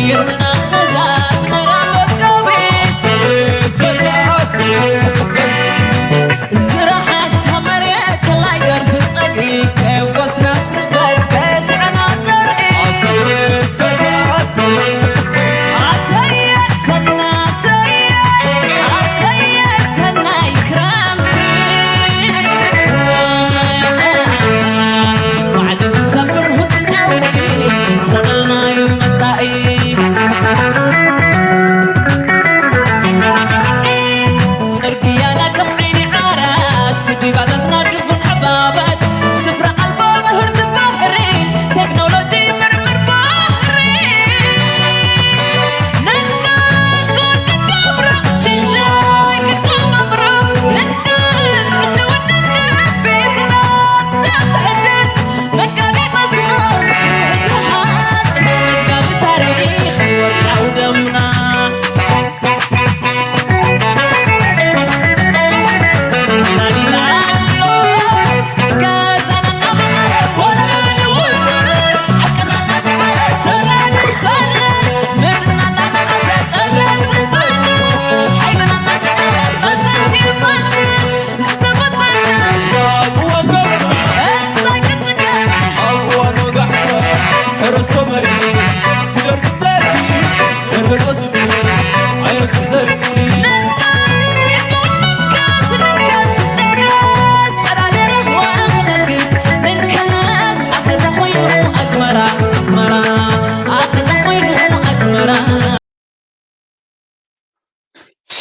ይርና ኸዛ ኣስመራ መጋቢት። ስራሕ ሰመሬት ላይ ገርፍ ጸግሪ ከይወስና ስበት ከስዕና ዘርኢ። ኣሰየ ሰና፣ ኣሰየ፣ ኣሰየ ሰናይ ክረምቲ። ማዕጾ ዝሰብር ውጥቃዊ ኾነልናዩ መጻኢ። ጽርግያና ከም ዓይኒ ዓራት፣ ስዲጋታት ናድፉን ዕባባት፣ ስፍራ ኣልቦ ምህርቲ ባሕሪ፣ ቴክኖሎጂ ምርምር ባሕሪ። ነንጋስ ክንገብሮ፣ ሽንሻይ ክንገብሮ፣ ነንጋስ ሕጂ እውን ነንጋስ ቤትና ዘትሕድስ መጋቢ መስኖ፣ ሕጂ ሓጽ መዝጋቢ ታሪኽ ወርቃዊ ደምና።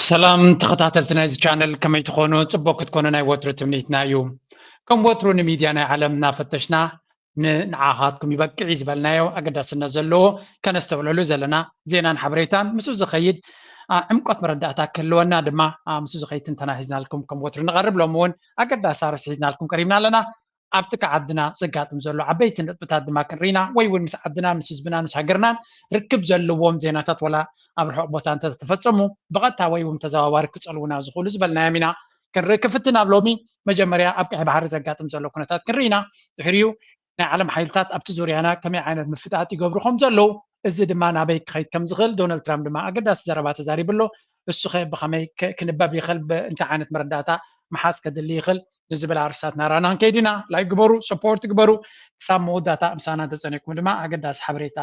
ሰላም ተኸታተልቲ ናይዚ ቻነል፣ ከመይ ትኾኑ? ጽቡቕ ክትኮኑ ናይ ወትሩ ትምኒትና እዩ። ከም ወትሩ ንሚድያ ናይ ዓለም እናፈተሽና ን-፣ ንዓኻትኩም ይበቅዕ እዩ ዝበልናዮ ኣገዳስነት ዘለዎ ከነስተብለሉ ዘለና ዜናን ሓበሬታን ምስኡ ዝኸይድ፣ አ፣ ዕምቆት መረዳእታ ክህልወና ድማ፣ አ፣ ምስኡ ዝኸይድ ትንተና ሒዝናልኩም ከም ወትሩ ንቐርብ። ሎሚ እውን ኣገዳሲ ኣርእስቲ ሒዝናልኩም ቀሪብና ኣለና። ኣብ ጥቃ ዓድና ዘጋጥም ዘሎ ዓበይቲ ነጥብታት ድማ ክንርኢና ወይ እውን ምስ ዓድና፣ ምስ ህዝብና፣ ምስ ሃገርናን ርክብ ዘለዎም ዜናታት ወላ ኣብ ርሑቕ ቦታ እንተተፈጸሙ ብቐጥታ ወይ እውን ተዘዋዋሪ ክጸልዉና ዝኽእሉ ዝበልናዮም ኢና ክንርኢ ክፍትን። ኣብ ሎሚ መጀመርያ ኣብ ቀይሕ ባሕሪ ዘጋጥም ዘሎ ኩነታት ክንርኢና፣ ድሕሪኡ ናይ ዓለም ሓይልታት ኣብቲ ዙርያና ከመይ ዓይነት ምፍጣጥ ይገብሩ ከም ዘለዉ፣ እዚ ድማ ናበይ ክኸይድ ከም ዝኽእል ዶናልድ ትራምፕ ድማ ኣገዳሲ ዘረባ ተዛሪቡ ኣሎ። እሱኸ ብኸመይ ክ-፣ ክንበብ ይኽእል? ብ-፣ እንታይ ዓይነት መረዳእታ ምሓዝ ከድሊ ይኽእል? ንዝብል ኣርእስታት ናራና ክንከይድ ኢና። ላይክ ግበሩ፣ ሰፖርት ግበሩ። ክሳብ መወዳእታ ምሳና እንተጸኒዕኩም ድማ ኣገዳሲ ሓበሬታ፣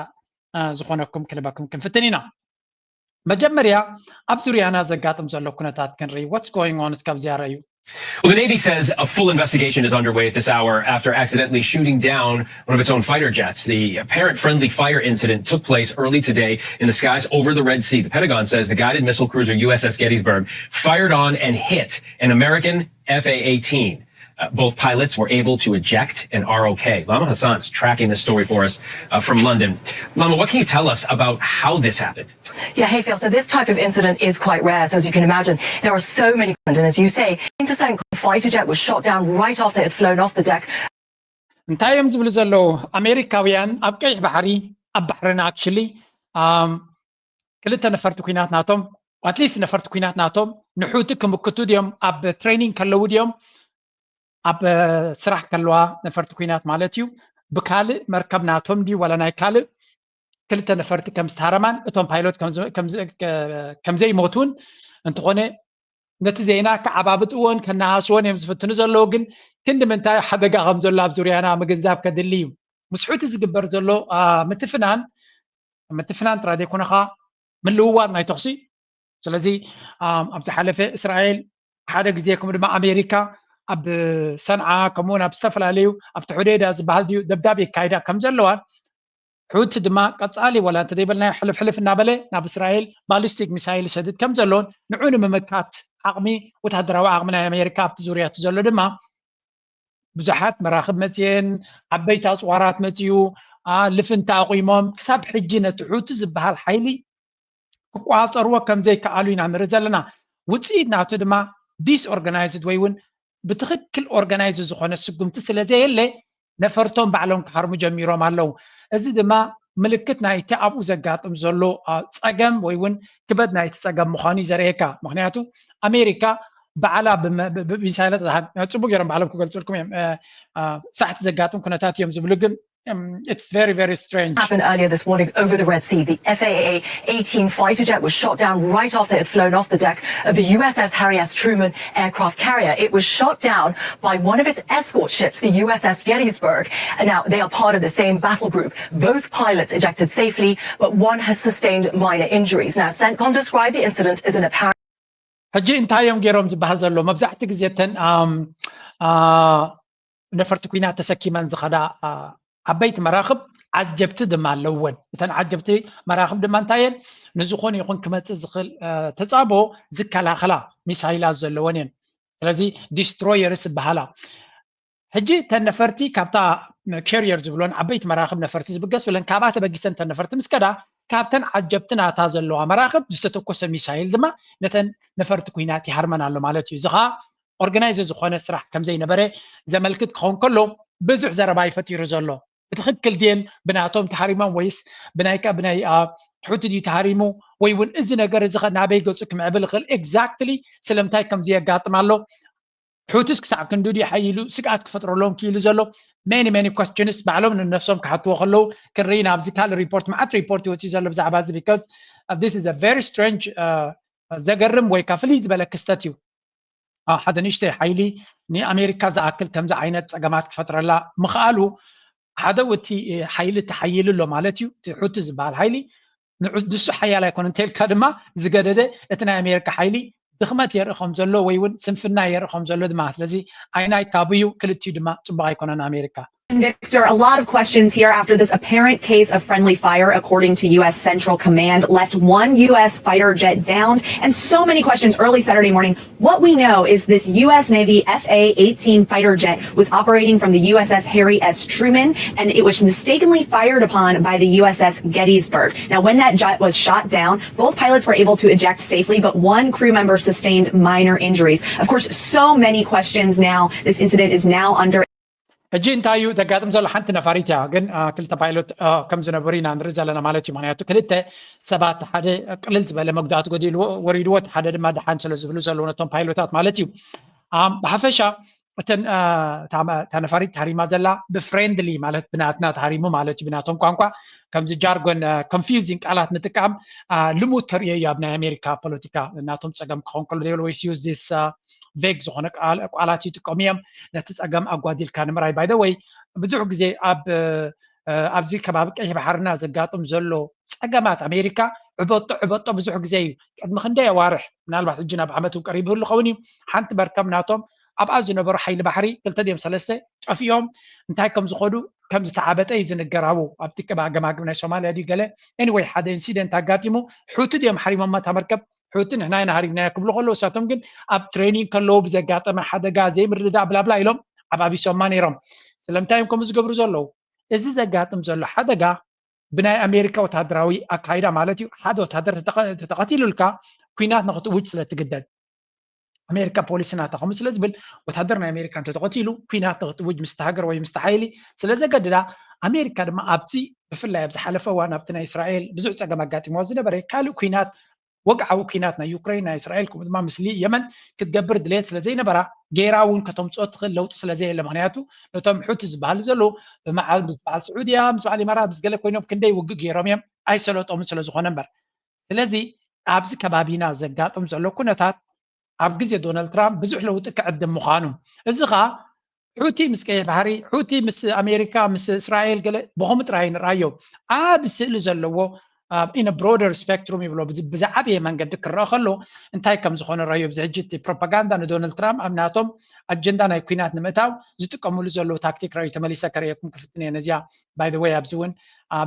አ፣ ዝኾነኩም ክንበኩም ክንፍትን ኢና። መጀመርያ ኣብ ዙርያና ዘጋጥም ዘሎ ኩነታት ክንርኢ። What's going on? እስካብ ዝያረ እዩ። Well, the Navy says a full investigation is underway at this hour after accidentally shooting down one of its own fighter jets. The apparent friendly fire incident took place early today in the skies over the Red Sea. The Pentagon says the guided missile cruiser U S S Gettysburg fired on and hit an American F A eighteen. Uh, both pilots were able to eject and are okay. Lama Hassan is tracking this story for us uh, from London. Lama, what can you tell us about how this happened? Yeah, Hayfield, so this type of incident is quite rare. So as you can imagine, there are so many, and as you say, to Senko, fighter jet was shot down right after it had flown off the deck. እንታይ እዮም ዝብሉ ዘለዉ? ኣሜሪካውያን ኣብ ቀይሕ ባሕሪ፣ ኣብ ባሕርና actually ክልተ ነፈርቲ ኩናት ናቶም፣ at least ነፈርቲ ኩናት ናቶም ንሑቲ ክምክቱ ድዮም? ኣብ training ከለዉ ድዮም? ኣብ ስራሕ ከለዋ ነፈርቲ ኩናት ማለት እዩ፣ ብካልእ መርከብ ናቶም ድዩ ዋላ ናይ ካልእ ክልተ ነፈርቲ ከም ዝተሃረማን እቶም ፓይሎት ከም ዘይሞቱን፣ እንተኾነ ነቲ ዜና ክዓባብጥዎን ከነሃስዎን እዮም ዝፍትኑ ዘለዉ። ግን ክንዲ ምንታይ ሓደጋ ከም ዘሎ ኣብ ዙርያና ምግንዛብ ከድሊ እዩ። ምስ ሑቲ ዝግበር ዘሎ ምትፍናን ምትፍናን ጥራይ ዘይኮነ ከዓ ምልውዋጥ ናይ ተኹሲ። ስለዚ ኣብ ዝሓለፈ እስራኤል ሓደ ግዜ ከምኡ ድማ ኣሜሪካ ኣብ ሰንዓ ከምኡውን ኣብ ዝተፈላለዩ ኣብቲ ሑዴዳ ዝበሃል ድዩ ደብዳብ የካይዳ ከም ዘለዋን ሑቲ ድማ ቀፃሊ ዋላ እንተዘይበልናዮ ሕልፍ ሕልፍ እናበለ ናብ እስራኤል ባሊስቲክ ሚሳይል ይሰድድ ከም ዘለዎን ንዑ ንምምካት ዓቕሚ ወታደራዊ ዓቕሚ ናይ ኣሜሪካ ኣብቲ ዙርያ እቲ ዘሎ ድማ ብዙሓት መራኽብ መፅየን ዓበይቲ ኣፅዋራት መፅዩ ልፍንቲ ኣቑሞም ክሳብ ሕጂ ነቲ ሑቲ ዝበሃል ሓይሊ ክቆፃፀርዎ ከም ዘይከኣሉ ኢና ንርኢ ዘለና። ውፅኢት ናቱ ድማ ዲስኦርጋናይዝድ ወይ እውን ብትኽክል ኦርጋናይዝ ዝኾነ ስጉምቲ ስለ ዘየለ ነፈርቶም ባዕሎም ክሃርሙ ጀሚሮም ኣለዉ። እዚ ድማ ምልክት ናይቲ ኣብኡ ዘጋጥም ዘሎ ፀገም ወይ እውን ክበድ ናይቲ ፀገም ምዃኑ እዩ ዘርእየካ። ምክንያቱ ኣሜሪካ ባዕላ ብሚሳይላት ጽቡቅ ገይሮም ባዕሎም ክገልጹልኩም እዮም። ሳሕቲ ዘጋጥም ኩነታት እዮም ዝብሉ፣ ግን um, it's very, very strange. Happened earlier this morning over the Red Sea. The F A A eighteen fighter jet was shot down right after it had flown off the deck of the U S S Harry S. Truman aircraft carrier. It was shot down by one of its escort ships, the U S S Gettysburg. And now they are part of the same battle group. Both pilots ejected safely, but one has sustained minor injuries. Now, CENTCOM described the incident as an apparent ሕጂ እንታይ እዮም ገይሮም ዝበሃል ዘሎ? መብዛሕቲ ግዜ እተን ነፈርቲ ኩናት ተሰኪመን ዝኸዳ ዓበይቲ መራኽብ ዓጀብቲ ድማ ኣለወን። እተን ዓጀብቲ መራኽብ ድማ እንታይ እየን? ንዝኾነ ይኹን ክመፅእ ዝኽእል ተፃቦ ዝከላኸላ ሚሳይላት ዘለወን እየን። ስለዚ ዲስትሮየርስ ይበሃላ። ሕጂ እተን ነፈርቲ ካብታ ካሪየር ዝብሎን ዓበይቲ መራኽብ ነፈርቲ ዝብገስለን ካብኣ ተበጊሰን እተን ነፈርቲ ምስ ከዳ ካብተን ዓጀብቲ ናታ ዘለዋ መራኽብ ዝተተኮሰ ሚሳይል ድማ ነተን ነፈርቲ ኩናት ይሃርመን ኣሎ ማለት እዩ። እዚ ኸዓ ኦርጋናይዝ ዝኾነ ስራሕ ከምዘይነበረ ዘመልክት ክኸውን ከሎ ብዙሕ ዘረባ ይፈጢሩ ዘሎ። ብትኽክል ድየን ብናቶም ተሃሪሞም ወይስ ብናይ ብናይ ሑቲ ድዩ ተሃሪሙ ወይ እውን እዚ ነገር እዚ ኸ ናበይ ገፁ ክምዕብል ይኽእል? ኤግዛክትሊ ስለምንታይ ከምዚ የጋጥም ኣሎ? ሑቲስ ክሳዕ ክንዱ ድዩ ሓይሉ ስግኣት ክፈጥረሎም ክኢሉ ዘሎ? Many many questions ባዕሎም ንነፍሶም ክሓትዎ ከለዉ ክንርኢ ኢና። ኣብዚ ካልእ ሪፖርት መዓት ሪፖርት ይወፅእ ዘሎ ብዛዕባ እዚ because this is a very strange ዘገርም ወይ ከዓ ፍልይ ዝበለ ክስተት እዩ። ሓደ ንእሽተይ ሓይሊ ንኣሜሪካ ዝኣክል ከምዚ ዓይነት ፀገማት ክፈጥረላ ምኽኣሉ ሓደ እቲ ሓይሊ ተሓይሉ ኣሎ ማለት እዩ። እቲ ሑቲ ዝበሃል ሓይሊ ንሱ ሓያል ኣይኮነ እንተልካ ድማ ዝገደደ እቲ ናይ ኣሜሪካ ሓይሊ ድኽመት የርኢ ከም ዘሎ ወይ እውን ስንፍና የርኢ ከም ዘሎ ድማ ስለዚ ኣይናይ ካብዩ ክልቲኡ ድማ ፅቡቅ ኣይኮነን ኣሜሪካ። Victor, a lot of questions here after this apparent case of friendly fire, according to U S Central Command, left one U S fighter jet downed, and so many questions early Saturday morning. What we know is this U S Navy F A eighteen fighter jet was operating from the U S S Harry S. Truman, and it was mistakenly fired upon by the U S S Gettysburg. Now, when that jet was shot down, both pilots were able to eject safely, but one crew member sustained minor injuries. Of course, so many questions now. This incident is now under ሕጂ እንታይ እዩ ዘጋጥም ዘሎ? ሓንቲ ነፋሪት እያ፣ ግን ክልተ ፓይሎት ከም ዝነበሩ ኢና ንርኢ ዘለና ማለት እዩ። ምክንያቱ ክልተ ሰባት ሓደ ቅልል ዝበለ መጉዳእቲ ጎዲልዎ ወሪድዎ፣ ሓደ ድማ ደሓን ስለ ዝብሉ ዘለዉ ነቶም ፓይሎታት ማለት እዩ። ብሓፈሻ እተን እታ ነፋሪት ተሃሪማ ዘላ ብፍሬንድሊ ማለት ብናትና ተሃሪሙ ማለት እዩ፣ ብናቶም ቋንቋ ከምዚ ጃርጎን ኮንፊውዚንግ ቃላት ምጥቃም ልሙድ ተርእዮ እዩ ኣብ ናይ ኣሜሪካ ፖለቲካ። ናቶም ፀገም ክኸውን ከሎ they always use this ቬግ ዝኾነ ቃላት ይጥቀሙ እዮም ነቲ ፀገም ኣጓዲልካ ንምራይ። ባይ ወይ ብዙሕ ግዜ ኣብ ኣብዚ ከባቢ ቀይሕ ባሕርና ዘጋጥም ዘሎ ፀገማት ኣሜሪካ ዕበጦ ዕበጦ ብዙሕ ግዜ እዩ። ቅድሚ ክንደይ ኣዋርሕ ምናልባት ሕጂ ናብ ዓመት እውን ቀሪቡ ይህሉ ኸውን እዩ። ሓንቲ መርከብ ናቶም ኣብኣ ዝነበሩ ሓይሊ ባሕሪ ክልተ ድዮም ሰለስተ ጠፊኦም እንታይ ከም ዝኸዱ ከም ዝተዓበጠ እዩ ዝንገር። ኣብኡ ኣብቲ ገማግም ናይ ሶማልያ ድዩ ገለ anyway ሓደ ኢንሲደንት ኣጋጢሙ። ሑቲ ድዮም ሓሪሞማ እታ መርከብ? ሑቲ ንሕና ኢና ሃሪምናያ ክብሉ ከለዉ እሳቶም ግን ኣብ ትሬኒንግ ከለዉ ብዘጋጠመ ሓደጋ ዘይምርድዳእ ብላብላ ኢሎም ዓባቢሶማ ነይሮም። ስለምንታይ እዮም ከምኡ ዝገብሩ ዘለዉ? እዚ ዘጋጥም ዘሎ ሓደጋ ብናይ ኣሜሪካ ወታደራዊ ኣካይዳ ማለት እዩ። ሓደ ወታደር ተተቐቲሉልካ ኩናት ንክትውጅ ስለ ትግደድ ኣሜሪካ ፖሊሲ ናታ ከምኡ ስለ ዝብል ወታደር ናይ ኣሜሪካ እንተተቐቲሉ ኩናት ንክትውጅ ምስቲ ሃገር ወይ ምስቲ ሓይሊ ስለ ዘገድዳ ኣሜሪካ ድማ ኣብዚ ብፍላይ ኣብ ዝሓለፈ እዋን ኣብቲ ናይ እስራኤል ብዙሕ ፀገም ኣጋጢምዋ ዝነበረ ካልእ ኩናት ወግዓዊ ኩናት ናይ ዩክሬን ናይ እስራኤል ከምኡ ድማ ምስ የመን ክትገብር ድሌት ስለ ዘይነበራ ገይራ እውን ከተምፅኦ ትኽእል ለውጢ ስለ ዘየለ ምክንያቱ ነቶም ሑቲ ዝበሃሉ ዘለዉ ብመዓል ምስ በዓል ስዑድያ ምስ በዓል ኢማራት ምስ ገለ ኮይኖም ክንደይ ውግእ ገይሮም እዮም ኣይሰለጦምን ስለ ዝኾነ እምበር ስለዚ ኣብዚ ከባቢና ዘጋጥም ዘሎ ኩነታት ኣብ ግዜ ዶናልድ ትራምፕ ብዙሕ ለውጢ ክዕድም ምዃኑ እዚ ኸዓ ሑቲ ምስ ቀይሕ ባሕሪ ሑቲ ምስ ኣሜሪካ ምስ እስራኤል ገለ ብኸምኡ ጥራይ ንርኣዮ ዓቢ ስእሊ ዘለዎ in a broader spectrum ይብሎ ብዝዓበየ መንገዲ ክረአ ከሎ እንታይ ከም ዝኾነ ረኣዮ ብዚ ሕጂ እቲ ፕሮፓጋንዳ ንዶናልድ ትራምፕ ኣብ ናቶም ኣጀንዳ ናይ ኩናት ንምእታው ዝጥቀምሉ ዘለዉ ታክቲክ ረኣዩ ተመሊሰ ከርእየኩም ክፍትን እየ ነዚኣ by the way ኣብዚ እውን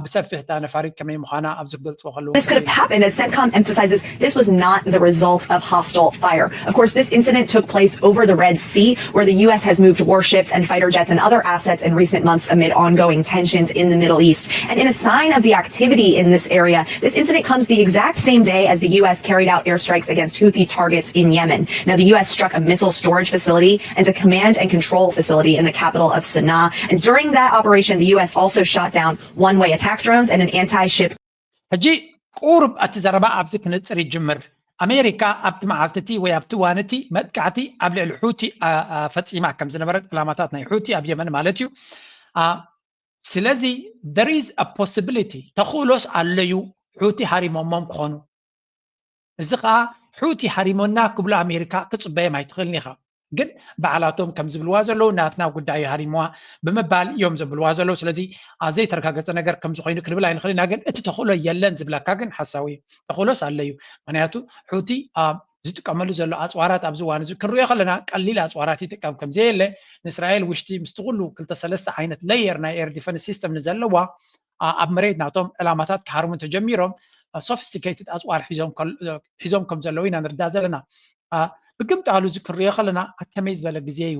ብሰፊሕ እታ ነፋሪት ከመይ ምዃና ኣብዚ ክገልፅዎ ከለዉ This could have happened as CENTCOM emphasizes this was not the result of hostile fire. Of course, this incident took place over the Red Sea, where the U S has moved warships and fighter jets and other assets in recent months amid ongoing tensions in the Middle East. And in a sign of the activity in this area, this incident comes the exact same day as the U S carried out airstrikes against Houthi targets in Yemen. Now, the U S struck a missile storage facility and a command and control facility in the capital of Sana'a. And during that operation, the U S also shot down one-way attack drones and an anti-ship ሕጂ ቁሩብ እቲ ዘረባ ኣብዚ ክንጽር ይጅምር። ኣሜሪካ ኣብቲ መዓልቲ እቲ ወይ ኣብቲ እዋን እቲ መጥቃዕቲ ኣብ ልዕሊ ሑቲ ፈጺማ ከም ዝነበረት ዕላማታት ናይ ሑቲ ኣብ የመን ማለት እዩ ስለዚ there is a possibility፣ ተኽእሎስ ኣለዩ፣ ሑቲ ሃሪሞሞም ክኾኑ። እዚ ከዓ ሑቲ ሃሪሞና ክብሉ ኣሜሪካ ክፅበዮም ኣይትኽእልን ኢኻ። ግን ባዕላቶም ከም ዝብልዋ ዘለዉ ናትና ጉዳይ ሃሪምዋ ብምባል እዮም ዘብልዋ ዘለዉ። ስለዚ ዘይተረጋገፀ ነገር ከም ዝኾይኑ ክንብል ኣይንኽእልን ኢና። ግን እቲ ተኽእሎ የለን ዝብለካ ግን ሓሳዊ እዩ። ተኽእሎስ ኣለዩ። ምክንያቱ ሑቲ ዝጥቀመሉ ዘሎ ኣፅዋራት ኣብዚ እዋን እዚ ክንሪኦ ከለና ቀሊል ኣፅዋራት ይጥቀም ከም ዘየለ፣ ንእስራኤል ውሽጢ ምስቲ ኩሉ ክልተ ሰለስተ ዓይነት ሌየር ናይ ኤር ዲፈንስ ሲስተም ንዘለዋ ኣብ መሬት ናቶም ዕላማታት ክሃርሙ ተጀሚሮም ሶፊስቲኬትድ ኣፅዋር ሒዞም ከም ዘለዉ ኢና ንርዳእ ዘለና። ብግምጣሉ እዚ ክንሪኦ ከለና ኣብ ከመይ ዝበለ ግዜ እዩ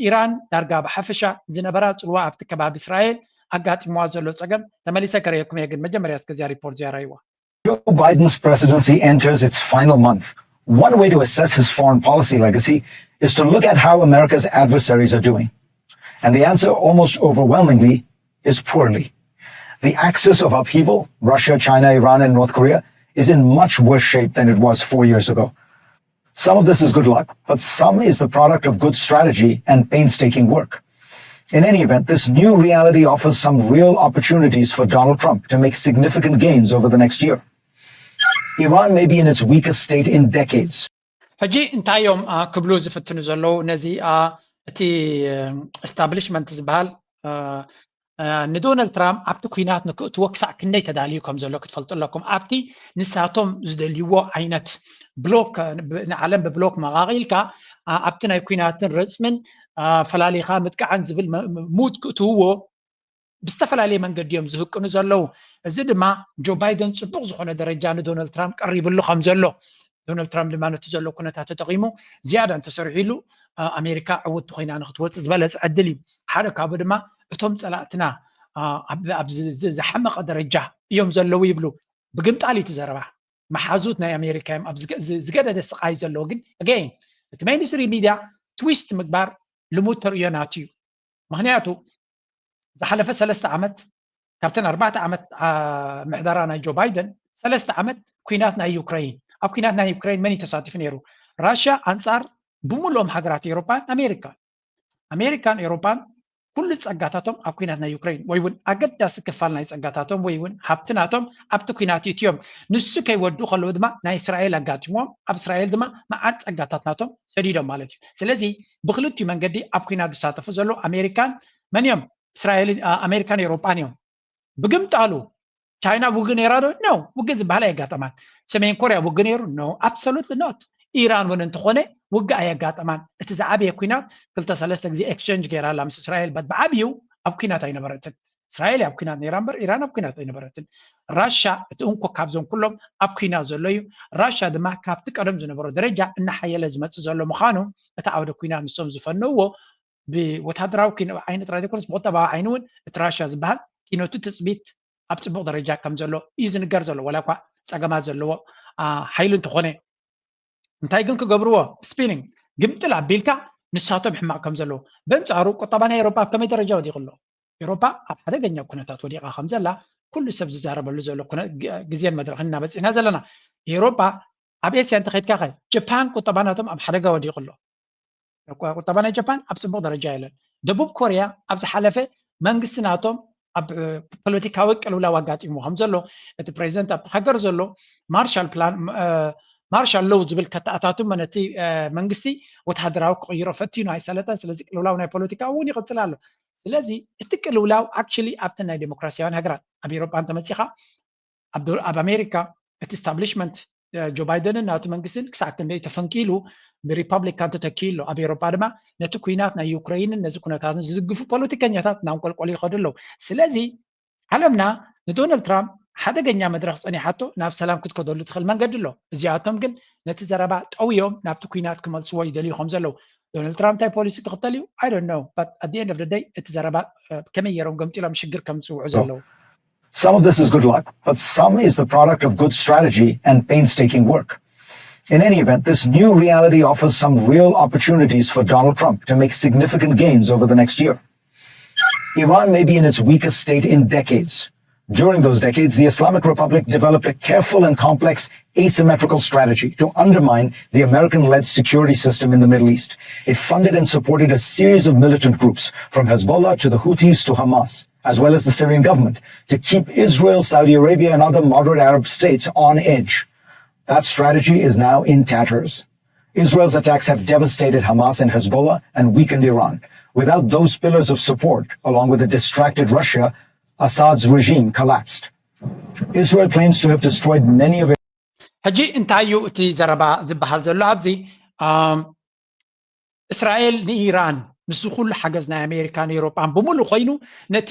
ኢራን ዳርጋ ብሓፈሻ ዝነበራ ፅልዋ ኣብቲ ከባቢ እስራኤል ኣጋጢምዋ ዘሎ ፀገም ተመሊሰ ከርእየኩም እየ። ግን መጀመርያ እስከዚያ ሪፖርት እዚኣ ራይዋ። Joe Biden's presidency enters its final month. One way to assess his foreign policy legacy is to look at how America's adversaries are doing. And the answer, almost overwhelmingly, is poorly. The axis of upheaval, Russia, China, Iran, and North Korea, is in much worse shape than it was four years ago. Some of this is good luck, but some is the product of good strategy and painstaking work. In any event, this new reality offers some real opportunities for Donald Trump to make significant gains over the next year. Iran may be in its weakest state in decades. ሕጂ እንታይ እዮም ክብሉ ዝፍትኑ ዘለዉ? ነዚ እቲ ኤስታብሊሽመንት ዝበሃል ንዶናልድ ትራምፕ ኣብቲ ኩናት ንክእትዎ ክሳዕ ክንደይ ተዳልዩ ከም ዘሎ ክትፈልጡ ኣለኩም። ኣብቲ ንሳቶም ዝደልይዎ ዓይነት ብሎክ፣ ንዓለም ብብሎክ መቓቒልካ ኣብቲ ናይ ኩናትን ረፅምን ፈላሊኻ ምጥቃዕን ዝብል ሙድ ክእትውዎ ብዝተፈላለየ መንገዲ እዮም ዝህቅኑ ዘለዉ። እዚ ድማ ጆ ባይደን ፅቡቕ ዝኾነ ደረጃ ንዶናልድ ትራምፕ ቀሪብሉ ከም ዘሎ፣ ዶናልድ ትራምፕ ድማ ነቲ ዘሎ ኩነታት ተጠቒሙ ዝያዳ እንተሰሪሒሉ ኣሜሪካ ዕውቲ ኮይና ንክትወፅእ ዝበለፀ ዕድል እዩ። ሓደ ካብኡ ድማ እቶም ፀላእትና ኣብ ዝሓመቐ ደረጃ እዮም ዘለዉ ይብሉ። ብግምጣል እዩ እቲ ዘረባ። መሓዙት ናይ ኣሜሪካ እዮም ኣብ ዝገደደ ስቓይ ዘለዎ። ግን ኣገይን እቲ ሜይንስትሪም ሚድያ ትዊስት ምግባር ልሙድ ተርእዮ ናቱ እዩ። ምክንያቱ ዝሓለፈ ሰለስተ ዓመት ካብተን ኣርባዕተ ዓመት ምሕደራ ናይ ጆ ባይደን ሰለስተ ዓመት ኩናት ናይ ዩክረይን። ኣብ ኩናት ናይ ዩክረይን መን እዩ ተሳቲፉ ነይሩ? ራሽያ ኣንፃር ብምሉኦም ሃገራት ኤሮፓን ኣሜሪካን። ኣሜሪካን ኤሮፓን ኩሉ ፀጋታቶም ኣብ ኩናት ናይ ዩክረይን ወይ እውን ኣገዳሲ ክፋል ናይ ፀጋታቶም ወይ እውን ሃብቲ ናቶም ኣብቲ ኩናት ይእትዮም። ንሱ ከይወዱ ከለዉ ድማ ናይ እስራኤል ኣጋጢምዎም፣ ኣብ እስራኤል ድማ መዓት ፀጋታት ናቶም ሰዲዶም ማለት እዩ። ስለዚ ብክልቲኡ መንገዲ ኣብ ኩናት ዝሳተፉ ዘለዉ ኣሜሪካን መን እዮም? እስራኤልን ኣሜሪካን ኤሮፓን እዮም። ብግምጣሉ ቻይና ውግ ነይራ ዶ? ኖ፣ ውግ ዝበሃል ኣየጋጠማን። ሰሜን ኮርያ ውግ ነይሩ? ኖ፣ ኣብሶሉትሊ ኖት። ኢራን እውን እንተኾነ ውግ ኣየጋጠማን። እቲ ዝዓበየ ኩናት ክልተ ሰለስተ ግዜ ኤክስቸንጅ ገይራ ኣላ ምስ እስራኤል በት ብዓብዩ ኣብ ኩናት ኣይነበረትን። እስራኤል ኣብ ኩናት ነይራ እምበር ኢራን ኣብ ኩናት ኣይነበረትን። ራሻ እቲ እንኮ ካብዞም ኩሎም ኣብ ኩናት ዘሎ እዩ። ራሻ ድማ ካብቲ ቀደም ዝነበሮ ደረጃ እናሓየለ ዝመፅእ ዘሎ ምዃኑ እቲ ዓውደ ኩናት ንሶም ዝፈነውዎ ብወታደራዊ ኪኖ ዓይኒ ጥራይ ዘይኮነስ ብቁጠባዊ ዓይኒ እውን እቲ ራሻ ዝበሃል ኪኖቱ ትፅቢት ኣብ ፅቡቕ ደረጃ ከም ዘሎ እዩ ዝንገር ዘሎ። ዋላ እኳ ፀገማት ዘለዎ ሓይሊ እንተኾነ እንታይ ግን ክገብርዎ ስፒኒንግ ግምጥል ኣቢልካ ንሳቶም ሕማቕ ከም ዘለዎ በንፃሩ ቁጠባ ናይ ኤሮፓ ኣብ ከመይ ደረጃ ወዲቑ ኣሎ? ኤሮፓ ኣብ ሓደገኛ ኩነታት ወዲቓ ከም ዘላ ኩሉ ሰብ ዝዛረበሉ ዘሎ ግዜን መድረኽን እናበፂሕና ዘለና። ኤሮፓ ኣብ ኤስያ እንተኸድካ ኸ ጀፓን ቁጠባ ናቶም ኣብ ሓደጋ ወዲቑ ኣሎ። ቁጠባ ናይ ጃፓን ኣብ ፅቡቅ ደረጃ የለን። ደቡብ ኮርያ ኣብ ዝሓለፈ መንግስቲ ናቶም ኣብ ፖለቲካዊ ቅልውላው ኣጋጢሙ ከም ዘሎ እቲ ፕሬዚደንት ኣብቲ ሃገር ዘሎ ማርሻል ፕላን ማርሻል ሎው ዝብል ከተኣታቱ ነቲ መንግስቲ ወተሃደራዊ ክቕይሮ ፈቲኑ ኣይሰለጠን። ስለዚ ቅልውላው ናይ ፖለቲካ እውን ይቕፅል ኣሎ። ስለዚ እቲ ቅልውላው ኣክቹሊ ኣብተን ናይ ዴሞክራሲያውያን ሃገራት ኣብ ኤሮጳ እንተመፂኻ ኣብ ኣሜሪካ እቲ ስታብሊሽመንት ጆ ባይደንን ናቱ መንግስትን ክሳዕ ክንደይ ተፈንቂሉ ብሪፓብሊካን ተተኪሉ ኣሎ። ኣብ ኤሮፓ ድማ ነቲ ኩናት ናይ ዩክረይንን ነዚ ኩነታትን ዝድግፉ ፖለቲከኛታት እናንቆልቆሉ ይኸዱ ኣለዉ። ስለዚ ዓለምና ንዶናልድ ትራምፕ ሓደገኛ መድረኽ ፀኒሓቶ ናብ ሰላም ክትከደሉ ትኽእል መንገዲ ኣሎ። እዚኣቶም ግን ነቲ ዘረባ ጠውዮም ናብቲ ኩናት ክመልስዎ ይደልዩ ከም ዘለዉ ዶናልድ ትራምፕ እንታይ ፖሊሲ ክኽተል እዩ? I don't know, but at the end of the day እቲ ዘረባ ከመይ ገይሮም ገምጢሎም ሽግር ከም ዝፅውዑ ዘለዉ። Some of this is good luck, but some is the product of good strategy and painstaking work. In any event, this new reality offers some real opportunities for Donald Trump to make significant gains over the next year. Iran may be in its weakest state in decades. During those decades, the Islamic Republic developed a careful and complex asymmetrical strategy to undermine the American led security system in the Middle East. It funded and supported a series of militant groups, from Hezbollah to the Houthis to Hamas. as well as the Syrian government, to keep Israel, Saudi Arabia, and other moderate Arab states on edge. That strategy is now in tatters. Israel's attacks have devastated Hamas and Hezbollah and weakened Iran. Without those pillars of support, along with a distracted Russia, Assad's regime collapsed. Israel claims to have destroyed many of ሕጂ እንታይ እዩ እቲ ዘረባ ዝበሃል ዘሎ ኣብዚ? እስራኤል ንኢራን ምስዚ ኩሉ ሓገዝ ናይ ኣሜሪካን ኤውሮጳን ብምሉእ ኮይኑ ነቲ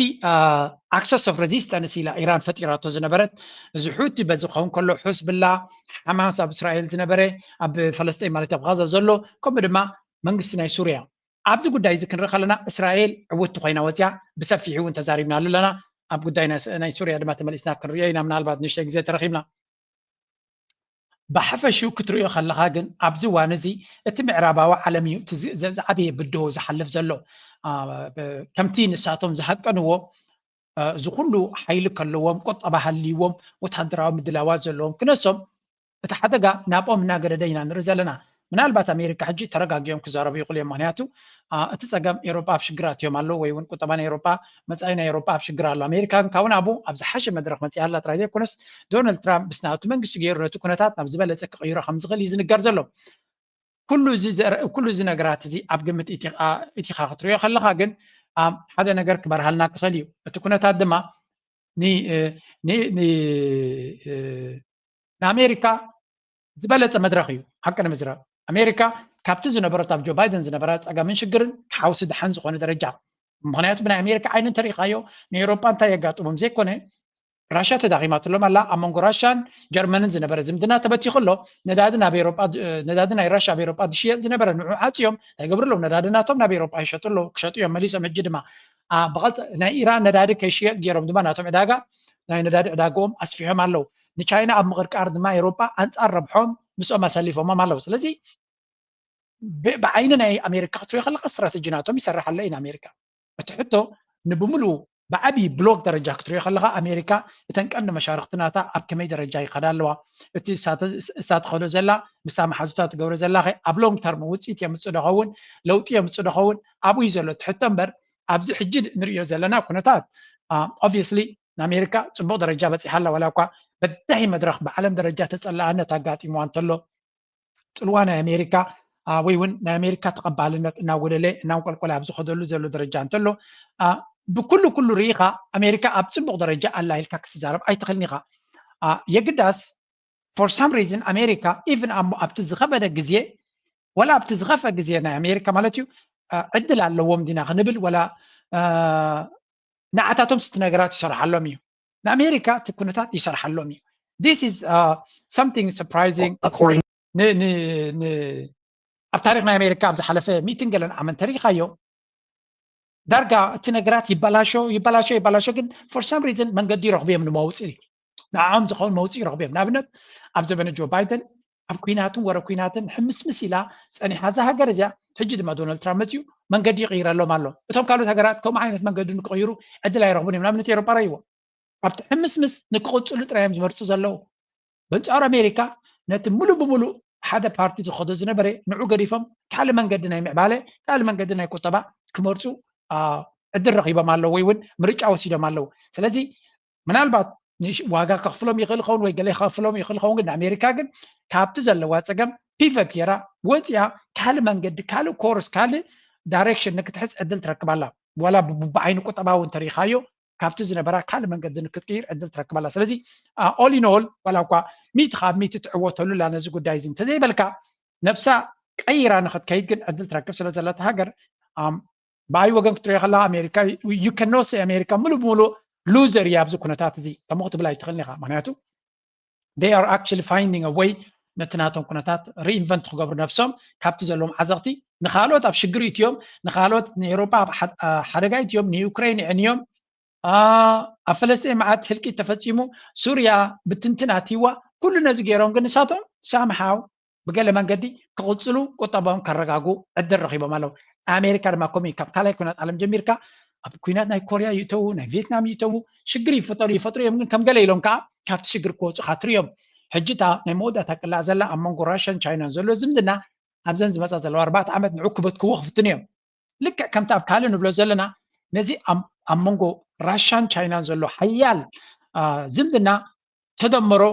ኣክሰስ ኦፍ ሬዚስተንስ ኢላ ኢራን ፈጢራቶ ዝነበረት፣ እዚ ሑቲ በዚ ክኸውን ከሎ፣ ሑዝብላ፣ ሓማስ ኣብ እስራኤል ዝነበረ፣ ኣብ ፈለስጢን ማለት ኣብ ጋዛ ዘሎ፣ ከምኡ ድማ መንግስቲ ናይ ሱርያ። ኣብዚ ጉዳይ እዚ ክንርኢ ከለና እስራኤል ዕውቲ ኮይና ወፅያ፣ ብሰፊሑ እውን ተዛሪብናሉ ኣለና። ኣብ ጉዳይ ናይ ሱርያ ድማ ተመሊስና ክንሪኦ ኢና፣ ምናልባት ንእሽተይ ግዜ ተረኺብና። ብሓፈሽኡ ክትሪኦ ከለኻ ግን ኣብዚ እዋን እዚ እቲ ምዕራባዊ ዓለም እዩ እቲ ዝዓበየ ብድሆ ዝሓልፍ ዘሎ። ከምቲ ንሳቶም ዝሃቀንዎ፣ እዚ ኩሉ ሓይሊ ከለዎም፣ ቁጠባ ሃልይዎም፣ ወታደራዊ ምድላዋት ዘለዎም ክነሶም፣ እቲ ሓደጋ ናብኦም እናገደደ ኢና ንርኢ ዘለና። ምናልባት ኣሜሪካ ሕጂ ተረጋጊኦም ክዛረቡ ይኽእሉ እዮም። ምክንያቱ እቲ ፀገም ኤውሮጳ ኣብ ሽግር ኣትዮም ኣለዉ፣ ወይ እውን ቁጠባ ናይ ኤውሮጳ፣ መፃኢ ናይ ኤውሮጳ ኣብ ሽግር ኣሎ። ኣሜሪካ ግን ካብኡ ናብኡ ኣብ ዝሓሸ መድረኽ መፂኣ ኣላ ጥራይ ዘይኮነስ፣ ዶናልድ ትራምፕ ምስ ናቱ መንግስቲ ገይሩ ነቲ ኩነታት ናብ ዝበለፀ ክቕይሮ ከም ዝኽእል እዩ ዝንገር ዘሎ። ኩሉ እዚ ነገራት እዚ ኣብ ግምት እቲኻ ክትሪኦ ከለኻ ግን ሓደ ነገር ክበርሃልና ክኽእል እዩ። እቲ ኩነታት ድማ ንኣሜሪካ ዝበለፀ መድረኽ እዩ። ሓቂ ንምዝራብ ኣሜሪካ ካብቲ ዝነበረት ኣብ ጆ ባይደን ዝነበራ ፀገምን ሽግርን ክሓውሲ ደሓን ዝኾነ ደረጃ። ምክንያቱ ብናይ ኣሜሪካ ዓይኒ እንተሪኢኻዮ ንኤውሮጳ እንታይ የጋጥሞም ዘይኮነ፣ ራሻ ተዳኺማትሎም ኣላ። ኣብ መንጎ ራሻን ጀርመንን ዝነበረ ዝምድና ተበቲኹ ኣሎ። ነዳዲ ናይ ራሻ ኣብ ኤውሮጳ ዝሽየጥ ዝነበረ ንዑ ዓፅዮም እንታይ ገብሩ ኣለዉ? ነዳዲ ናቶም ናብ ኤውሮጳ ይሸጡ ኣለዉ፣ ክሸጡ እዮም መሊሶም። ሕጂ ድማ ናይ ኢራን ነዳዲ ከይሽየጥ ገይሮም ድማ ናቶም ዕዳጋ ናይ ነዳዲ ዕዳግኦም ኣስፊሖም ኣለዉ። ንቻይና ኣብ ምቕርቃር ድማ ኤውሮጳ ኣንፃር ረብሖም ምስኦም ኣሰሊፎሞም ኣለዉ። ስለዚ ብዓይኒ ናይ ኣሜሪካ ክትሪኦ ከለካ ስትራተጂ ናቶም ይሰርሕ ኣሎ እዩ ንኣሜሪካ። እቲ ሕቶ ንብምሉኡ ብዓብዪ ብሎክ ደረጃ ክትሪኦ ከለካ ኣሜሪካ እተን ቀንዲ መሻርክቲ ናታ ኣብ ከመይ ደረጃ ይኸዳ ኣለዋ? እቲ እሳ ትኸዶ ዘላ ምስታ መሓዙታ ትገብሮ ዘላ ከ ኣብ ሎንግ ተርም ውፅኢት የምፅእ ዶ ኸውን? ለውጢ የምፅእ ዶ ኸውን? ኣብኡ እዩ ዘሎ እቲ ሕቶ እምበር ኣብዚ ሕጂ ንሪኦ ዘለና ኩነታት ኦብቪየስሊ ንኣሜሪካ ፅቡቕ ደረጃ በፂሓ ኣላ። ዋላ እኳ በዳሂ መድረኽ ብዓለም ደረጃ ተፀላእነት ኣጋጢምዋ እንተሎ ፅልዋ ናይ ኣሜሪካ ወይ እውን ናይ ኣሜሪካ ተቐባልነት እናጎደለ እናንቆልቆለ ኣብ ዝኸደሉ ዘሎ ደረጃ እንተሎ ብኩሉ ኩሉ ርኢኻ ኣሜሪካ ኣብ ፅቡቕ ደረጃ ኣላ ኢልካ ክትዛረብ ኣይትኽእልን ኢኻ። የግዳስ for some reason ኣሜሪካ even ኣብቲ ዝኸበደ ግዜ ወላ ኣብቲ ዝኸፈ ግዜ ናይ ኣሜሪካ ማለት እዩ ዕድል ኣለዎም ዲና ክንብል ወላ ንዓታቶም ስቲ ነገራት ይሰርሓሎም እዩ። ንኣሜሪካ እቲ ኩነታት ይሰርሓሎም እዩ። This is something surprising። ኣብ ታሪክ ናይ ኣሜሪካ ኣብ ዝሓለፈ ሚእትን ገለን ዓመት እንተሪኢኻዮ ዳርጋ እቲ ነገራት ይበላሾ ይበላሾ ይበላሾ፣ ግን for some reason መንገዲ ይረኽቡ እዮም ንመውፅኢ፣ ንዓኦም ዝኸውን መውፅኢ ይረኽቡ እዮም። ንኣብነት ኣብ ዘበነ ጆ ባይደን ኣብ ኩናትን ወረ ኩናትን ሕምስምስ ኢላ ፀኒሓ እዛ ሃገር እዚኣ፣ ሕጂ ድማ ዶናልድ ትራምፕ መፅዩ መንገዲ ይቕይረሎም ኣሎ። እቶም ካልኦት ሃገራት ከምኡ ዓይነት መንገዲ ንክቕይሩ ዕድል ኣይረኽቡን እዮም። ንኣብነት ኤውሮጳ ረይዎ ኣብቲ ሕምስምስ ንክቕፅሉ ጥራይ እዮም ዝመርፁ ዘለዉ። በንፃሩ ኣሜሪካ ነቲ ሙሉእ ብሙሉእ ሓደ ፓርቲ ዝኸዶ ዝነበረ ንዑ ገዲፎም ካልእ መንገዲ ናይ ምዕባለ ካልእ መንገዲ ናይ ቁጠባ ክመርፁ ዕድል ረኺቦም ኣለዉ ወይ እውን ምርጫ ወሲዶም ኣለዉ። ስለዚ ምናልባት ዋጋ ከኽፍሎም ይኽእል ኸውን ወይ ገለ ከኽፍሎም ይኽእል ኸውን፣ ግን ንኣሜሪካ ግን ካብቲ ዘለዋ ፀገም ፒቨት ገይራ ወፂኣ ካልእ መንገዲ ካልእ ኮርስ ካልእ ዳይሬክሽን ንክትሕዝ ዕድል ትረክብ ኣላ። ዋላ ብዓይኒ ቁጠባ እውን ተሪኻዮ ካብቲ ዝነበራ ካልእ መንገዲ ንክትቅይር ዕድል ትረክብ ኣላ። ስለዚ all in all ዋላ እኳ ሚእቲ ካብ ሚእቲ ትዕወተሉ ኣላ ነዚ ጉዳይ እዚ እንተዘይበልካ ነብሳ ቀይራ ንክትከይድ ግን ዕድል ትረክብ ስለ ዘለታ ሃገር ብኣይ ወገን ክትሪኦ ከለካ ኣሜሪካ you cannot say ኣሜሪካ ሙሉእ ብሙሉእ ሉዘር እያ ኣብዚ ኩነታት እዚ ከምኡ ክትብል ኣይትኽእልን ኢኻ። ምክንያቱ they are actually finding a way ነቲ ናቶም ኩነታት reinvent ክገብሩ ነብሶም ካብቲ ዘለዎም ዓዘቕቲ ንካልኦት ኣብ ሽግር እትዮም ንካልኦት ንኤውሮጳ ኣብ ሓደጋ እትዮም ንዩክሬን የዕንዮም ኣብ ፈለስጢን መዓት ህልቂት ተፈፂሙ ሱርያ ብትንትን ኣትይዋ ኩሉ ነዚ ገይሮም ግን ንሳቶም ሳምሓው ብገለ መንገዲ ክቕፅሉ ቁጠባኦም ከረጋጉ ዕድል ረኺቦም ኣለዉ። ኣሜሪካ ድማ ከምኡ እዩ። ካብ ካልኣይ ኩናት ዓለም ጀሚርካ ኣብ ኩናት ናይ ኮርያ ይእተዉ፣ ናይ ቪየትናም ይእተዉ፣ ሽግር ይፈጠሩ ይፈጥሩ እዮም። ግን ከም ገለ ኢሎም ከዓ ካብቲ ሽግር ክወፁ ካትርዮም። ሕጂ እታ ናይ መወዳእታ ቅላዕ ዘላ ኣብ መንጎ ራሽያን ቻይናን ዘሎ ዝምድና ኣብዘን ዝመፃ ዘለዋ ኣርባዕተ ዓመት ንዑ ክበትክዎ ክፍትኑ እዮም። ልክዕ ከምቲ ኣብ ካልእ ንብሎ ዘለና ነዚ ኣብ መንጎ ራሻን ቻይናን ዘሎ ሓያል ዝምድና ተደመሮ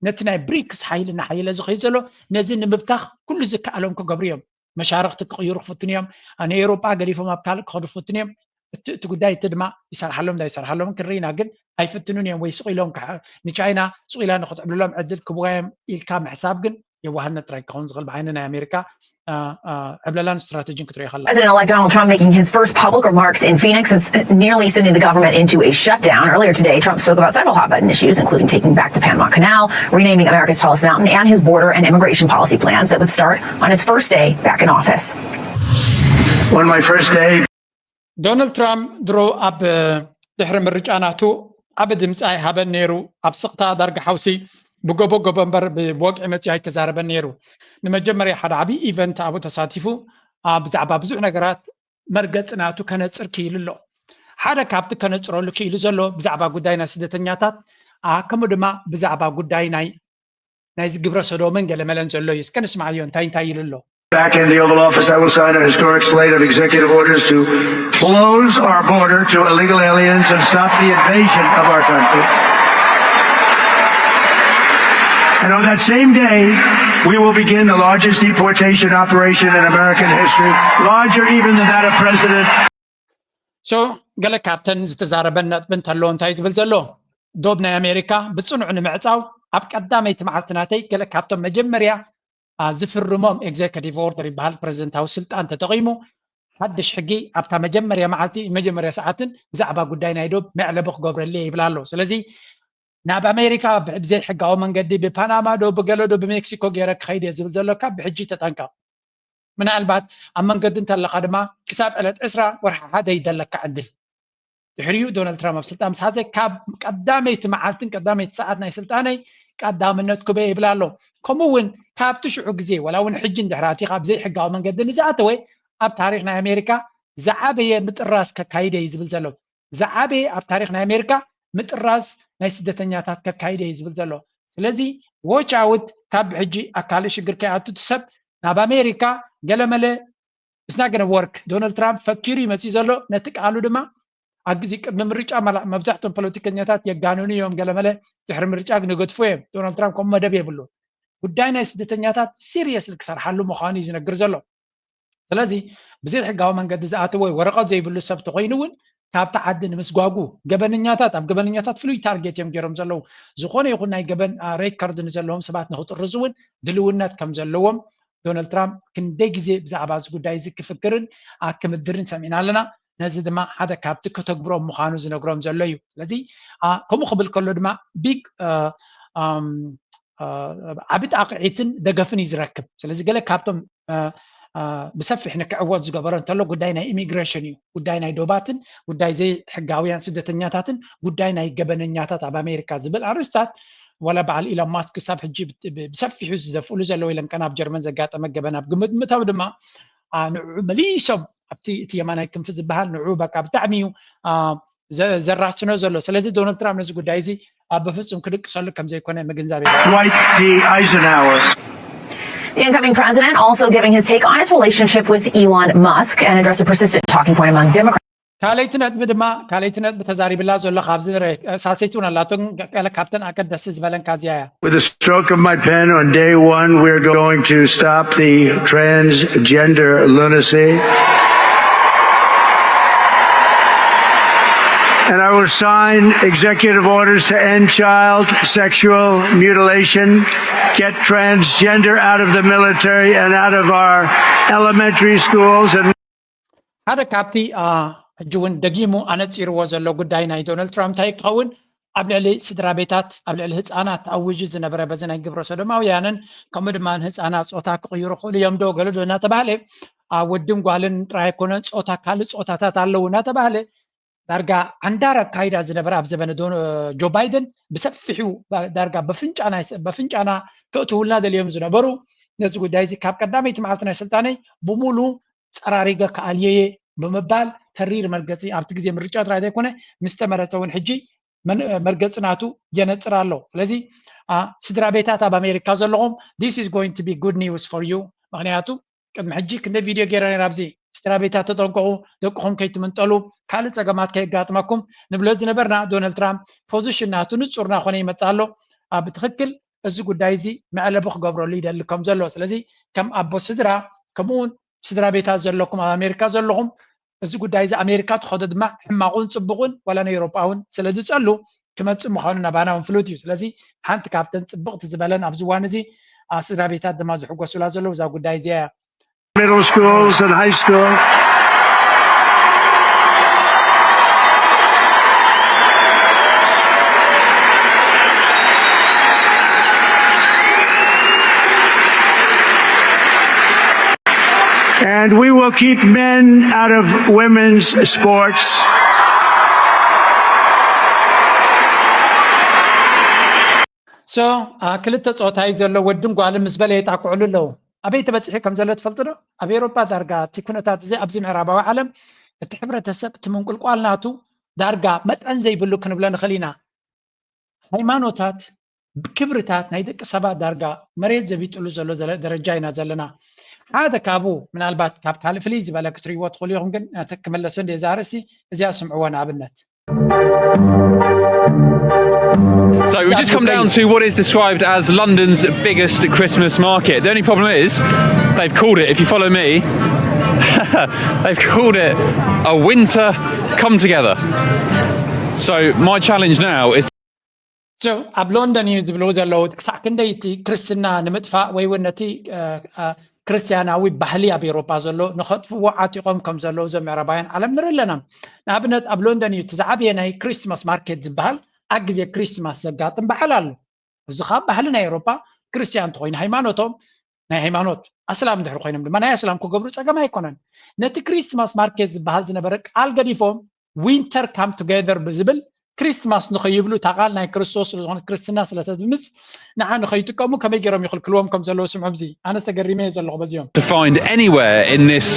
ነቲ ናይ ብሪክስ ሓይሊ እናሓየለ ዝኸይድ ዘሎ ነዚ ንምብታኽ ኩሉ ዝከኣሎም ክገብሩ እዮም። መሻርኽቲ ክቕይሩ ክፍትኑ እዮም። ንኤውሮጳ ገዲፎም ኣብ ካልእ ክኸዱ ክፍትኑ እዮም። እቲ ጉዳይ እቲ ድማ ይሰርሓሎም እንዳይሰርሓሎም ክንርኢ ኢና። ግን ኣይፍትኑን እዮም ወይ ስቕ ኢሎም ንቻይና ስቕ ኢላ ንክትዕብልሎም ዕድል ክብዋ እዮም ኢልካ ምሕሳብ ግን የዋህነት ጥራይ ክኸውን ዝኽእል ብዓይኒ ናይ ኣሜሪካ ዕብለላን ስትራተጂን ክትሪኦ ከላ። President-elect Donald Trump making his first public remarks in Phoenix since nearly sending the government into a shutdown. Earlier today, Trump spoke about several hot-button issues, including taking back the Panama Canal, renaming America's Tallest Mountain, and his border and immigration policy plans that would start on his first day back in office. On my first day, ዶናልድ ትራምፕ ድሮ ኣብ ድሕሪ ምርጫ ናቱ ዓቢ ድምፂ ኣይሃበን ነይሩ። ኣብ ስቕታ ዳርጋ ሓውሲ ብጎቦ ጎቦ እምበር ብወግዒ መፂኡ ኣይተዛረበን ነይሩ። ንመጀመርያ ሓደ ዓቢ ኢቨንት ኣብኡ ተሳቲፉ ብዛዕባ ብዙሕ ነገራት መርገፂ ናቱ ከነፅር ክኢሉ ኣሎ። ሓደ ካብቲ ከነፅረሉ ክኢሉ ዘሎ ብዛዕባ ጉዳይ ናይ ስደተኛታት ከምኡ ድማ ብዛዕባ ጉዳይ ናይ ናይዚ ግብረ ሰዶምን ገለመለን ዘሎ እዩ። እስከ ንስማዓዮ እንታይ እንታይ ኢሉ ኣሎ። Back in the Oval Office, I will sign a historic slate of executive orders to close our border to illegal aliens and stop the invasion of our country. And on that same day, we will begin the largest deportation operation in American history, larger even than that of President So ገለ ካብተን ዝተዛረበን ነጥቢ እንተሎ እንታይ ዝብል ዘሎ ዶብ ናይ ኣሜሪካ ብፅኑዕ ንምዕፃው ኣብ ቀዳመይቲ መዓልቲ ናተይ ገለ ካብቶም መጀመርያ ዝፍርሞም executive order ይበሃል ፕረዚደንታዊ ስልጣን ተጠቒሙ ሓድሽ ሕጊ ኣብታ መጀመርያ መዓልቲ መጀመርያ ሰዓትን ብዛዕባ ጉዳይ ናይ ዶብ መዕለቢ ክገብረሉ እየ ይብል ኣሎ። ስለዚ ናብ ኣሜሪካ ብዘይሕጋዊ መንገዲ ብፓናማ ዶ ብገለ ዶ ብሜክሲኮ ገይረ ክኸይድ እየ ዝብል ዘሎ ካብ ብሕጂ ተጠንቀቕ። ምናልባት ኣብ መንገዲ እንተለኻ ድማ ክሳብ ዕለት ዕስራ ወርሒ ሓደ ይደለካ ዕድል። ድሕሪኡ ዶናልድ ትራምፕ ኣብ ስልጣን ምስ ሓዘ ካብ ቀዳመይቲ መዓልትን ቀዳመይቲ ሰዓት ናይ ስልጣነይ ቀዳምነት ክበ ይብል ኣሎ። ከምኡ እውን ካብቲ ሽዑ ግዜ ዋላ እውን ሕጂ እንድሕር ኣቲኻ ብዘይሕጋዊ መንገዲ ንዝኣተወ ኣብ ታሪክ ናይ ኣሜሪካ ዝዓበየ ምጥራዝ ከካይደ እዩ ዝብል ዘሎ። ዝዓበየ ኣብ ታሪክ ናይ ኣሜሪካ ምጥራዝ ናይ ስደተኛታት ከካይደ እዩ ዝብል ዘሎ። ስለዚ ዎች ኣውት ካብ ብሕጂ ኣብ ካልእ ሽግር ከይኣቱ እቲ ሰብ ናብ ኣሜሪካ ገለመለ it's not gonna work። ዶናልድ ትራምፕ ፈኪሩ እዩ መፂኡ ዘሎ። ነቲ ቃሉ ድማ ኣብ ግዜ ቅድሚ ምርጫ መብዛሕትኦም ፖለቲከኛታት የጋንኑ እዮም ገለመለ ድሕሪ ምርጫ ግን ይገድፉ እዮም። ዶናልድ ትራምፕ ከምኡ መደብ የብሉ። ጉዳይ ናይ ስደተኛታት ሲሪየስሊ ክሰርሓሉ ምዃኑ እዩ ዝነግር ዘሎ። ስለዚ ብዘይ ሕጋዊ መንገዲ ዝኣተወ ወይ ወረቐት ዘይብሉ ሰብ ተኮይኑ እውን ካብቲ ዓዲ ንምስጓጉ ገበነኛታት ኣብ ገበነኛታት ፍሉይ ታርጌት እዮም ገይሮም ዘለዉ። ዝኾነ ይኹን ናይ ገበን ሬከርድ ንዘለዎም ሰባት ንክጥርዙ እውን ድልውነት ከም ዘለዎም ዶናልድ ትራምፕ ክንደይ ግዜ ብዛዕባ እዚ ጉዳይ እዚ ክፍክርን ክምድርን ሰሚዕና ኣለና። ነዚ ድማ ሓደ ካብቲ ከተግብሮም ምዃኑ ዝነግሮም ዘሎ እዩ። ስለዚ ከምኡ ክብል ከሎ ድማ ቢግ ዓቢ ጣቕዒትን ደገፍን እዩ ዝረክብ። ስለዚ ገለ ካብቶም ብሰፊሕ ንክዕወት ዝገበሮ እንተሎ ጉዳይ ናይ ኢሚግሬሽን እዩ። ጉዳይ ናይ ዶባትን ጉዳይ ዘይሕጋውያን ስደተኛታትን ጉዳይ ናይ ገበነኛታት ኣብ ኣሜሪካ ዝብል ኣርእስታት ዋላ በዓል ኢሎን ማስክ ክሳብ ሕጂ ብሰፊሑ ዝደፍእሉ ዘለዉ ኢለን ከን ኣብ ጀርመን ዘጋጠመ ገበን ኣብ ግምት ምእታው ድማ ንዕኡ መሊሶም ኣብቲ እቲ የማናይ ክንፊ ዝበሃል ንዕኡ በቃ ብጣዕሚ እዩ ዘራስኖ ዘሎ። ስለዚ ዶናልድ ትራምፕ ነዚ ጉዳይ እዚ ኣብ በፍጹም ክድቅሰሉ ከም ዘይኮነ ምግንዛብ የድሊ። Dwight D. Eisenhower. The incoming president also giving his take on his relationship with Elon Musk and address a persistent talking point among Democrats. ካልኣይቲ ነጥቢ ድማ ካልኣይቲ ነጥቢ ተዛሪብላ ዘሎ ካብዚ ሳሰይቲ እውን ኣላቶ ገለ ካብተን ኣገደስቲ ዝበለን ካዚያ እያ። With the stroke of my pen on day one, we're going to stop the transgender lunacy. And I will sign executive orders to end child sexual mutilation, get transgender out of the military and out of our elementary schools. And ሓደ ካብቲ ሕጂ እውን ደጊሙ ኣነፂርዎ ዘሎ ጉዳይ ናይ ዶናልድ ትራምፕ እንታይ ክኸውን ኣብ ልዕሊ ስድራ ቤታት ኣብ ልዕሊ ህፃናት ኣውጅ ዝነበረ በዚ ናይ ግብረ ሰዶማውያንን ከምኡ ድማ ንህፃናት ፆታ ክቕይሩ ክኽእሉ እዮም ዶ ገለ ዶ እናተባህለ ወድን ጓልን ጥራይ ኣይኮነን ፆታ ካልእ ፆታታት ኣለዉ እናተባህለ ዳርጋ ዓንዳር ኣካይዳ ዝነበረ ኣብ ዘበነ ጆ ባይደን ብሰፊሑ ዳርጋ በፍንጫና ከእትውልና ደልዮም ዝነበሩ ነዚ ጉዳይ እዚ ካብ ቀዳመይቲ መዓልቲ ናይ ስልጣነይ ብሙሉ ፀራሪገ ክኣልየየ ብምባል ተሪር መርገፂ ኣብቲ ግዜ ምርጫ ጥራይ ዘይኮነ ምስ ተመረፀ እውን ሕጂ መርገፂ ናቱ የነፅር ኣሎ። ስለዚ ስድራ ቤታት ኣብ ኣሜሪካ ዘለኹም this is going to be good news for you። ምክንያቱ ቅድሚ ሕጂ ክንደይ ቪድዮ ገይረ ነይረ ኣብዚ ስድራ ቤታት ተጠንቀቑ፣ ደቅኹም ከይትምንጠሉ፣ ካልእ ጸገማት ከየጋጥመኩም ንብሎ ዝነበርና፣ ዶናልድ ትራምፕ ፖዚሽን ናቱ ንጹር እናኾነ ይመጽእ ኣሎ። ኣብ ትኽክል እዚ ጉዳይ እዚ መዕለቢ ክገብረሉ ይደሊ ከም ዘሎ። ስለዚ ከም ኣቦ ስድራ፣ ከምኡ እውን ስድራ ቤታት ዘለኩም ኣብ ኣሜሪካ ዘለኹም፣ እዚ ጉዳይ እዚ ኣሜሪካ ትኸዶ ድማ ሕማቑን ጽቡቑን ዋላ ናይ ኤውሮጳ እውን ስለ ዝጸሉ ክመጽእ ምዃኑ ናባና እውን ፍሉጥ እዩ። ስለዚ ሓንቲ ካብተን ጽብቕቲ ዝበለን ኣብዚ እዋን እዚ፣ ኣ፣ ስድራ ቤታት ድማ ዝሕጎሱላ ዘለዉ እዛ ጉዳይ እዚኣ እያ። Middle schools and high school. And we will keep men out of women's sports. So, ኣ፣ ክልተ ጾታ እዩ ዘሎ፣ ወድን ጓልን ምስ በለ የጣቅዕሉ ኣለዉ። ኣበይ ተበጺሑ ከም ዘሎ ትፈልጡ ዶ? ኣብ ኤውሮጳ ዳርጋ እቲ ኩነታት እዚ ኣብዚ ምዕራባዊ ዓለም እቲ ሕብረተሰብ እቲ ምንቁልቋል ናቱ ዳርጋ መጠን ዘይብሉ ክንብሎ ንኽእል ኢና። ሃይማኖታት፣ ክብርታት ናይ ደቂ ሰባት ዳርጋ መሬት ዘቢጥሉ ዘሎ ዘለ-፣ ደረጃ ኢና ዘለና። ሓደ ካብኡ ምናልባት ካብ ካልእ ፍልይ ዝበለ ክትርእይዎ ትኽእሉ ኢኹም፣ ግን ክመለስ እንደ እዛ ኣርእስቲ እዚኣ ስምዕዎ ንኣብነት። So we've just come down to what is described as London's biggest Christmas market. The only problem is they've called it, if you follow me, they've called it a winter come together. So my challenge now is So ኣብ ሎንደን እዩ ዝብልዎ ዘለዉ፣ ክሳዕ ክንደይ እቲ ክርስትና ንምጥፋእ ወይ እውን ነቲ፣ እ፣ እ፣ ክርስትያናዊ ባህሊ ኣብ ኤውሮጳ ዘሎ ንኸጥፍዎ ዓጢቖም ከም ዘለዉ እዞም ምዕራባውያን ዓለም ንርኢ ኣለና። ንኣብነት ኣብ ሎንደን እዩ እቲ ዝዓበየ ናይ ክሪስማስ ማርኬት ዝበሃል፣ ኣብ ግዜ ክሪስማስ ዘጋጥም በዓል ኣሎ። እዚ ኸኣ ባህሊ ናይ ኤውሮጳ፣ ክርስትያን እንተኾይኑ ሃይማኖቶም ናይ ሃይማኖት ኣስላም እንድሕር ኮይኖም ድማ ናይ ኣስላም ክገብሩ ጸገም ኣይኮነን። ነቲ ክሪስማስ ማርኬት ዝበሃል ዝነበረ ቃል ገዲፎም ዊንተር ካም ቱጌዘር ብዝብል ክሪስማስ ንኸይብሉ እታ ቃል ናይ ክርስቶስ ስለ ዝኾነት ክርስትና ስለ ተድምጽ ንዓ ንኸይጥቀሙ ከመይ ገይሮም ይኽልክልዎም ከም ዘለዉ ስምዖም። እዚ ኣነስ ተገሪመ እየ ዘለኹ በዚኦም። To find anywhere in this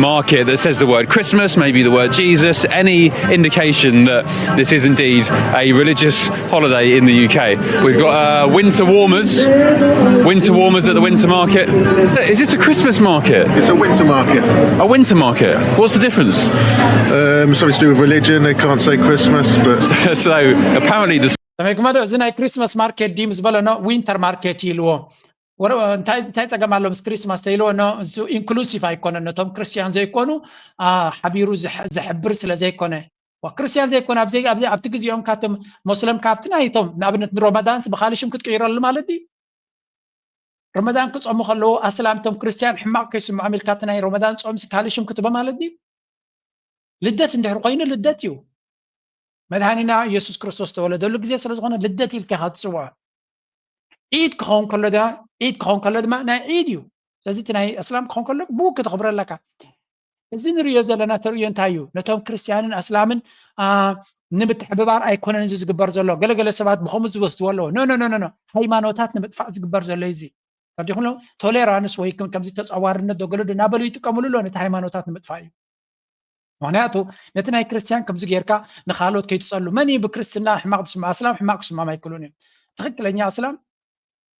market that says the word Christmas, maybe the word Jesus, any indication that this is indeed a religious holiday in the U K. We've got, uh, winter warmers, winter warmers at the winter market. Is this a Christmas market? It's a winter market. A winter market? What's the difference? Um, something to do with religion. They can't say Christmas, but So, so apparently the ከመይ ክመዶ እዚ ናይ ክሪስማስ ማርኬት ድዩ ምስ በሎ፣ ኖ፣ ዊንተር ማርኬት ይልዎ። ወረ-፣ እንታይ፣ እንታይ ጸገም ኣሎ ምስ ክሪስማስ ተይልዎ? ኖ፣ እሱ ኢንክሉሲቭ ኣይኮነን። ነቶም ክርስትያን ዘይኮኑ፣ ኣ፣ ሓቢሩ ዝሕ-፣ ዝሕብር ስለ ዘይኮነ። ዋ፣ ክርስትያን ዘይኮነ ኣብዚ፣ ኣብዚ፣ ኣብቲ ግዜኦም ካቶም ሞስለም ካብቲ ናይቶም፣ ንኣብነት ንሮመዳንስ ብኻልእ ሽም ክትቅይረሉ ማለት ድዩ? ረመዳን ክጾሙ ከለዉ ኣስላም፣ እቶም ክርስትያን ሕማቕ ከይስምዖም ኢልካ እቲ ናይ ረመዳን ጾምሲ ካልእ ሽም ክትቦ ማለት ድዩ? ልደት እንድሕር ኮይኑ ልደት እዩ። መድሃኒና ኢየሱስ ክርስቶስ ዝተወለደሉ ግዜ ስለ ዝኾነ ልደት ኢልካ ኢኻ ትጽውዖ። ዒድ ክኸውን ከሎ ዳ-፣ ዒድ ክኸውን ከሎ ድማ ናይ ዒድ እዩ። ስለዚ እቲ ናይ ኣስላም ክኸውን ከሎ ብኡ ከተኽብሮ ኣለካ። እዚ ንርእዮ ዘለና ተርእዮ እንታይ እዩ? ነቶም ክርስትያንን ኣስላምን፣ ኣ፣ ንምትሕብባር ኣይኮነን እዚ ዝግበር ዘሎ። ገለገለ ሰባት ብኸምኡ ዝወስድዎ ኣለዎ። ኖ፣ ኖ፣ ኖ፣ ኖ፣ ኖ። ሃይማኖታት ንምጥፋእ ዝግበር ዘሎ እዩ እዚ። ተረዲኹም? ቶሌራንስ ወይ ከም-፣ ከምዚ ተጻዋርነት ዶ ገለ ዶ እናበሉ ይጥቀምሉ ኣለዉ ነቲ ሃይማኖታት ንምጥፋእ እዩ። ምኽንያቱ ነቲ ናይ ክርስትያን ከምዚ ጌርካ ንኻልኦት ከይትጸሉ። መን እዩ ብክርስትና ሕማቕ ዝስምዖ? ኣስላም ሕማቕ ክስምዖም ኣይክእሉን እዮም። ትኽክለኛ ኣስላም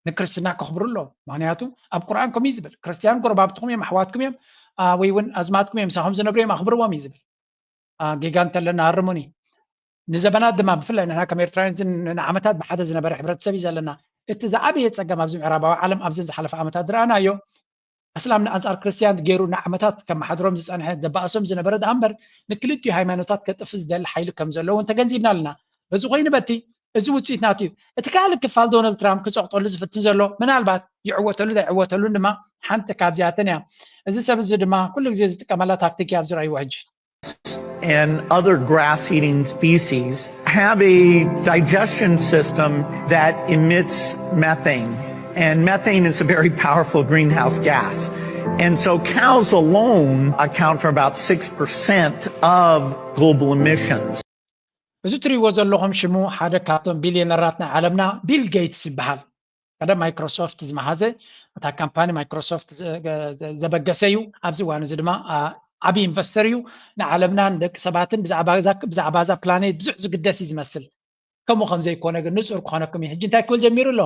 ንክርስትና ከኽብሩ ኣለዎም። ምኽንያቱ ኣብ ቁርኣን ከምኡ እዩ ዝብል፣ "ክርስትያን ጎረባብትኹም እዮም፣ ኣሕዋትኩም እዮም፣ ኣ፣ ወይ እውን ኣዝማድኩም እዮም፣ ምሳኹም ዝነብሩ እዮም፣ ኣኽብርዎም" እዩ ዝብል። ኣ፣ ጌጋ እንተለና ኣርሙኒ። ንዘበናት ድማ ብፍላይ ንሕና ከም ኤርትራውያን ዝን-፣ ንዓመታት ብሓደ ዝነበረ ሕብረተሰብ እዩ ዘለና። እቲ ዝዓበየ ጸገም ኣብዚ ምዕራባዊ ዓለም ኣብዘን ዝሓለፈ ዓመታት ዝረኣናዮ፣ ኣስላም ንኣንጻር ክርስትያን ገይሩ ንዓመታት ከመሓድሮም ዝጸንሐ፣ ዘባእሶም ዝነበረ ደኣ እምበር፣ ንክልቲኡ ሃይማኖታት ከጥፍእ ዝደሊ ሓይሊ ከም ዘሎ እውን ተገንዚብና ኣለና። በዚ ኮይኑ በቲ፣ እዚ ውጽኢት ናቱ እዩ። እቲ ካልእ ክፋል ዶናልድ ትራምፕ ክጸቕጠሉ ዝፍትን ዘሎ፣ ምናልባት ይዕወተሉ ዶ ኣይዕወተሉን ድማ ሓንቲ ካብዚኣተን እያ። እዚ ሰብ እዚ ድማ ኩሉ ግዜ ዝጥቀመላ ታክቲክ እያ ኣብዚ ረኣይዎ ሕጂ። And other grass-eating species have a digestion system that emits methane. And methane is a very powerful greenhouse gas. And so cows alone account for about six percent of global emissions. እዚ ትርእይዎ ዘለኹም ሽሙ ሓደ ካብቶም ቢልዮነራት ናይ ዓለምና ቢል ጌትስ ይበሃል። ቀደም ማይክሮሶፍት ዝመሃዘ፣ እታ ካምፓኒ ማይክሮሶፍት ዘ-፣ ዘ-፣ ዘበገሰ እዩ። ኣብዚ እዋን እዚ ድማ፣ ኣ፣ ዓቢ ኢንቨስተር እዩ። ንዓለምና ንደቂ ሰባትን ብዛዕባ እዛ፣ ብዛዕባ እዛ ፕላኔት ብዙሕ ዝግደስ እዩ ዝመስል። ከምኡ ከም ዘይኮነ ግን ንጹር ክኾነኩም እዩ። ሕጂ እንታይ ክብል ጀሚሩ ኣሎ?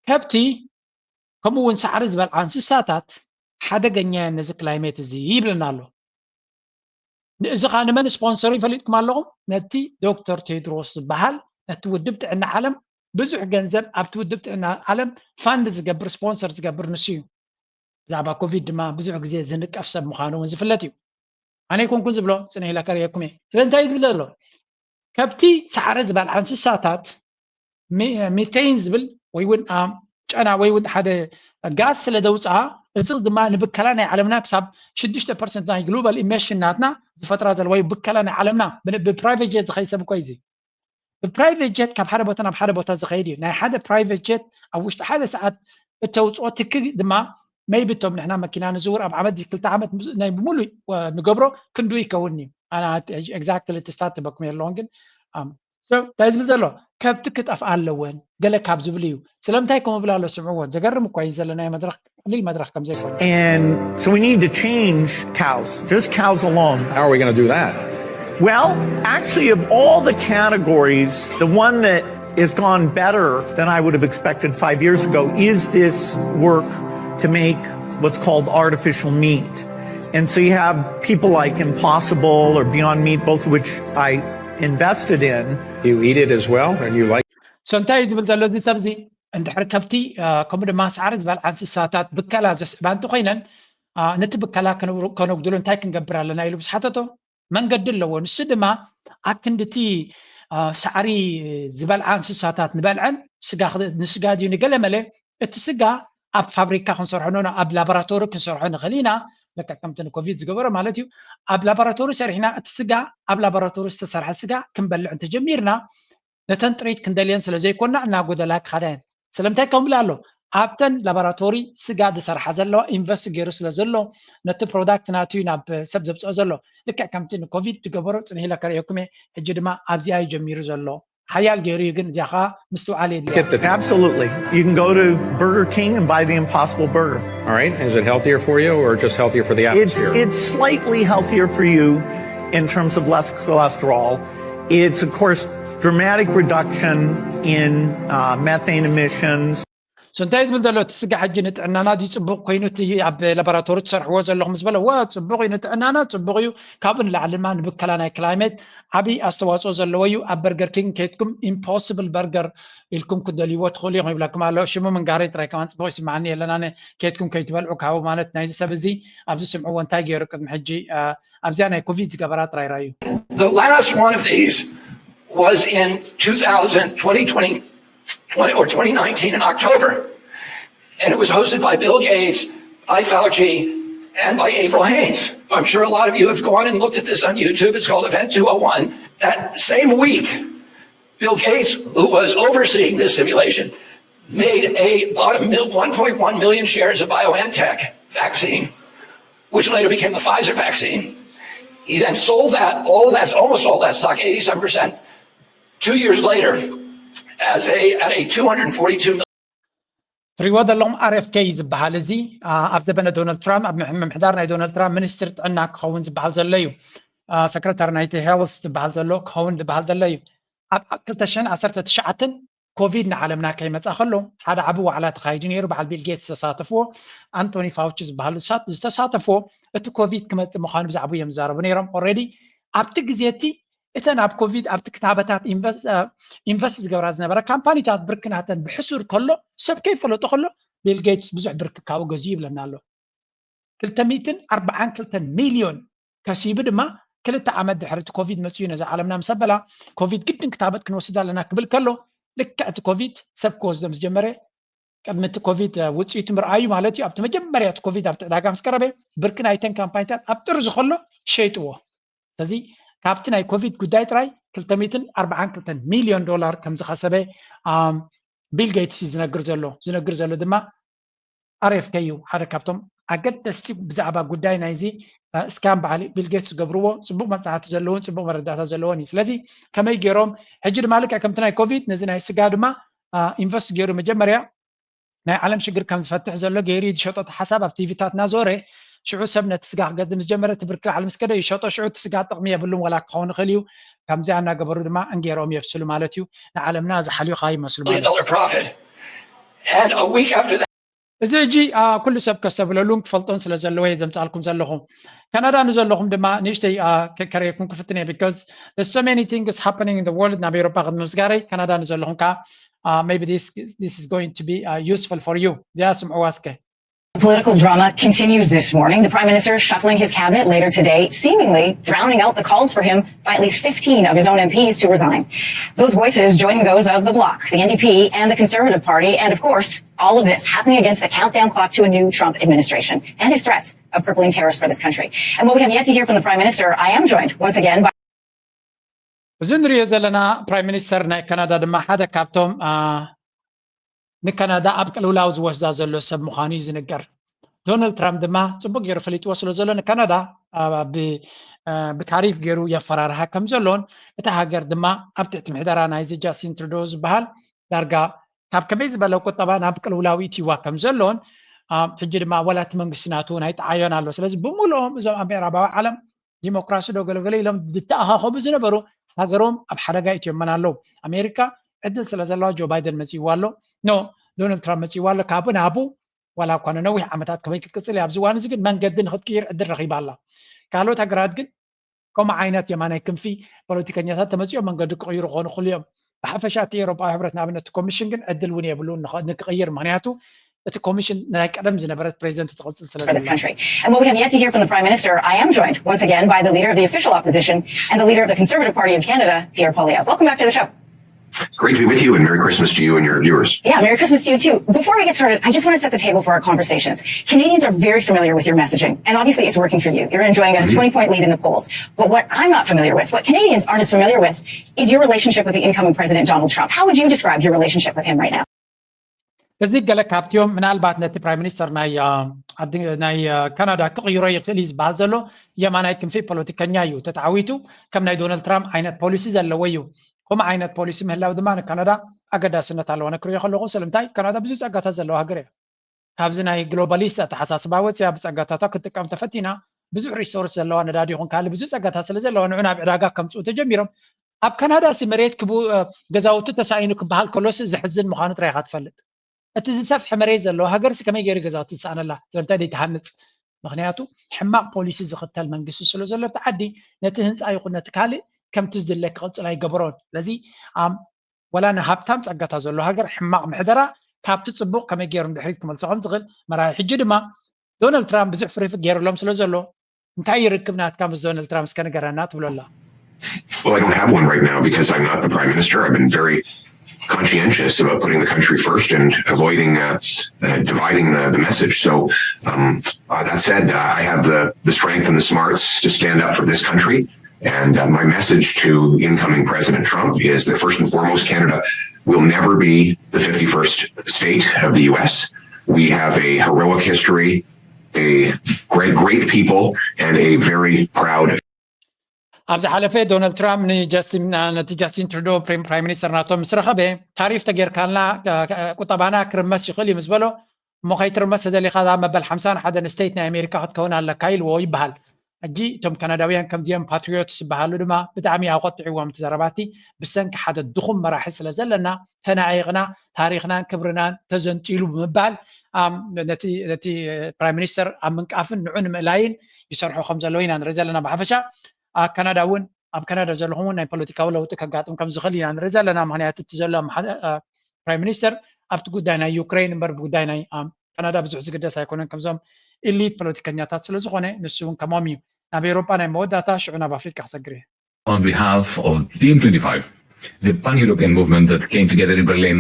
ከብቲ ከምኡ እውን ሳዕሪ ዝበልዓ እንስሳታት ሓደገኛ እየን ነዚ ክላይሜት እዚ ይብለና ኣሎ። እዚ ከዓ ንመን ስፖንሰር ይፈሊጥኩም ኣለኹም? ነቲ ዶክተር ቴድሮስ ዝበሃል ነቲ ውድብ ጥዕና ዓለም ብዙሕ ገንዘብ ኣብቲ ውድብ ጥዕና ዓለም ፋንድ ዝገብር ስፖንሰር ዝገብር ንሱ እዩ። ብዛዕባ ኮቪድ ድማ ብዙሕ ግዜ ዝንቀፍ ሰብ ምዃኑ እውን ዝፍለጥ እዩ። ኣነ ይኮንኩ ዝብሎ፣ ፅነ ኢለ ከርእየኩም እየ። ስለ እንታይ እዩ ዝብል ዘሎ? ከብቲ ሳዕሪ ዝበልዓ እንስሳታት ሚቴይን ዝብል ወይ እውን ጨና ወይ እውን ሓደ ጋዝ ስለ ዘውፅኣ፣ እዚ ድማ ንብከላ ናይ ዓለምና ክሳብ ሽዱሽተ ፐርሰንት ናይ ግሎባል ኢሜሽን ናትና ዝፈጥራ ዘሎ ወይ ብከላ ናይ ዓለምና ብፕራይቬት ጀት ዝኸይድ ሰብ እኮ እዩ። ብፕራይቬት ጀት ካብ ሓደ ቦታ ናብ ሓደ ቦታ ዝኸይድ እዩ። ናይ ሓደ ፕራይቬት ጀት ኣብ ውሽጢ ሓደ ሰዓት እተውፅኦ ትኪ ድማ maybe እቶም ንሕና መኪና ንዝውር ኣብ ዓመት ክልተ ዓመት ናይ ብምሉእ ንገብሮ ክንዱ ይከውን እዩ። ኣና ኤግዛክትሊ እቲ ስታት በኩም የለውን ግን እንታይ ዝብል ዘሎ ከብቲ ክጠፍኣ ኣለወን ገለ ካብ ዝብል እዩ። ስለምንታይ ከምብል ኣሎ ስምዕዎ። ዘገርም እኳ እዩ ዘለናዮ መድረኽ ቀሊል መድረኽ ከም ዘይኮነ። And so we need to change cows, just cows alone. How are we going to do that? Well, actually, of all the categories, the one that has gone better than I would have expected five years ago is this work to make what's called artificial meat. And so you have people like Impossible or Beyond Meat, both of which I invested in. You eat it as well, and you like. So እንታይ እዩ ዝብል ዘሎ እዚ ሰብ እዚ? እንድሕር ከብቲ ከምኡ ድማ ሳዕሪ ዝበልዓ እንስሳታት ብከላ ዘስዕባ እንተኮይነን ነቲ ብከላ ከነጉድሎ እንታይ ክንገብር ኣለና ኢሉ ምስ ሓተቶ መንገዲ ኣለዎ። ንሱ ድማ ኣክንድቲ ሳዕሪ ዝበልዓ እንስሳታት ንበልዐን ንስጋ ድዩ ንገለ መለ እቲ ስጋ ኣብ ፋብሪካ ክንሰርሖ ኖ ኣብ ላቦራቶሪ ክንሰርሖ ንኽእል ኢና። በቃ ከምቲ ንኮቪድ ዝገበሮ ማለት እዩ። ኣብ ላቦራቶሪ ሰሪሕና እቲ ስጋ ኣብ ላቦራቶሪ ዝተሰርሐ ስጋ ክንበልዕ እንተጀሚርና ነተን ጥሪት ክንደልየን ስለ ዘይኮና እናጎደላ ክኸዳ እየን። ስለምንታይ ከምብል ኣሎ ኣብተን ላቦራቶሪ ስጋ ዝሰርሓ ዘለዋ ኢንቨስት ገይሩ ስለ ዘሎ ነቲ ፕሮዳክት ናቱ እዩ ናብ ሰብ ዘብፅኦ ዘሎ። ልክዕ ከምቲ ንኮቪድ ዝገበሮ ፅንሂለ ከርእየኩም እየ። ሕጂ ድማ ኣብዚኣ እዩ ጀሚሩ ዘሎ። ሓያል ገይሩ እዩ ግን እዚኣ ከዓ ምስትውዓል የድልያ። Absolutely. You can go to Burger King and buy the Impossible Burger. All right. Is it healthier for you or just healthier for the It's atmosphere? it's slightly healthier for you in terms of less cholesterol. It's of course dramatic reduction in uh, methane emissions. So እንታይ ዝብል ዘሎ እቲ ስጋ ሕጂ ንጥዕናና ድዩ ፅቡቅ ኮይኑ እቲ ኣብ ላቦራቶሪ ትሰርሕዎ ዘለኹም ዝበለ ዋ ፅቡቅ እዩ ንጥዕናና ፅቡቅ እዩ። ካብኡ ንላዕሊ ድማ ንብከላ ናይ ክላይሜት ዓብይ ኣስተዋፅኦ ዘለዎ እዩ። ኣብ በርገር ኪንግ ከይድኩም ኢምፖስብል በርገር ኢልኩም ክደልይዎ ትኽእሉ ኢኹም ይብለኩም ኣሎ። ሽሙ ምንጋረይ ጥራይ ከማን ፅቡቅ ይስማዓኒ የለን ኣነ ከይድኩም ከይትበልዑ ካብኡ ማለት ናይዚ ሰብ እዚ ኣብዚ ስምዕዎ እንታይ ገይሩ ቅድሚ ሕጂ ኣብዚኣ ናይ ኮቪድ ዝገበራ ጥራይ ራዩ። The last one of these was in two thousand, twenty twenty, twenty, or twenty nineteen in October. And it was hosted by Bill Gates, by Fauci, and by April Haines. I'm sure a lot of you have gone and looked at this on YouTube. It's called Event two oh one. That same week, Bill Gates, who was overseeing this simulation, made a bought a mil, one point one million shares of BioNTech vaccine, which later became the Pfizer vaccine. He then sold that, all that's almost all that stock, eighty-seven percent, two years later, as a at a two hundred forty-two million. ትሪዎ ዘለኹም ኣር ኤፍ ኬ ዝበሃል እዚ ኣብ ዘበነ ዶናልድ ትራምፕ ኣብ ምምሕዳር ናይ ዶናልድ ትራምፕ ሚኒስትር ጥዕና ክኸውን ዝበሃል ዘሎ እዩ። ሰክረታሪ ናይቲ ሄልስ ዝበሃል ዘሎ ክኸውን ዝበሃል ዘሎ እዩ። ኣብ ክልተ ሽሕን ዓሰርተ ትሽዓተን ኮቪድ ንዓለምና ከይመፃ ከሎ ሓደ ዓቢ ዋዕላ ተኻይዱ ነይሩ። በዓል ቢል ጌትስ ዝተሳተፍዎ፣ ኣንቶኒ ፋውቺ ዝበሃሉ ዝተሳተፍዎ፣ እቲ ኮቪድ ክመፅእ ምዃኑ ብዛዕባኡ እዮም ዝዛረቡ ነይሮም። ኦልሬዲ ኣብቲ ግዜ እቲ እተን ኣብ ኮቪድ ኣብቲ ክታበታት ኢንቨስት ዝገብራ ዝነበረ ካምፓኒታት ብርኪ ናተን ብሕሱር ከሎ ሰብ ከይፈለጦ ከሎ ቢል ጌትስ ብዙሕ ብርኪ ካብኡ ገዝኡ ይብለና ኣሎ። ክልተ ሚእትን ኣርባዓን ክልተን ሚልዮን ከሲቡ ድማ ክልተ ዓመት ድሕሪ እቲ ኮቪድ መፅኡ ነዛ ዓለምና ምስ ኣበላ ኮቪድ ግድን ክታበት ክንወስድ ኣለና ክብል ከሎ ልክዕ እቲ ኮቪድ ሰብ ክወስዶ ምስ ጀመረ ቅድሚ እቲ ኮቪድ ውፅኢቱ ምርኣዩ ማለት እዩ ኣብቲ መጀመርያ እቲ ኮቪድ ኣብቲ ዕዳጋ ምስ ቀረበ ብርኪ ናይተን ካምፓኒታት ኣብ ጥርዚ ከሎ ሸይጥዎ። ስለዚ ካብቲ ናይ ኮቪድ ጉዳይ ጥራይ ክልተ ሚእትን ኣርባዓን ክልተን ሚልዮን ዶላር ከም ዝኸሰበ ቢል ጌትስ እዩ ዝነግር ዘሎ። ዝነግር ዘሎ ድማ ኣር ኤፍ ኬ እዩ ሓደ ካብቶም ኣገደስቲ ብዛዕባ ጉዳይ ናይዚ ስካም በዓል ቢል ጌትስ ዝገብርዎ ፅቡቅ መፅናዕቲ ዘለዎን ፅቡቅ መረዳእታ ዘለዎን እዩ። ስለዚ ከመይ ገይሮም ሕጂ ድማ ልክዕ ከምቲ ናይ ኮቪድ ነዚ ናይ ስጋ ድማ ኢንቨስት ገይሩ መጀመርያ ናይ ዓለም ሽግር ከም ዝፈትሕ ዘሎ ገይሩ እዩ ዝሸጦ እቲ ሓሳብ ኣብ ቲቪታት እናዞረ ሽዑ ሰብ ነቲ ስጋ ክገዝእ ምስ ጀመረ እቲ ብርኪ ላዕሊ ምስ ከደ ይሸጦ ሽዑ እቲ ስጋ ጥቕሚ የብሉን ዋላ ክኸውን ይኽእል እዩ። ከምዚኣ እናገበሩ ድማ እንጌሮም የብስሉ ማለት እዩ። ንዓለምና ዝሓልዩ ከዓ ይመስሉ ማለት እዩ። Dollar profit. And a week after that, እዚ ሕጂ ኩሉ ሰብ ከስተብለሉን ክፈልጦን ስለ ዘለዎ እየ ዘምፃልኩም ዘለኹ። ካናዳ ንዘለኹም ድማ ንእሽተይ ከረየኩም ክፍትን እየ። Because there's so many things happening in the world። ናብ ኤሮፓ ቅድሚ ምስጋረይ፣ ካናዳ ንዘለኹም ከዓ maybe this is going to be useful for you። እዚኣ ስምዕዋ እስከ። Political drama continues this morning. The prime minister shuffling his cabinet later today, seemingly drowning out the calls for him by at least fifteen of his own M Ps to resign. Those voices joining those of the bloc, the N D P, and the Conservative Party, and of course, all of this happening against the countdown clock to a new Trump administration and his threats of crippling tariffs for this country. And while we have yet to hear from the prime minister, I am joined once again by እዚ ንሪኦ ዘለና ፕራይም ሚኒስተር ናይ ካናዳ ድማ ሓደ ካብቶም ንካናዳ ኣብ ቅልውላው ዝወስዳ ዘሎ ሰብ ምዃኑ እዩ ዝንገር። ዶናልድ ትራምፕ ድማ ፅቡቅ ገይሩ ፈሊጥዎ ስለ ዘሎ ንካናዳ ብታሪፍ ገይሩ የፈራርሃ ከም ዘሎን እታ ሃገር ድማ ኣብ ትሕቲ ምሕደራ ናይዚ ጃስቲን ትሩዶ ዝበሃል ዳርጋ ካብ ከመይ ዝበለ ቁጠባ ናብ ቅልውላው ይእትይዋ ከም ዘሎን ሕጂ ድማ ዋላ እቲ መንግስቲ ናቱ እውን ኣይጠዓዮን ኣሎ። ስለዚ ብምልኦም እዞም ኣብ ምዕራባዊ ዓለም ዲሞክራሲ ዶ ገለገለ ኢሎም ዝተኣኻኸቡ ዝነበሩ ሃገሮም ኣብ ሓደጋ እትዮመን ኣለዉ። ኣሜሪካ ዕድል ስለ ዘለዋ ጆ ባይደን መፅይዋ ኣሎ፣ ኖ ዶናልድ ትራምፕ መፅይዋ ኣሎ። ካብኡ ናብኡ ዋላ እኳ ንነዊሕ ዓመታት ከመይ ክትቅፅል እያ፣ ኣብዚ እዋን እዚ ግን መንገዲ ንክትቅይር ዕድል ረኺባ ኣላ። ካልኦት ሃገራት ግን ከምኡ ዓይነት የማናይ ክንፊ ፖለቲከኛታት ተመፂኦም መንገዲ ክቕይሩ ክኾኑ ይኽእሉ እዮም። ብሓፈሻ እቲ ኤውሮጳዊ ሕብረት ንኣብነት ኮሚሽን ግን ዕድል እውን የብሉን ንክቕይር፣ ምክንያቱ እቲ ኮሚሽን ናይ ቀደም ዝነበረት ፕሬዚደንት ትቕፅል ስለ for this country. And while we have yet to hear from the Prime Minister, I am joined once again by the leader of the official opposition and the leader of the Conservative Party of Canada, Pierre Poilievre. Welcome back to the show. Great to be with you, and Merry Christmas to you and your viewers. Yeah, Merry Christmas to you too. Before we get started, I just want to set the table for our conversations. Canadians are very familiar with your messaging, and obviously it's working for you. You're enjoying a twenty point lead in the polls. But what I'm not familiar with, what Canadians aren't as familiar with, is your relationship with the incoming President Donald Trump. How would you describe your relationship with him right now? እዚ ገለ ካብቲኦም ምናልባት ነቲ ፕራይም ሚኒስተር ናይ ካናዳ ክቕይሮ ይኽእል እዩ ዝበሃል ዘሎ የማናይ ክንፊ ፖለቲከኛ እዩ። ተተዓዊቱ ከም ናይ ዶናልድ ትራምፕ ዓይነት ፖሊሲ ዘለዎ እዩ። ከምኡ ዓይነት ፖሊሲ ምህላው ድማ ንካናዳ ኣገዳስነት ኣለዎ። ኣነ ክሪኦ ከለኹ ስለምንታይ ካናዳ ብዙሕ ጸጋታት ዘለዋ ሃገር እያ። ካብዚ ናይ ግሎባሊስት ኣተሓሳስባ ወፂኣ ብጸጋታታ ክትጥቀም ተፈቲና ብዙሕ ሪሶርስ ዘለዋ ነዳዲ ይኹን ካልእ ብዙሕ ጸጋታት ስለ ዘለዋ ንዑ ናብ ዕዳጋ ከምፅኡ ተጀሚሮም ኣብ ካናዳ ሲ መሬት ክቡ ገዛውቲ ተሳኢኑ ክበሃል ከሎስ ዘሕዝን ምዃኑ ጥራይ ኢኻ ትፈልጥ። እቲ ዝሰፍሐ መሬት ዘለዎ ሃገር ሲ ከመይ ገይሩ ገዛውቲ ዝሰኣነላ ስለምንታይ ዘይትሃንፅ? ምክንያቱ ሕማቕ ፖሊሲ ዝኽተል መንግስቲ ስለ ዘሎ እቲ ዓዲ ነቲ ህንፃ ይኹን ነቲ ካልእ ከምቲ ዝድለ ክቕፅል ኣይገበሮን። ስለዚ ወላ ንሃብታም ፀጋታት ዘሎ ሃገር ሕማቕ ምሕደራ ካብቲ ፅቡቕ ከመይ ገይሩ ንድሕሪት ክመልሶ ከም ዝኽእል መራሒ። ሕጂ ድማ ዶናልድ ትራምፕ ብዙሕ ፍሪፍት ገይርሎም ስለ ዘሎ እንታይ ይርክብ ናትካ ምስ ዶናልድ ትራምፕ እስከ ንገረና ትብሎ ኣላ። Well, I don't have one right now because I'm not the prime minister. I've been very conscientious about putting the country first and avoiding uh, uh, dividing the, the message. So, um, uh, that said, uh, I have the, the strength and the smarts to stand up for this country. And uh, my message to incoming President Trump is that first and foremost, Canada will never be the fifty-first state of the U S. We have a heroic history, a great, great people, and a very proud ኣብ ዝሓለፈ ዶናልድ ትራምፕ ንጃስቲን ነቲ ጃስቲን ትሩዶ ፕራይም ሚኒስተር ናቶም ምስ ረኸበ ታሪፍ ተጌርካልና ቁጠባና ክርመስ ይኽእል እዩ ምስ በሎ እሞ ከይትርመስ ተደሊኻ እዛ መበል ሓምሳን ሓደን ስቴት ናይ ኣሜሪካ ክትከውን ኣለካ ኢልዎ ይበሃል። ሕጂ እቶም ካናዳውያን ከምዚኦም ፓትሪዮትስ ዝበሃሉ ድማ ብጣዕሚ ኣቆጢዕዎም እቲ ዘረባቲ ብሰንኪ ሓደ ድኹም መራሒ ስለ ዘለና ተናዒቕና ታሪኽናን ክብርናን ተዘንጢሉ ብምባል ነቲ ፕራይም ሚኒስተር ኣብ ምንቃፍን ንዑ ንምእላይን ይሰርሑ ከም ዘለዉ ኢና ንርኢ ዘለና። ብሓፈሻ ኣብ ካናዳ እውን ኣብ ካናዳ ዘለኹም እውን ናይ ፖለቲካዊ ለውጢ ከጋጥም ከም ዝኽእል ኢና ንርኢ ዘለና። ምክንያቱ እቲ ዘሎ ፕራይም ሚኒስተር ኣብቲ ጉዳይ ናይ ዩክሬን እምበር ብጉዳይ ናይ ካናዳ ብዙሕ ዝግደስ ኣይኮነን ከምዞም ኢሊት ፖለቲከኛታት ስለ ዝኾነ ንሱ እውን ከሞም እዩ። ናብ ኤውሮጳ ናይ መወዳእታ ሽዑ ናብ ኣፍሪቃ ክሰግር እየ። On behalf of Team twenty-five, the pan-European movement that came together in Berlin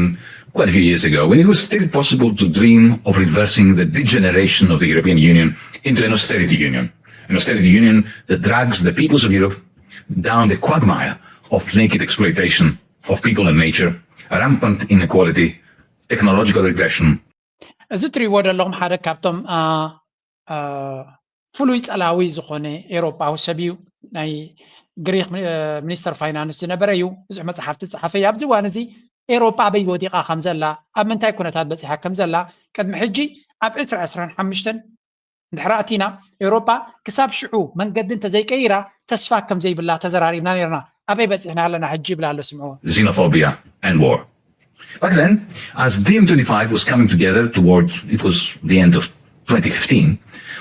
quite a few years ago, when it was still possible to dream of reversing the degeneration of the European Union into an austerity union, an austerity union that drags the peoples of Europe down the quagmire of naked exploitation of people and nature, rampant inequality, technological regression, እዚ ትሪእዎ ዘለኹም ሓደ ካብቶም ፍሉይ ጸላዊ ዝኾነ ኤውሮጳዊ ሰብ እዩ። ናይ ግሪክ ሚኒስተር ፋይናንስ ዝነበረ እዩ። ብዙሕ መጽሓፍቲ ዝጸሓፈ እዩ። ኣብዚ እዋን እዚ ኤውሮጳ ኣበይ ወዲቓ ከም ዘላ ኣብ ምንታይ ኩነታት በጺሓ ከም ዘላ ቅድሚ ሕጂ ኣብ ዕስራ ዕስራን ሓሙሽተን እንድሕር ኣቲና ኤውሮጳ ክሳብ ሽዑ መንገዲ እንተዘይቀይራ ተስፋ ከም ዘይብላ ተዘራሪብና ነርና። ኣበይ በጺሕና ኣለና ሕጂ ይብል ኣሎ ስምዕዎ። Xenophobia and war. Back then, as D M twenty-five was coming together toward, it was the end of twenty fifteen,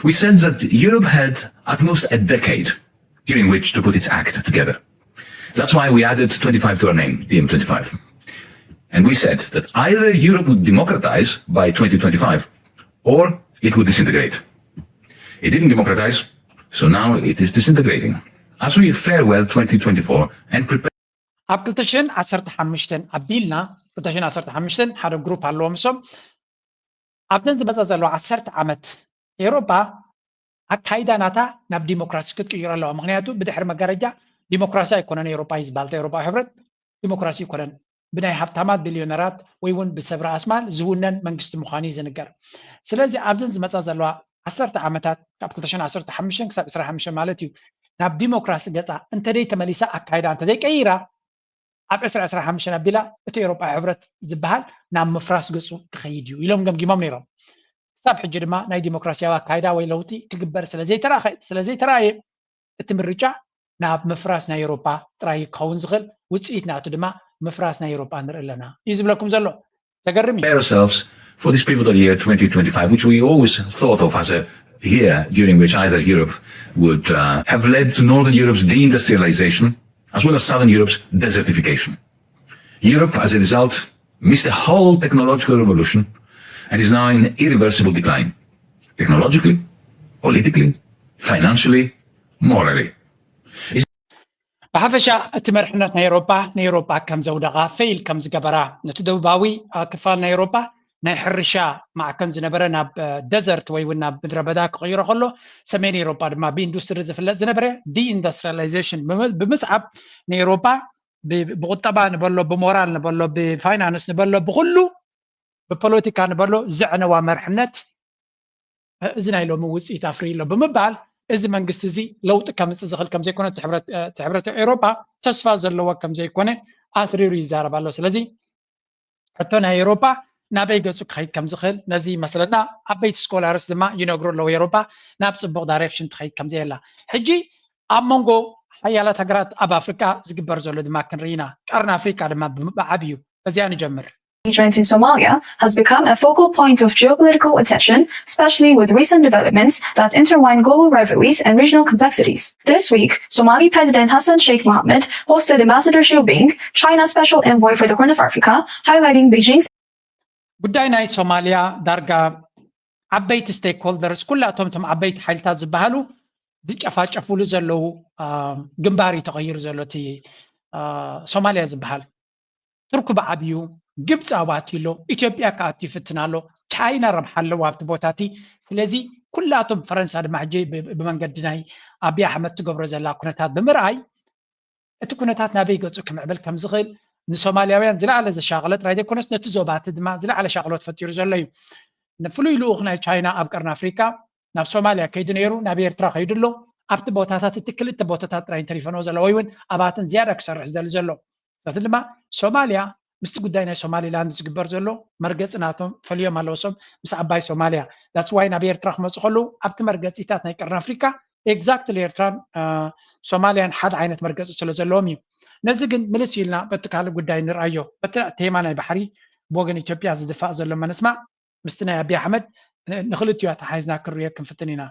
we said that Europe had at most a decade during which to put its act together. That's why we added twenty-five to our name, D M twenty-five. And we said that either Europe would democratize by twenty twenty-five or it would disintegrate. It didn't democratize, so now it is disintegrating. As we farewell twenty twenty-four and prepare ኣብ ክልተ ሽሕን ዓሰርተ ሓሙሽተን ኣቢልና ክልተ ሽሕን ዓሰርተ ሓሙሽተን ሓደ ግሩፕ ኣለዎም እሶም ኣብዘን ዝመፃ ዘለዋ ዓሰርተ ዓመት ኤውሮጳ ኣካይዳ ናታ ናብ ዲሞክራሲ ክትቅይሮ ኣለዋ። ምክንያቱ ብድሕሪ መጋረጃ ዲሞክራሲ ኣይኮነን ኤውሮጳ እዩ ዝበሃል። ኤውሮጳዊ ሕብረት ዲሞክራሲ ኣይኮነን። ብናይ ሃብታማት ቢልዮነራት ወይ እውን ብሰብ ራእስማል ዝውነን መንግስቲ ምዃኑ እዩ ዝንገር። ስለዚ ኣብዘን ዝመፃ ዘለዋ ዓሰርተ ዓመታት ካብ ክልተ ሽሕን ዓሰርተ ሓሙሽተን ክሳብ ዕስራን ሓሙሽተን ማለት እዩ ናብ ዲሞክራሲ ገፃ እንተደይ ተመሊሳ ኣካይዳ እንተደይ ቀይራ ኣብ ዕስራ ዕስራን ሓሙሽተን ኣቢላ እቲ ኤውሮጳ ሕብረት ዝበሃል ናብ ምፍራስ ገፁ ክኸይድ እዩ ኢሎም ገምጊሞም ነይሮም። ክሳብ ሕጂ ድማ ናይ ዲሞክራሲያዊ ኣካይዳ ወይ ለውጢ ክግበር ስለዘይተራኸ- ስለዘይተራእየ እቲ ምርጫ ናብ ምፍራስ ናይ ኤውሮጳ ጥራይ ክኸውን ዝኽእል ውፅኢት ናቱ ድማ ምፍራስ ናይ ኤውሮጳ ንርኢ ኣለና እዩ ዝብለኩም ዘሎ። ተገርም እዩ። Prepare ourselves for this pivotal year twenty twenty-five, which we always thought of as a year during which either Europe would uh, have led to Northern Europe's deindustrialization as well as Southern Europe's desertification. Europe, as a result, missed a whole technological revolution and is now in irreversible decline, technologically, politically, financially, morally. ብሓፈሻ እቲ መርሕነት ናይ ኤውሮጳ ንኤውሮጳ ከም ዘውደቓ፣ ፌይል ከም ዝገበራ፣ ነቲ ደቡባዊ ክፋል ናይ ኤውሮጳ ናይ ሕርሻ ማዕከን ዝነበረ ናብ ደዘርት ወይ እውን ናብ ምድረ በዳ ክቕይሮ ከሎ፣ ሰሜን ኤውሮጳ ድማ ብኢንዱስትሪ ዝፍለጥ ዝነበረ ዲኢንዱስትሪላይዜሽን ብምስዓብ ንኤውሮጳ ብቁጠባ ንበሎ፣ ብሞራል ንበሎ፣ ብፋይናንስ ንበሎ፣ ብኩሉ ብፖለቲካ ንበሎ ዘዕነዋ መርሕነት እዚ ናይ ሎሚ ውፅኢት ኣፍርዩ ኣሎ ብምባል፣ እዚ መንግስቲ እዚ ለውጢ ከምፅእ ዝኽእል ከም ዘይኮነ ሕብረት ኤውሮጳ ተስፋ ዘለዎ ከም ዘይኮነ ኣትሪሩ ይዛረብ ኣሎ። ስለዚ ሕቶ ናይ ኤውሮጳ ናበይ ገፁ ክኸይድ ከም ዝኽእል ነዚ ይመስለና። ዓበይቲ ስኮላርስ ድማ ይነግሩ ኣለዉ ኤውሮጳ ናብ ፅቡቕ ዳይሬክሽን ትኸይድ ከም ዘየላ። ሕጂ ኣብ መንጎ ሓያላት ሃገራት ኣብ ኣፍሪቃ ዝግበር ዘሎ ድማ ክንርኢ ኢና። ቀርኒ ኣፍሪቃ ድማ ብዓብዩ በዚኣ ንጀምር። Engagement in Somalia has become a focal point of geopolitical attention, especially with recent developments that intertwine global rivalries and regional complexities. This week, Somali President Hassan Sheikh Mohamud hosted Ambassador Xiu Bing, China's special envoy for the Horn of Africa, highlighting Beijing's ጉዳይ ናይ ሶማሊያ ዳርጋ ዓበይቲ ስቴክሆልደርስ ኩላቶም እቶም ዓበይቲ ሓይልታት ዝበሃሉ ዝጨፋጨፉሉ ዘለዉ ግንባር እዩ ተቐይሩ ዘሎ እቲ ሶማሊያ ዝበሃል። ቱርኪ ብዓብዩ፣ ግብፂ ኣብኡ ኣትዩ ኣሎ፣ ኢትዮጵያ ክኣቱ ይፍትን ኣሎ፣ ቻይና ረብሓ ኣለዎ ኣብቲ ቦታ እቲ። ስለዚ ኩላቶም ፈረንሳ ድማ ሕጂ ብመንገዲ ናይ ኣብይ ኣሕመድ ትገብሮ ዘላ ኩነታት ብምርኣይ እቲ ኩነታት ናበይ ገፁ ክምዕብል ከም ዝኽእል ንሶማልያውያን ዝለዓለ ዘሻቕለ ጥራይ ዘይኮነስ ነቲ ዞባ እቲ ድማ ዝለዓለ ሻቕሎት ፈጢሩ ዘሎ እዩ። ንፍሉይ ልኡኽ ናይ ቻይና ኣብ ቀርኒ ኣፍሪካ ናብ ሶማልያ ከይዱ ነይሩ፣ ናብ ኤርትራ ከይዱ ኣሎ። ኣብቲ ቦታታት እቲ ክልተ ቦታታት ጥራይ እንተሪፈንዎ ዘሎ ወይ እውን ኣባትን ዝያዳ ክሰርሕ ዝደሊ ዘሎ። ስለዚ ድማ ሶማልያ ምስቲ ጉዳይ ናይ ሶማሊላንድ ዝግበር ዘሎ መርገፂ ናቶም ፈልዮም ኣለዎ። እሶም ምስ ዓባይ ሶማልያ that's why ናብ ኤርትራ ክመፁ ከለዉ ኣብቲ መርገፂታት ናይ ቀርኒ ኣፍሪካ ኤግዛክትሊ ኤርትራን ሶማልያን ሓደ ዓይነት መርገፂ ስለ ዘለዎም እዩ። ነዚ ግን ምልስ ኢልና በቲ ካልእ ጉዳይ ንርኣዮ። በቲ ቴማ ናይ ባሕሪ ብወገን ኢትዮጵያ ዝድፋእ ዘሎ መነስማዕ ምስቲ ናይ ኣብይ ኣሕመድ ንክልቲኡ ኣተሓሒዝና ክንሪኦ ክንፍትን ኢና።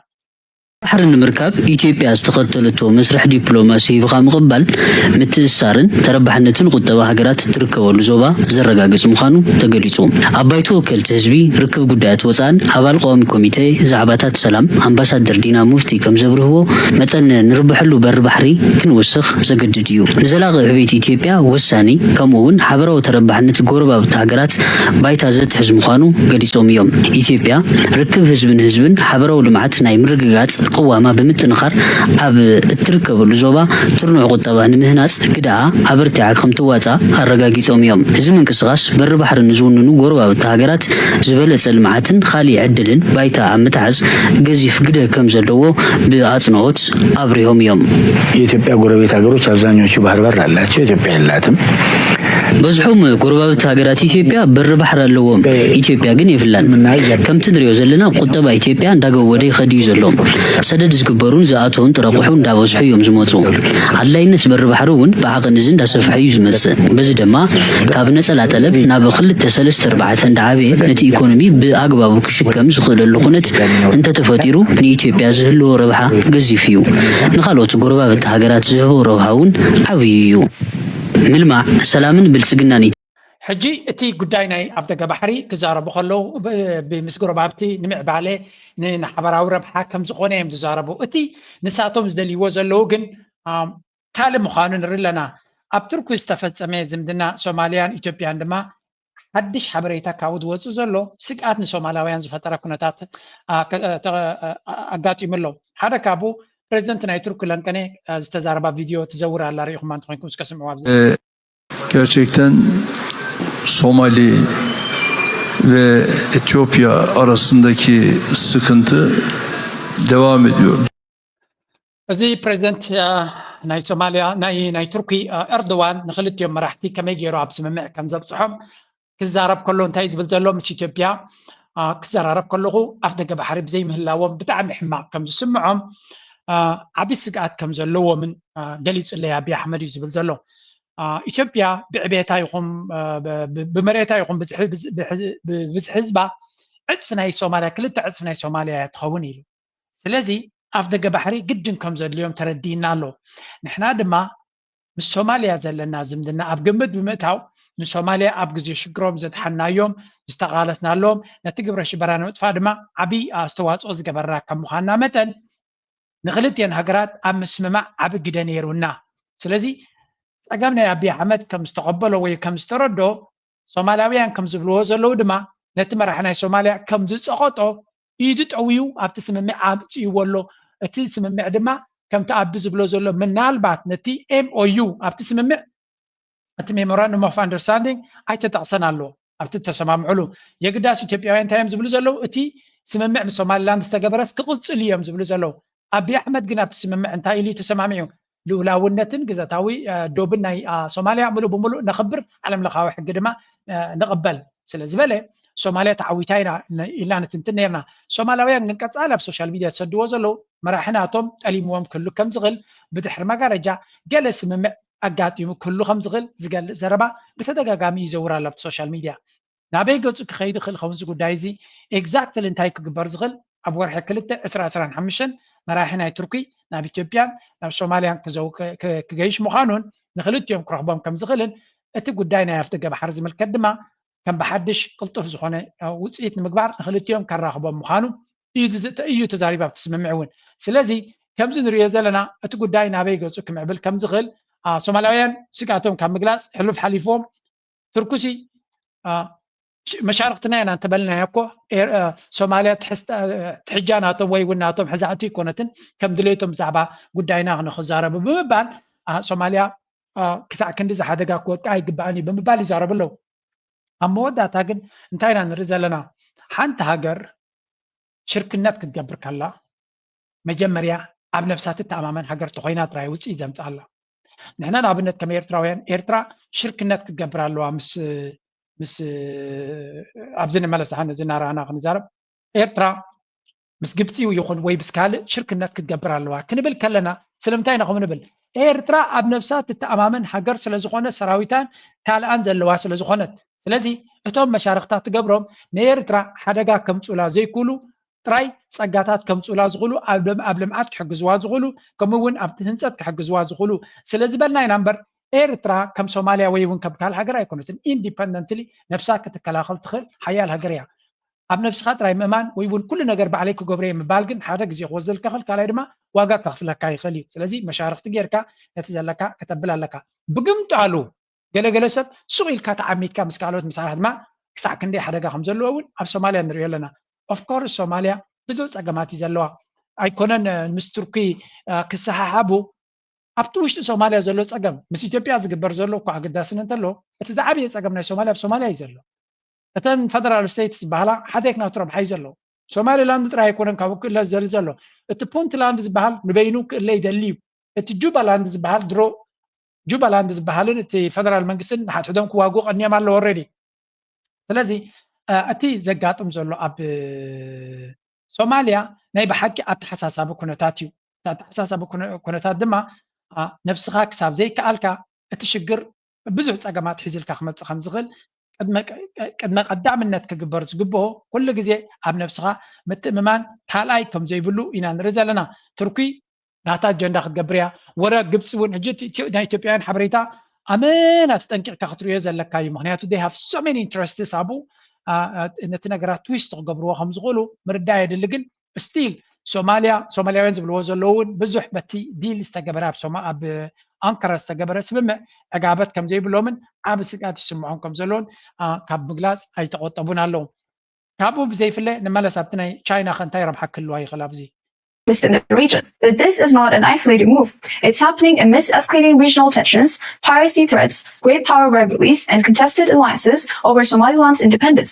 ባሕሪ ንምርካብ ኢትዮጵያ ዝተኸተለቶ መስርሕ ዲፕሎማሲ ሂብኻ ምቕባል ምትእስሳርን ተረባሕነትን ቁጠባ ሃገራት እትርከበሉ ዞባ ዘረጋግፅ ምዃኑ ተገሊፁ። ኣብ ባይቶ ወከልቲ ህዝቢ ርክብ ጉዳያት ወፃእን ኣባል ቀዋሚ ኮሚቴ ዛዕባታት ሰላም ኣምባሳደር ዲና ሙፍቲ ከም ዘብርህዎ መጠን ንርብሐሉ በሪ ባሕሪ ክንውስኽ ዘገድድ እዩ። ንዘላቒ ዕቤት ኢትዮጵያ ወሳኒ ከምኡ እውን ሓበራዊ ተረባሕነት ጎረባብቲ ሃገራት ባይታ ዘትሕዝ ምዃኑ ገሊፆም እዮም። ኢትዮጵያ ርክብ ህዝቢ ንህዝብን ሓበራዊ ልምዓት ናይ ምርግጋፅ ቅዋማ ብምጥንኻር ኣብ እትርከበሉ ዞባ ትርኑዕ ቁጠባ ንምህናፅ ግደኣ ኣበርቲዓ ከም ትዋፃእ ኣረጋጊፆም እዮም። እዚ ምንቅስቓስ በሪ ባሕሪ ንዝውንኑ ጎረባብቲ ሃገራት ዝበለፀ ልምዓትን ካሊእ ዕድልን ባይታ ኣብ ምትሓዝ ገዚፍ ግደ ከም ዘለዎ ብኣፅንኦት ኣብሪሆም እዮም። የኢትዮጵያ ጎረቤት ሀገሮች አብዛኞቹ ባህር በር አላቸው። ኢትዮጵያ የላትም። በዝሖም ጎረባብቲ ሃገራት ኢትዮጵያ በሪ ባሕሪ ኣለዎም፣ ኢትዮጵያ ግን የብላን። ከምቲ ንሪኦ ዘለና ቁጠባ ኢትዮጵያ እንዳገወደ ይኸድ እዩ ዘሎ። ሰደድ ዝግበሩን ዝኣተውን ጥረ ኣቑሑ እንዳበዝሑ እዮም ዝመፁ። ኣድላይነት በሪ ባሕሪ እውን ብዓቐን እዚ እንዳሰፍሐ እዩ ዝመፅእ። በዚ ድማ ካብ ነፀላ ጠለብ ናብ ክልተ ሰለስተ ኣርባዕተ እንዳዓበየ ነቲ ኢኮኖሚ ብኣግባቡ ክሽከም ዝኽእለሉ ኩነት እንተተፈጢሩ ንኢትዮጵያ ዝህልዎ ረብሓ ገዚፍ እዩ። ንካልኦት ጎረባብቲ ሃገራት ዝህቦ ረብሓ እውን ዓብዩ እዩ። ምልማዕ ሰላምን ብልጽግናን እዩ። ሕጂ እቲ ጉዳይ ናይ ኣፍደገ ባሕሪ ክዛረቡ ከለዉ ብ- ብ- ምስ ጎረባብቲ ንምዕባለ ን- ንሓበራዊ ረብሓ ከም ዝኾነ እዮም ዝዛረቡ። እቲ ንሳቶም ዝደልይዎ ዘለዉ ግን ኣም፣ ካልእ ምዃኑ ንርኢ ኣለና። ኣብ ቱርኪ ዝተፈጸመ ዝምድና ሶማልያን ኢትዮጵያን ድማ ሓድሽ ሓበሬታ ካብኡ ዝወፅእ ዘሎ ስግኣት ንሶማላውያን ዝፈጠረ ኩነታት ኣ፣ ከ- ተ- ኣ- ኣጋጢሙ ኣሎ። ሓደ ካብኡ ፕሬዚደንት ናይ ቱርኪ ለንቀኔ ኣ፣ ዝተዛረባ ቪድዮ ትዘውር ኣላ፣ ርኢኹማ እንተኾይንኩም እስከ ስምዕዋ። Gerçekten Somali ve Etiyopya arasındaki sıkıntı devam ediyor. እዚ ፕሬዚደንት አ፣ ናይ ሶማልያ ናይ ናይ ቱርኪ አ፣ ኤርዶዋን ንክልቲኦም መራሕቲ ከመይ ገይሩ ኣብ ስምምዕ ከም ዘብፅሖም ክዛረብ ከሎ እንታይ ዝብል ዘሎ ምስ ኢትዮጵያ አ፣ ክዘራረብ ከለኹ ኣፍ ደገ ባሕሪ ብዘይምህላዎም ብጣዕሚ ሕማቕ ከም ዝስምዖም አ፣ ዓብዪ ስግኣት ከም ዘለዎምን አ፣ ገሊፁለይ ኣቢይ ኣሕመድ እዩ ዝብል ዘሎ። አ፣ ኢትዮጵያ ብዕቤታ ይኹን አ፣ ብ- ብ- ብመሬታ ይኹን ብዝሒ- ብዝ- ብሕዝ- ብብዝሒ ህዝባ ዕፅፊ ናይ ሶማልያ ክልተ ዕፅፊ ናይ ሶማልያ እያ ትኸውን ኢሉ። ስለዚ ኣፍ ደገ ባሕሪ ግድን ከም ዘድልዮም ተረዲእና ኣሎ። ንሕና ድማ ምስ ሶማልያ ዘለና ዝምድና ኣብ ግምት ብምእታው ንሶማልያ ኣብ ግዜ ሽግሮም ዘድሓንናዮም ዝተቓለስናሎም ነቲ ግብረ ሽበራ ንምጥፋእ ድማ ዓብዪ ኣስተዋፅኦ ዝገበርና ከም ምዃንና መጠን ንክልቲኤን ሃገራት ኣብ ምስምማዕ ዓቢ ግደ ነይሩና። ስለዚ ጸገም ናይ ኣቢይ ኣሕመድ ከም ዝተቐበሎ ወይ ከም ዝተረዶ ሶማላውያን ከም ዝብልዎ ዘለዉ ድማ ነቲ መራሒ ናይ ሶማልያ ከም ዝጸቐጦ ኢዱ ጠውዩ ኣብቲ ስምምዕ ኣምጽእዎ ኣሎ። እቲ ስምምዕ ድማ ከምቲ ኣቢ ዝብሎ ዘሎ ምናልባት ነቲ M O U ኣብቲ ስምምዕ እቲ memorandum of understanding ኣይተጠቕሰን ኣሎ ኣብቲ ተሰማምዕሉ የግዳስ ኢትዮጵያውያን እንታይ እዮም ዝብሉ ዘለዉ እቲ ስምምዕ ምስ ሶማሊላንድ ዝተገበረስ ክቕፅል እዮም ዝብሉ ዘለዉ ኣቢ ኣሕመድ ግን ኣብቲ ስምምዕ እንታይ ኢሉ ተሰማሚዑ ልኡላውነትን ግዛታዊ ዶብን ናይ ሶማሊያ ምሉእ ብምሉእ ነኽብር ዓለም ለኻዊ ሕጊ ድማ ንቕበል ስለ ዝበለ ሶማሊያ ተዓዊታ ኢና ኢልና ንትንትን ነርና ሶማላውያን ግን ቀፃሊ ኣብ ሶሻል ሚድያ ዝሰድዎ ዘለዉ መራሒ ናቶም ጠሊምዎም ክህሉ ከም ዝኽእል ብድሕሪ መጋረጃ ገለ ስምምዕ ኣጋጢሙ ክህሉ ከም ዝኽእል ዝገልፅ ዘረባ ብተደጋጋሚ ይዘውር ኣሎ ኣብቲ ሶሻል ሚድያ። ናበይ ገፁ ክኸይድ ይኽእል ኸውን እዚ ጉዳይ እዚ ኤግዛክትሊ እንታይ ክግበር ዝኽእል ኣብ ወርሒ ክልተ ዕስራ ዕስራን ሓሙሽተን መራሒ ናይ ቱርኪ ናብ ኢትዮጵያን ናብ ሶማልያን ክገይሽ ምዃኑን ንክልቲኦም ክረኽቦም ከም ዝኽእልን እቲ ጉዳይ ናይ ኣፍደገ ባሕሪ ዝምልከት ድማ ከም ብሓድሽ ቅልጡፍ ዝኾነ ውፅኢት ንምግባር ንክልቲኦም ከራኽቦም ምዃኑ እዩ ተዛሪቡ ኣብቲ ስምምዕ እውን። ስለዚ ከምዚ ንሪኦ ዘለና እቲ ጉዳይ ናበይ ገፁ ክምዕብል ከም ዝኽእል ሶማላውያን ስግኣቶም ካብ ምግላፅ ሕሉፍ ሓሊፍዎም ቱርኩሲ መሻርክትና ኢና እንተበልናዮ እኮ ሶማልያ ትሕጃ ናቶም ወይ እውን ናቶም ሕዛእቲ ኣይኮነትን ከም ድሌቶም ብዛዕባ ጉዳይና ንክዛረቡ ብምባል ሶማልያ ክሳዕ ክንዲ ዝሓደጋ ክወድቃ ኣይግባእን እዩ ብምባል ይዛረቡ ኣለዉ። ኣብ መወዳእታ ግን እንታይ ኢና ንርኢ ዘለና? ሓንቲ ሃገር ሽርክነት ክትገብር ከላ መጀመርያ ኣብ ነብሳ ትተኣማመን ሃገር ተኾይና ጥራይ ውፅኢት ዘምፅኣላ። ንሕና ንኣብነት ከም ኤርትራውያን ኤርትራ ሽርክነት ክትገብር ኣለዋ ምስ ምስ ኣብዚ ንመለስ ሓን እዚ እናረኣና ክንዛረብ ኤርትራ ምስ ግብፂ ይኹን ወይ ምስ ካልእ ሽርክነት ክትገብር ኣለዋ ክንብል ከለና ስለምንታይ ኢና ከምኡ ንብል? ኤርትራ ኣብ ነብሳ ትተኣማመን ሃገር ስለዝኾነ ሰራዊታን ካልኣን ዘለዋ ስለዝኾነት ስለዚ እቶም መሻርክታ ትገብሮም ንኤርትራ ሓደጋ ከምፁላ ዘይክእሉ ጥራይ ፀጋታት ከምፅኡላ ዝኽእሉ ኣብ ልምዓት ክሕግዝዋ ዝኽእሉ ከምኡ እውን ኣብቲ ህንፀት ክሕግዝዋ ዝኽእሉ ስለ ዝበልና ኢና እምበር ኤርትራ ከም ሶማልያ ወይ እውን ከም ካልእ ሃገር ኣይኮነትን። ኢንዲፐንደንትሊ ነብሳ ክትከላኸል ትኽእል ሓያል ሃገር እያ። ኣብ ነብስኻ ጥራይ ምእማን ወይ እውን ኩሉ ነገር ባዕለይ ክገብሮ እየ ምባል ግን ሓደ ግዜ ክወስደልካ ይኽእል፣ ካልኣይ ድማ ዋጋ ከኽፍለካ ይኽእል እዩ። ስለዚ መሻርኽቲ ጌርካ ነቲ ዘለካ ከተብል ኣለካ። ብግምጣሉ ገለገለ ሰብ ሱቕ ኢልካ ተዓሚትካ ምስ ካልኦት ምሳራሕ ድማ ክሳዕ ክንደይ ሓደጋ ከም ዘለዎ እውን ኣብ ሶማልያ ንሪኦ ኣለና። ኦፍኮርስ ሶማልያ ብዙሕ ፀገማት እዩ ዘለዋ። ኣይኮነን ምስ ቱርኪ ክሰሓሓቡ ኣብቲ ውሽጢ ሶማልያ ዘሎ ፀገም ምስ ኢትዮጵያ ዝግበር ዘሎ እኮ ኣገዳስነት እንተሎ እቲ ዝዓበየ ፀገም ናይ ሶማልያ ኣብ ሶማልያ እዩ ዘሎ። እተን ፈደራል ስቴትስ ዝበሃላ ሓደ ክናቱ ረብሓ እዩ ዘለዎ። ሶማሊላንድ ጥራይ ኣይኮነን ካብኡ ክእለ ዝደሊ ዘሎ። እቲ ፑንትላንድ ዝበሃል ንበይኑ ክእለ ይደሊ እዩ። እቲ ጁባላንድ ዝበሃል ድሮ ጁባላንድ ዝበሃልን እቲ ፈደራል መንግስትን ንሓድሕዶም ክዋግኡ ቀኒዮም ኣለዉ already። ስለዚ እቲ ዘጋጥም ዘሎ ኣብ ሶማልያ ናይ ብሓቂ ኣተሓሳሳቢ ኩነታት እዩ። ኣተሓሳሳቢ ኩነታት ድማ ነብስኻ ክሳብ ዘይከኣልካ እቲ ሽግር ብዙሕ ፀገማት ሒዙልካ ክመፅእ ከም ዝኽእል ቅድመ ቀዳምነት ክግበር ዝግብኦ ኩሉ ግዜ ኣብ ነብስኻ ምትእምማን ካልኣይ ከም ዘይብሉ ኢና ንርኢ ዘለና። ቱርኪ ናታ ኣጀንዳ ክትገብር እያ። ወረ ግብፂ እውን ሕጂ ናይ ኢትዮጵያውያን ሓበሬታ ኣመና ተጠንቂቕካ ክትርእዮ ዘለካ እዩ። ምክንያቱ they have so many interests ኣብኡ ነቲ ነገራት twist ክገብርዎ ከም ዝኽእሉ ምርዳእ የድሊ። ግን still ሶማልያ ሶማልያውያን ዝብልዎ ዘለዉ እውን ብዙሕ በቲ ዲል ዝተገበረ ኣብ ኣንካራ ዝተገበረ ስምምዕ ዕጋበት ከም ዘይብሎምን ዓቢ ስግኣት ይስምዖም ከም ዘለውን ካብ ምግላፅ ኣይተቆጠቡን ኣለዉ። ካብኡ ብዘይፍለ ንመለስ ኣብቲ ናይ ቻይና ከ እንታይ ረብሓ ክህልዋ ይኽእል ኣብዚ? In the region. But this is not an isolated move. It's happening amidst escalating regional tensions, piracy threats, great power rivalries, and contested alliances over Somaliland's independence.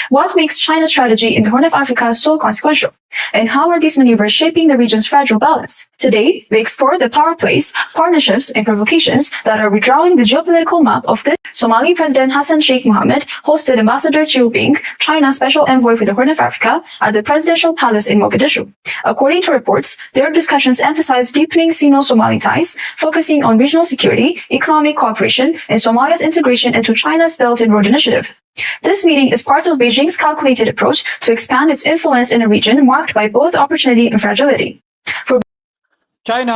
What makes China's strategy in the Horn of Africa so consequential? And how are these maneuvers shaping the region's fragile balance? Today, we explore the power plays, partnerships, and provocations that are redrawing the geopolitical map of the Somali President Hassan Sheikh Mohammed hosted Ambassador Chiu Bing, China's special envoy for the Horn of Africa, at the presidential palace in Mogadishu. According to reports, their discussions emphasized deepening Sino-Somali ties, focusing on regional security, economic cooperation, and Somalia's integration into China's Belt and Road Initiative. This meeting is part of Beijing's calculated approach to expand its influence in a region marked by both opportunity and fragility. ቻይና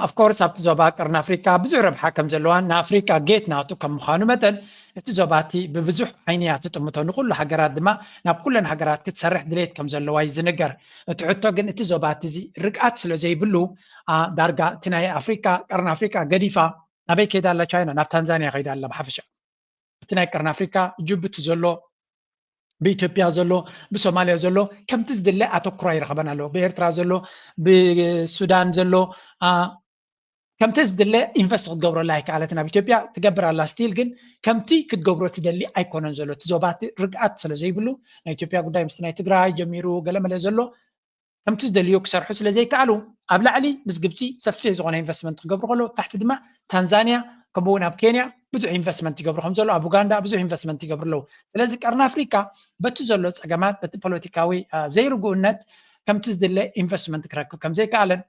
of course ኣብቲ ዞባ ቀርኒ ኣፍሪካ ብዙሕ ረብሓ ከም ዘለዋን ንኣፍሪካ ጌት ናቱ ከም ምዃኑ መጠን እቲ ዞባ እቲ ብብዙሕ ዓይኒ እያ ትጥምቶ። ንኩሉ ሃገራት ድማ ናብ ኩለን ሃገራት ክትሰርሕ ድሌት ከም ዘለዋ እዩ ዝንገር። እቲ ሕቶ ግን እቲ ዞባ እቲ እዚ ርግኣት ስለ ዘይብሉ ዳርጋ እቲ ናይ ኣፍሪካ ቀርኒ ኣፍሪካ ገዲፋ ናበይ ከይዳ ኣላ ቻይና? ናብ ታንዛንያ ከይዳ ኣላ ብሓፈሻ። እቲ ናይ ቀርኒ ኣፍሪካ ጅቡቲ ዘሎ ብኢትዮጵያ ዘሎ ብሶማልያ ዘሎ ከምቲ ዝድለ ኣተኩሮ ኣይረኸበን ኣሎ። ብኤርትራ ዘሎ ብሱዳን ዘሎ ከምቲ ዝድለ ኢንቨስት ክትገብረላ ኣይከኣለትን። ኣብ ኢትዮጵያ ትገብር ኣላ ስቲል ግን ከምቲ ክትገብሮ ትደሊ ኣይኮነን ዘሎ። እቲ ዞባ ርግኣት ስለ ዘይብሉ ናይ ኢትዮጵያ ጉዳይ ምስቲ ናይ ትግራይ ጀሚሩ ገለመለ ዘሎ ከምቲ ዝደልዮ ክሰርሑ ስለ ዘይከኣሉ ኣብ ላዕሊ ምስ ግብፂ ሰፊሕ ዝኾነ ኢንቨስትመንት ክገብሩ ከለዉ ታሕቲ ድማ ታንዛንያ ከምኡ እውን ኣብ ኬንያ ብዙሕ ኢንቨስትመንት ይገብሩ ከም ዘሎ ኣብ ኡጋንዳ ብዙሕ ኢንቨስትመንት ይገብሩ ኣለዉ። ስለዚ ቀርኒ ኣፍሪካ በቲ ዘሎ ፀገማት በቲ ፖለቲካዊ ዘይርግኡነት ከምቲ ዝድለ ኢንቨስትመንት ክረክብ ከም ዘይከኣለን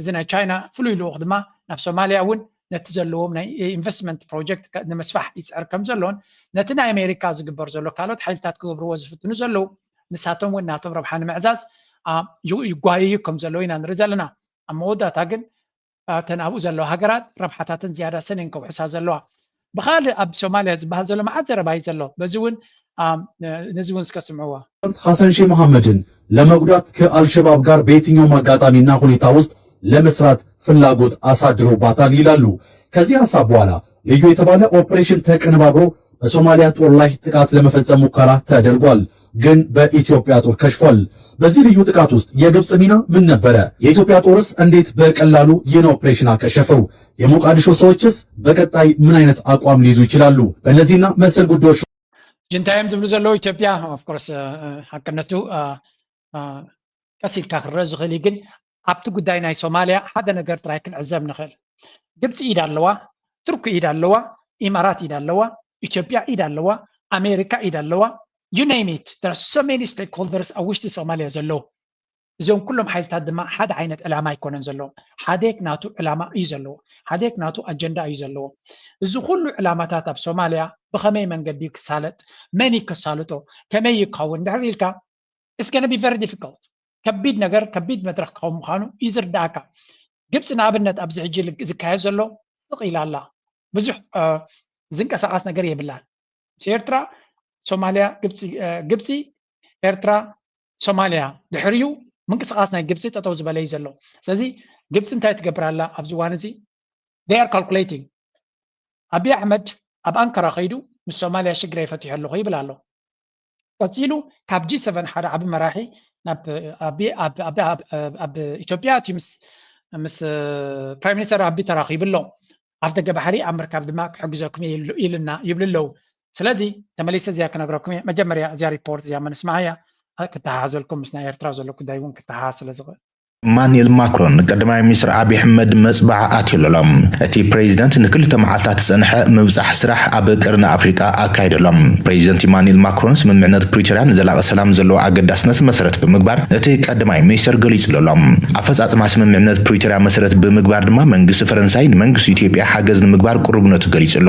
እዚ ናይ ቻይና ፍሉይ ልኡኽ ድማ ናብ ሶማልያ እውን ነቲ ዘለዎም ናይ ኢንቨስትመንት ፕሮጀክት ንምስፋሕ ይፅዕር ከም ዘሎን ነቲ ናይ ኣሜሪካ ዝግበር ዘሎ ካልኦት ሓይልታት ክገብርዎ ዝፍትኑ ዘለዉ ንሳቶም እውን ናቶም ረብሓ ንምዕዛዝ ይጓየዩ ከም ዘለዉ ኢና ንርኢ ዘለና። ኣብ መወዳእታ ግን እተን ኣብኡ ዘለዋ ሃገራት ረብሓታተን ዝያዳ ሰኔን ከውሕሳ ዘለዋ። ብኻልእ ኣብ ሶማልያ ዝበሃል ዘሎ መዓት ዘረባ እዩ ዘሎ። በዚ እውን ነዚ እውን እስከ ስምዕዎ። ሐሰን ሼህ መሐመድን ለመጉዳት ከአልሸባብ ጋር በየትኛውም አጋጣሚና ሁኔታ ውስጥ ለመስራት ፍላጎት አሳድሮባታል ይላሉ። ከዚህ ሀሳብ በኋላ ልዩ የተባለ ኦፕሬሽን ተቀነባብሮ በሶማሊያ ጦር ላይ ጥቃት ለመፈጸም ሙከራ ተደርጓል፣ ግን በኢትዮጵያ ጦር ከሽፏል። በዚህ ልዩ ጥቃት ውስጥ የግብጽ ሚና ምን ነበረ? የኢትዮጵያ ጦርስ እንዴት በቀላሉ ይህን ኦፕሬሽን አከሸፈው? የሞቃዲሾ ሰዎችስ በቀጣይ ምን አይነት አቋም ሊይዙ ይችላሉ? በእነዚህና መሰል ጉዳዮች እንታይ እዮም ዝብሉ ዘለዉ ኢትዮጵያ? Of course ሓቅነቱ ቀስ ኢልካ ክረአ ዝኽእል እዩ። ግን ኣብቲ ጉዳይ ናይ ሶማልያ ሓደ ነገር ጥራይ ክንዕዘብ ንኽእል። ግብፂ ኢድ ኣለዋ፣ ቱርኪ ኢድ ኣለዋ፣ ኢማራት ኢድ ኣለዋ፣ ኢትዮጵያ ኢድ ኣለዋ፣ ኣሜሪካ ኢድ ኣለዋ። You name it, there are so many stakeholders ኣብ ውሽጢ ሶማልያ ዘለዉ። እዚኦም ኩሎም ሓይልታት ድማ ሓደ ዓይነት ዕላማ ኣይኮነን ዘለዎም። ሓዴክ ናቱ ዕላማ እዩ ዘለዎ። ሓዴክ ናቱ ኣጀንዳ እዩ ዘለዎ። እዚ ኩሉ ዕላማታት ኣብ ሶማልያ ብኸመይ መንገዲ ክሳለጥ፣ መን እዩ ከሳልጦ፣ ከመይ ይከውን ድሕር ኢልካ it's gonna be very difficult። ከቢድ ነገር ከቢድ መድረክ ክኸውን ምዃኑ እዩ ዝርዳእካ። ግብፂ ንኣብነት ኣብዚ ሕጂ ዝካየድ ዘሎ ስቕ ኢላ ኣላ። ብዙሕ ዝንቀሳቐስ ነገር የብላን። ምስ ኤርትራ ሶማልያ ግብፂ ኤርትራ ሶማልያ ድሕሪኡ ምንቅስቃስ ናይ ግብፂ ጠጠው ዝበለ እዩ ዘሎ። ስለዚ ግብፂ እንታይ ትገብር ኣላ ኣብዚ እዋን እዚ? They are calculating። ኣብይ ኣሕመድ ኣብ ኣንካራ ከይዱ ምስ ሶማልያ ሽግረይ ፈቲሑ ኣለኹ ይብል ኣሎ። ቀፂሉ ካብ ጂ ሰቨን ሓደ ዓቢ መራሒ ኣብ ኢትዮጵያ ኣትዩ ምስ ፕራይም ሚኒስተር ኣቢ ተራኺቡ ኣሎ። ኣፍ ደገ ባሕሪ ኣብ ምርካብ ድማ ክሕግዘኩም እየ ኢልና ይብሉ ኣለዉ። ስለዚ ተመሊሰ እዚኣ ክነግረኩም እየ። መጀመርያ እዚኣ ሪፖርት እዚኣ መንስማዓያ ክተሓሓዘልኩም ምስ ናይ ኤርትራ ዘሎ ጉዳይ እውን ክተሓሓዝ ስለ ዝኽእል። ኢማኑኤል ማክሮን ንቀዳማይ ሚኒስትር ኣብይ ኣሕመድ መጽባዓ ኣትዩሉ ኣሎ። እቲ ፕሬዚደንት ንክልተ መዓልታት ዝጸንሐ ምብጻሕ ስራሕ ኣብ ቀርኒ ኣፍሪቃ ኣካይዱ ኣሎ። ፕሬዚደንት ኢማኑኤል ማክሮን ስምምዕነት ፕሪቶርያ ንዘላቒ ሰላም ዘለዎ ኣገዳስነት መሰረት ብምግባር እቲ ቀዳማይ ሚኒስትር ገሊጹሉ ኣሎ። ኣፈጻጽማ ስምምዕነት ፕሪቶርያ መሰረት ብምግባር ድማ መንግስቲ ፈረንሳይ ንመንግስቲ ኢትዮጵያ ሓገዝ ንምግባር ቅሩብነቱ ገሊጹሉ።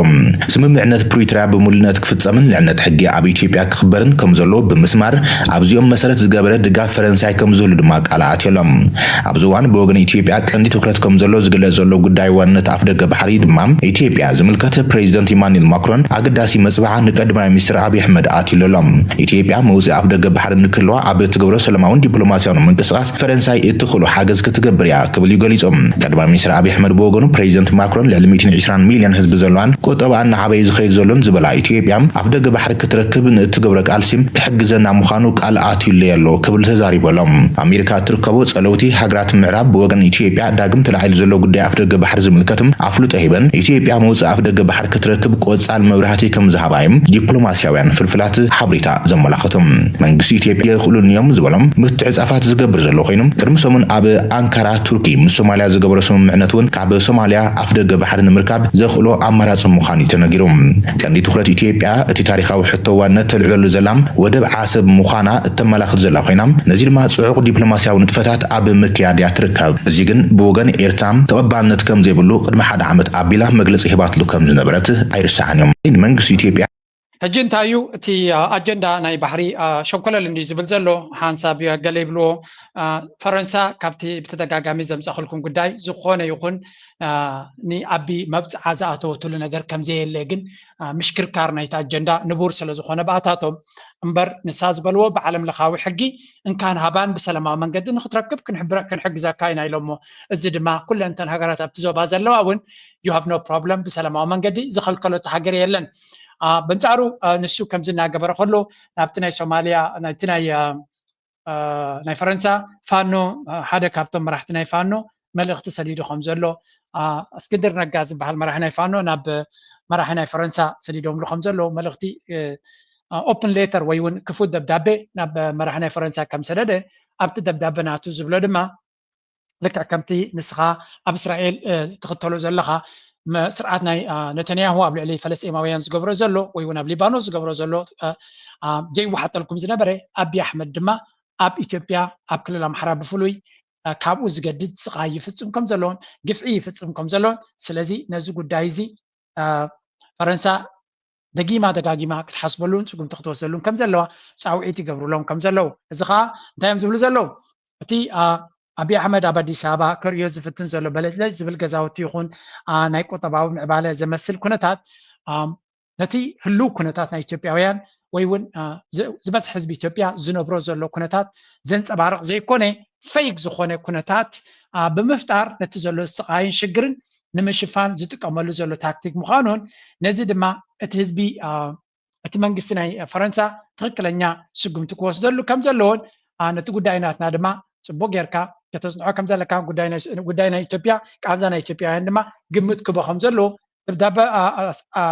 ስምምዕነት ፕሪቶርያ ብምሉእነት ክፍጸምን ልዕልነት ሕጊ ኣብ ኢትዮጵያ ክኽበርን ከም ዘለዎ ብምስማር ኣብዚኦም መሰረት ዝገበረ ድጋፍ ፈረንሳይ ከም ዝህሉ ድማ ቃል ኣትየሎም። ኣብዚ እዋን ብወገን ኢትዮጵያ ቀንዲ ትኹረት ከም ዘሎ ዝግለጽ ዘሎ ጉዳይ ዋንነት ኣፍደገ ባሕሪ ድማ ኢትዮጵያ ዝምልከት ፕሬዚደንት ኢማኑኤል ማክሮን ኣገዳሲ መጽባዓ ንቀዳማይ ሚኒስትር ኣብይ ኣሕመድ ኣትዩሉ ኣሎ። ኢትዮጵያ መውፅኢ ኣፍደገ ባሕሪ ንክህልዋ ኣብ እትገብሮ ሰላማውን ዲፕሎማሲያውን ምንቅስቃስ ፈረንሳይ እትኽእሎ ሓገዝ ክትገብር እያ ክብል እዩ ገሊጹ። ቀዳማይ ሚኒስትር ኣብይ ኣሕመድ ብወገኑ ፕሬዚደንት ማክሮን ልዕሊ ሚእትን ዕስራን ሚልዮን ህዝቢ ዘለዋን ቁጠባ እናዓበየ ዝኸይድ ዘሎን ዝበላ ኢትዮጵያ ኣፍደገ ባሕሪ ክትረክብ ንእትገብሮ ቃልሲ ክሕግዘና ምዃኑ ቃል ኣትዩለይ ኣሎ ክብል ተዛሪቡ ኣሎ። ኣሜሪካ እትርከቦ ጸለውቲ ሃገራት ምዕራብ ብወገን ኢትዮጵያ ዳግም ተላዒሉ ዘሎ ጉዳይ ኣፍደገ ባሕሪ ዝምልከት ኣፍልጦ ሂበን ኢትዮጵያ መውፅኢ ኣፍደገ ባሕሪ ክትረክብ ቆጻል መብራህቲ ከም ዝሃባ እዮም ዲፕሎማሲያውያን ፍልፍላት ሓበሬታ ዘመላኸቱ። መንግስቲ ኢትዮጵያ የኽእሉኒ እዮም ዝበሎም ምትዕጻፋት ዝገብር ዘሎ ኮይኑ ቅድሚ ሰሙን ኣብ ኣንካራ ቱርኪ ምስ ሶማሊያ ዝገበሮ ስምምዕነት እውን ካብ ሶማሊያ ኣፍደገ ባሕሪ ንምርካብ ዘኽእሎ ኣማራጺ ምዃኑ እዩ ተነጊሩ። ቀንዲ ትኹረት ኢትዮጵያ እቲ ታሪኻዊ ሕቶ ዋንነት ተልዕለሉ ዘላ ወደብ ዓሰብ ምዃና እተመላኽት ዘላ ኮይና ነዚ ድማ ጽዑቕ ዲፕሎማሲያዊ ንጥፈታት ኣብ ምክያድ እያ ትርከብ። እዚ ግን ብወገን ኤርትራ ተቐባልነት ከም ዘይብሉ ቅድሚ ሓደ ዓመት ኣቢላ መግለጺ ሂባትሉ ከም ዝነበረት ኣይርሳዕን እዩ። መንግስቲ ኢትዮጵያ ሕጂ እንታይ እዩ እቲ አ፣ ኣጀንዳ ናይ ባሕሪ አ፣ ሸንኮለል እንዲ ዝብል ዘሎ ሓንሳብ እ፣ ገለ ይብልዎ አ፣ ፈረንሳ ካብቲ ብተደጋጋሚ ዘምጻእክልኩም ጉዳይ ዝኾነ ይኹን አ፣ ንኣቢ መብጽዓ ዝኣተወትሉ ነገር ከም ዘየለ ግን አ፣ ምሽክርካር ናይቲ ኣጀንዳ ንቡር ስለ ዝኾነ ብኣታቶም እምበር ንሳ ዝበልዎ ብዓለም ለኻዊ ሕጊ እንካን ሃባን ብሰላማዊ መንገዲ ንክትረክብ ክንሕብረ- ክንሕግዘካ ኢና ኢሎሞ። እዚ ድማ ኩለን እተን ሃገራት ኣብቲ ዞባ ዘለዋ እውን you have no problem ብሰላማዊ መንገዲ ዝኸልከለቶ ሃገር የለን። አ፣ በንጻሩ አ፣ ንሱ ከምዚ እናገበረ ከሎ ናብቲ ናይ ሶማልያ ናይቲ ናይ አ፣ አ፣ ናይ ፈረንሳ ፋኖ አ፣ ሓደ ካብቶም መራሕቲ ናይ ፋኖ መልእኽቲ ሰዲዱ ከም ዘሎ አ፣ እስክንድር ነጋ ዝበሃል መራሒ ናይ ፋኖ ናብ መራሒ ናይ ፈረንሳ ሰዲዶምሉ ከም ዘሎ መልእኽቲ ኦፕን ሌተር ወይ እውን ክፉት ደብዳቤ ናብ መራሒ ናይ ፈረንሳ ከም ሰደደ ኣብቲ ደብዳቤ ናቱ ዝብሎ ድማ ልክዕ ከምቲ ንስኻ ኣብ እስራኤል እ፣ ትኽተሎ ዘለኻ መ- ስርዓት ናይ አ፣ ነተንያሁ ኣብ ልዕሊ ፈለስጢማውያን ዝገብሮ ዘሎ ወይ እውን ኣብ ሊባኖስ ዝገብሮ ዘሎ አ፣ አ፣ ዘይወሓጠልኩም ዝነበረ ኣብይ ኣሕመድ ድማ ኣብ ኢትዮጵያ ኣብ ክልል ኣምሓራ ብፍሉይ አ፣ ካብኡ ዝገድድ ስቓይ ይፍጽም ከም ዘሎን ግፍዒ ይፍጽም ከም ዘሎን ስለዚ ነዚ ጉዳይ እዚ አ፣ ፈረንሳ ደጊማ ደጋጊማ ክትሓስበሉን ስጉምቲ ክትወስደሉን ከም ዘለዋ ፃውዒት ይገብሩሎም ከም ዘለዉ እዚ ከዓ እንታይ እዮም ዝብሉ ዘለዉ እቲ አ፣ ኣብይ ኣሕመድ ኣብ ኣዲስ ኣበባ ክርእዮ ዝፍትን ዘሎ በለጭለጭ ዝብል ገዛውቲ ይኹን አ፣ ናይ ቁጠባዊ ምዕባለ ዘመስል ኩነታት አ፣ ነቲ ህልው ኩነታት ናይ ኢትዮጵያውያን ወይ እውን አ፣ ዝ- ዝበዝሕ ህዝቢ ኢትዮጵያ ዝነብሮ ዘሎ ኩነታት ዘንፀባርቕ ዘይኮነ ፌክ ዝኾነ ኩነታት አ፣ ብምፍጣር ነቲ ዘሎ ስቓይን ሽግርን ንምሽፋን ዝጥቀመሉ ዘሎ ታክቲክ ምዃኑን ነዚ ድማ እቲ ህዝቢ አ፣ እቲ መንግስቲ ናይ ፈረንሳ ትኽክለኛ ስጉምቲ ክወስደሉ ከም ዘለዎን አ፣ ነቲ ጉዳይ ናትና ድማ ፅቡቅ ጌርካ ከተፅንዖ ከም ዘለካ ጉዳይ ናይ- ጉዳይ ናይ ኢትዮጵያ ቃንዛ ናይ ኢትዮጵያውያን ድማ ግምት ክቦ ከም ዘለዎ ደብዳበ አ፣ አ፣ አ፣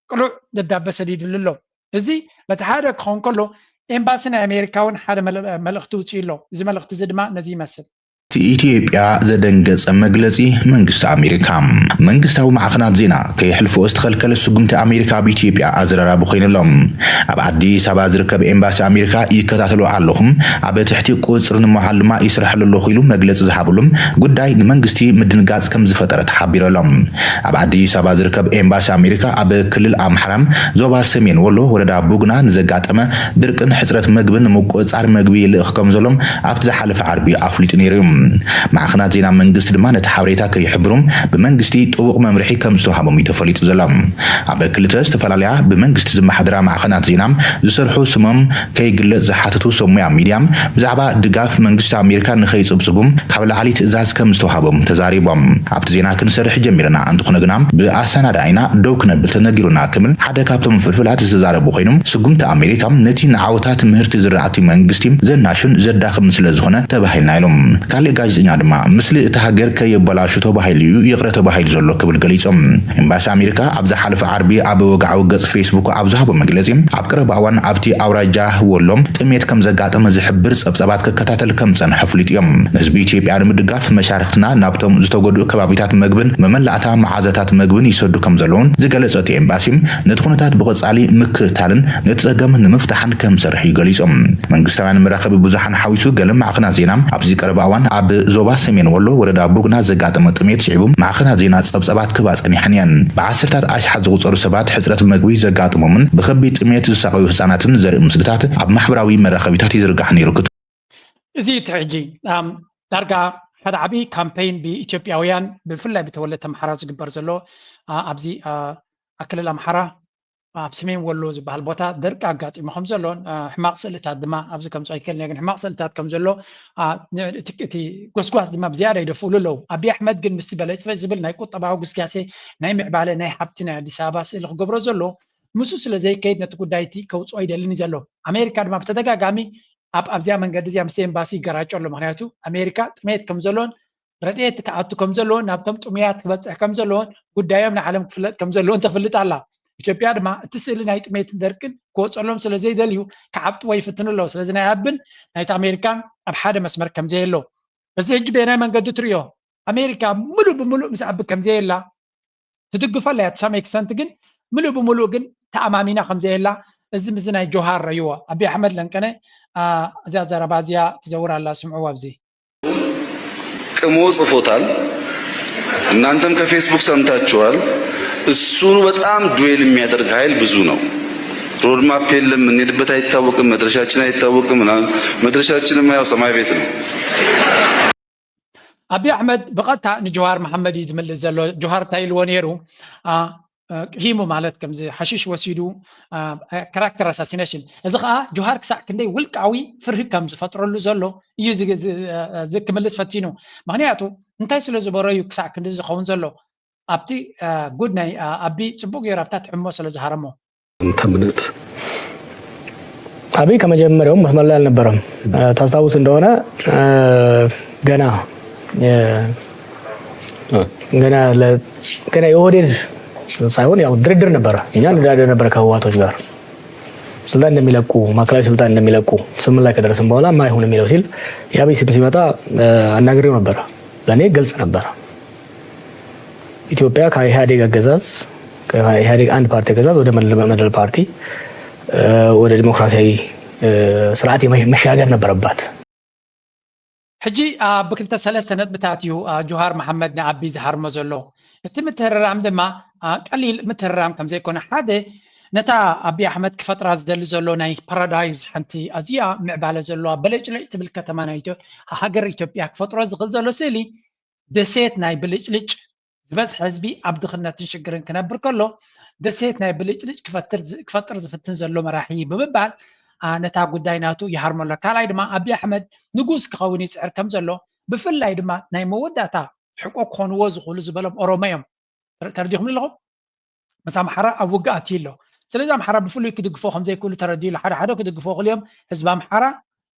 ቅሉዕ ደብዳበ ሰዲድሉ ኣሎ። እዚ በቲ ሓደ ክኸውን ከሎ ኤምባሲ ናይ ኣሜሪካ እውን ሓደ መለ- መልእኽቲ ውፅኡ ኣሎ። እዚ መልእኽቲ እዚ ድማ ነዚ ይመስል። ኢትዮጵያ ዘደንገጸ መግለጺ መንግስቲ ኣሜሪካ። መንግስታዊ ማዕኸናት ዜና ከየሕልፍኦ ዝተኸልከለ ስጉምቲ ኣሜሪካ ኣብ ኢትዮጵያ ኣዘራራቢ ኮይኑሎም። ኣብ ኣዲስ ኣበባ ዝርከብ ኤምባሲ ኣሜሪካ ይከታተሎ ኣለኹም፣ ኣብ ትሕቲ ቁፅሪ ንምውዓል ድማ ይስርሐሉ ኣለኹ ኢሉ መግለፂ ዝሃብሉም ጉዳይ ንመንግስቲ ምድንጋፅ ከም ዝፈጠረ ተሓቢሩ ኣሎ። ኣብ ኣዲስ ኣበባ ዝርከብ ኤምባሲ ኣሜሪካ ኣብ ክልል ኣምሓራ ዞባ ሰሜን ወሎ ወረዳ ቡግና ንዘጋጠመ ድርቅን ሕፅረት መግብን ንምቁፅፃር መግቢ ይልእኽ ከም ዘሎ ኣብቲ ዝሓለፈ ዓርቢ ኣፍሊጡ ነይሩ እዩ። ማዕኸናት ዜና መንግስቲ ድማ ነቲ ሓበሬታ ከይሕብሩ ብመንግስቲ ጥቡቕ መምርሒ ከም ዝተዋህቦም እዩ ተፈሊጡ ዘሎ። ኣብ ክልተ ዝተፈላለያ ብመንግስቲ ዝመሓደራ ማዕኸናት ዜና ዝሰርሑ ስሞም ከይግለጽ ዝሓተቱ ሰብ ሞያ ሚድያ ብዛዕባ ድጋፍ መንግስቲ ኣሜሪካ ንኸይጽብጽቡ ካብ ላዕሊ ትእዛዝ ከም ዝተዋህቦም ተዛሪቦም። ኣብቲ ዜና ክንሰርሕ ጀሚርና እንተኾነ ግና ብኣሰናዳኢና ደው ክነብል ተነጊሩና ክብል ሓደ ካብቶም ፍልፍላት ዝተዛረቡ ኮይኖም ስጉምቲ ኣሜሪካ ነቲ ንዓወታት ምህርቲ ዝራእቲ መንግስቲ ዘናሹን ዘዳኽምን ስለ ዝኾነ ተባሂልና ኢሎም። ካልእ ጋዜጠኛ ድማ፣ "ምስሊ እቲ ሃገር ከየበላሹ ተባሂሉ እዩ ይቕረ ተባሂሉ ዘሎ" ክብል ገሊጹ። ኤምባሲ ኣሜሪካ ኣብ ዝሓለፈ ዓርቢ ኣብ ወግዓዊ ገጽ ፌስቡክ ኣብ ዝሃቦ መግለጺ፣ ኣብ ቀረባ እዋን ኣብቲ ኣውራጃ ወሎ ጥሜት ከም ዘጋጠመ ዝሕብር ጸብጻባት ክከታተል ከም ዝጸንሐ ኣፍሊጡ እዮም። ንህዝቢ ኢትዮጵያ ንምድጋፍ መሻርኽትና ናብቶም ዝተጎድኡ ከባቢታት መግብን መመላእታ መዓዛታት መግብን ይሰዱ ከም ዘለውን ዝገለጸ እቲ ኤምባሲ፣ ነቲ ኩነታት ብቐጻሊ ምክትታልን ነቲ ጸገም ንምፍታሕን ከም ዝሰርሕ እዩ ገሊጹ። መንግስታውያን መራኸቢ ብዙሓን ሓዊሱ ገለ ማዕኸናት ዜና ኣብዚ ቀረባ እዋን ኣብ ዞባ ሰሜን ወሎ ወረዳ ቡግና ዘጋጠመ ጥሜት ስዒቡ ማዕኸናት ዜና ጸብጻባት ክህባ ጸኒሐን እየን። ብዓሰርታት ኣሽሓት ዝቑጸሩ ሰባት ሕጽረት መግቢ ዘጋጥሞምን ብኸቢድ ጥሜት ዝሳቐዩ ህጻናትን ዘርኢ ምስልታት ኣብ ማሕበራዊ መራኸቢታት ይዝርጋሕ ነይሩ። ክት- እዚ እቲ ሕጂ ኣም፣ ዳርጋ ሓደ ዓብዪ ካምፔይን ብኢትዮጵያውያን ብፍላይ ብተወለድቲ ኣምሓራ ዝግበር ዘሎ ኣ፣ ኣብዚ ኣ፣ ኣብ ክልል ኣምሓራ ኣብ ሰሜን ወሎ ዝበሃል ቦታ ደርቂ ኣጋጢሙ ከም ዘሎን ኣ፣ ሕማቕ ስእልታት ድማ ኣብዚ ከምፅኦ ኣይክእልን እየ፣ ግን ሕማቕ ስእልታት ከም ዘሎ ኣ፣ ን- እቲ እቲ ጎስጓስ ድማ ብዝያዳ ይደፍእሉ ኣለዉ። ኣብይ ኣሕመድ ግን ምስቲ በለጭለጭ ዝብል ናይ ቁጠባዊ ግስጋሴ ናይ ምዕባለ ናይ ሃብቲ ናይ ኣዲስ ኣበባ ስእሊ ክገብሮ ዘሎ ምስኡ ስለ ዘይከይድ ነቲ ጉዳይ እቲ ከውፅኦ ኣይደልን እዩ ዘሎ። ኣሜሪካ ድማ ብተደጋጋሚ ኣብ ኣብዚኣ መንገዲ እዚኣ ምስ ኤምባሲ ይገራጮ ኣሎ። ምክንያቱ ኣሜሪካ ጥሜት ከም ዘሎን ረድኤት ክኣቱ ከም ዘለዎን ናብቶም ጥሙያት ክበፅሕ ከም ዘለዎን ጉዳዮም ንዓለም ክፍለጥ ከም ዘለዎን ተፍልጥ ኣላ። ኢትዮጵያ ድማ እቲ ስእሊ ናይ ጥሜትን ደርቅን ክወፀሎም ስለ ዘይደልዩ ክዓብጥዎ ይፍትኑ ኣለዉ። ስለዚ ናይ ኣብን ናይቲ ኣሜሪካን ኣብ ሓደ መስመር ከም ዘየሎ እዚ ሕጂ በየናይ መንገዲ ትሪኦ? ኣሜሪካ ምሉእ ብምሉእ ምስ ኣቢ ከም ዘየላ ትድግፈላ እያ፣ to some extent፣ ግን ምሉእ ብምሉእ ግን ተኣማሚና ከም ዘየላ እዚ ምስዚ ናይ ጆሃር ረይዎ። ኣቢ ኣሕመድ ለንቀነ ኣ፣ እዚኣ ዘረባ እዚኣ ትዘውር ኣላ፣ ስምዕዋ ኣብዚ። ቅሞ ጽፎታል። እናንተም ከፌስቡክ ሰምታችኋል። እሱኑ በጣም ድዌል የሚያደርግ ኃይል ብዙ ነው። ሮድማፕ የለም፣ የምንሄድበት አይታወቅም፣ መድረሻችን አይታወቅም ምናምን። መድረሻችንማ ያው ሰማይ ቤት ነው። ኣቢ ኣሕመድ ብቐጥታ ንጆሃር መሓመድ እዩ ዝምልስ ዘሎ። ጆሃር እንታይ ኢልዎ ነይሩ? አ፣ አ፣ ቅሂሙ ማለት ከምዚ ሓሽሽ ወሲዱ፣ አ፣ ካራክተር ኣሳሲኔሽን። እዚ ኸዓ ጆሃር ክሳዕ ክንደይ ውልቃዊ ፍርሂ ከም ዝፈጥረሉ ዘሎ እዩ ዝ- ዝ- ዝ- ክምልስ ፈቲኑ። ምኽንያቱ እንታይ ስለ ዝበሮ እዩ ክሳዕ ክንዲ ዝኸውን ዘሎ? ኣብቲ አ፣ ጉድ ናይ አ፣ ኣቢ ጽቡቅ ገይሩ ኣብታ ትሕሞ ስለ ዝሃረሞ። ተምነት አብይ ከመጀመሪያውም መስመር ላይ አልነበረም። ታስታውስ እንደሆነ ገና ገና ገና የኦህዴድ ሳይሆን ያው ድርድር ነበረ። እኛ እንደራደር ነበረ ከህወሓቶች ጋር ስልጣን እንደሚለቁ፣ ማዕከላዊ ስልጣን እንደሚለቁ፣ ስምምነት ላይ ከደረስን በኋላ ማይሆን የሚለው ሲል የአብይ ስም ሲመጣ አናግሬው ነበረ። ለእኔ ግልጽ ነበረ። ኢትዮጵያ ከኢህአዴግ አገዛዝ ከኢህአዴግ አንድ ፓርቲ አገዛዝ ወደ መድበለ ፓርቲ ወደ ዲሞክራሲያዊ ስርዓት መሻገር ነበረባት። ሕጂ ብክልተ ሰለስተ ነጥብታት እዩ ጆሃር መሓመድ ንኣቢ ዝሃርሞ ዘሎ። እቲ ምትህርራም ድማ ቀሊል ምትህርራም ከም ዘይኮነ፣ ሓደ ነታ ኣቢ ኣሕመድ ክፈጥራ ዝደሊ ዘሎ ናይ ፓራዳይዝ፣ ሓንቲ ኣዝያ ምዕባለ ዘለዋ በለጭለጭ ትብል ከተማ ናይ ሃገር ኢትዮጵያ ክፈጥሮ ዝኽእል ዘሎ ስእሊ ደሴት ናይ ብልጭልጭ ዝበዝሐ ህዝቢ ኣብ ድኽነትን ሽግርን ክነብር ከሎ ደሴት ናይ ብልጭልጭ ክፈጥር ዝፍትን ዘሎ መራሒ ብምባል ነታ ጉዳይ ናቱ ይሃርሞ ኣሎ። ካልኣይ ድማ ኣቢ ኣሕመድ ንጉስ ክኸውን ይፅዕር ከም ዘሎ ብፍላይ ድማ ናይ መወዳእታ ሕቆ ክኾንዎ ዝኽእሉ ዝበሎም ኦሮሞ እዮም። ተረዲኹም ኣለኹም? ምስ ኣምሓራ ኣብ ውግእ ኣትዩ ኣሎ። ስለዚ ኣምሓራ ብፍሉይ ክድግፎ ከም ዘይክእሉ ተረዲኡ ኣሎ። ሓደ ሓደ ክድግፎ ክእሉ እዮም። ህዝቢ ኣምሓራ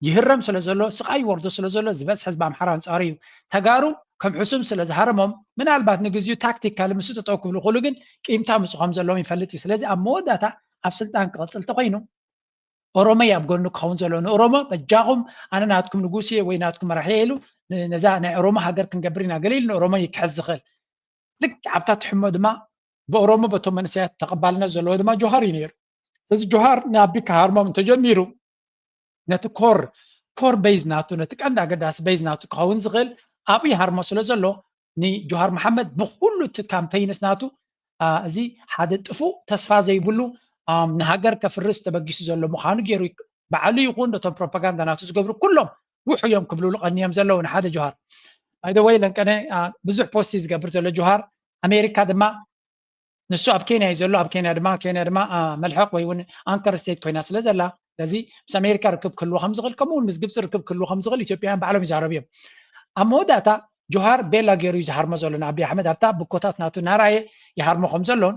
ይህረም ስለ ዘሎ፣ ስቓይ ይወርዶ ስለ ዘሎ ዝበዝሐ ህዝቢ ኣምሓራ ኣንጻሩ እዩ። ተጋሩ ከም ሕሱም ስለ ዝሃረሞም ምናልባት ንግዚኡ ታክቲካሊ ምስኡ ጠጠው ክብሉ ክእሉ ግን ቂምታ ምስኡ ከም ዘለዎም ይፈልጥ እዩ። ስለዚ ኣብ መወዳእታ ኣብ ስልጣን ክቕጽል እንተኾይኑ ኦሮሞ እዩ ኣብ ጎኑ ክኸውን ዘለዎ። ንኦሮሞ በጃኹም ኣነ ናትኩም ንጉስ እየ ወይ ናትኩም መራሒ እየ ኢሉ ነዛ ናይ ኦሮሞ ሃገር ክንገብር ኢና ገለ ኢሉ ንኦሮሞ እዩ ክሕዝ ዝኽእል። ልክዕ ኣብታ ትሕሞ ድማ ብኦሮሞ በቶም መንእሰያት ተቐባልነት ዘለዎ ድማ ጆሃር እዩ ነይሩ። ስለዚ ጆሃር ንኣቢ ክሃርሞም እንተጀሚሩ ነቲ ኮር ኮር ቤዝ ናቱ ነቲ ቀንዲ ኣገዳሲ ቤዝ ናቱ ክኸውን ዝኽእል ኣብኡ ይሃርሞ ስለ ዘሎ ንጆሃር መሓመድ ብኩሉ እቲ ካምፔይንስ ናቱ እዚ ሓደ ጥፉእ ተስፋ ዘይብሉ ንሃገር ከፍርስ ተበጊሱ ዘሎ ምዃኑ ገይሩ ባዕሉ ይኹን ነቶም ፕሮፓጋንዳ ናቱ ዝገብሩ ኩሎም ውሑ እዮም ክብልሉ ቀንዮም ዘለዉ ንሓደ ጆሃር። ባይ ዘ ወይ ለንቀነ ብዙሕ ፖስት ዝገብር ዘሎ ጆሃር ኣሜሪካ ድማ ንሱ ኣብ ኬንያ እዩ ዘሎ። ኣብ ኬንያ ድማ ኬንያ ድማ መልሐቕ ወይ እውን ኣንከር ስቴት ኮይና ስለ ዘላ ስለዚ ምስ ኣሜሪካ ርክብ ክህልዎ ከም ዝኽእል ከምኡ እውን ምስ ግብፂ ርክብ ክህልዎ ከም ዝኽእል ኢትዮጵያውያን ባዕሎም ይዛረቡ እዮም። ኣብ መወዳእታ ጆሃር ቤላ ገይሩ እዩ ዝሃርሞ ዘሎ ንኣቢ ኣሕመድ ኣብታ ብኮታት ናቱ እናረኣየ ይሃርሞ ከም ዘሎን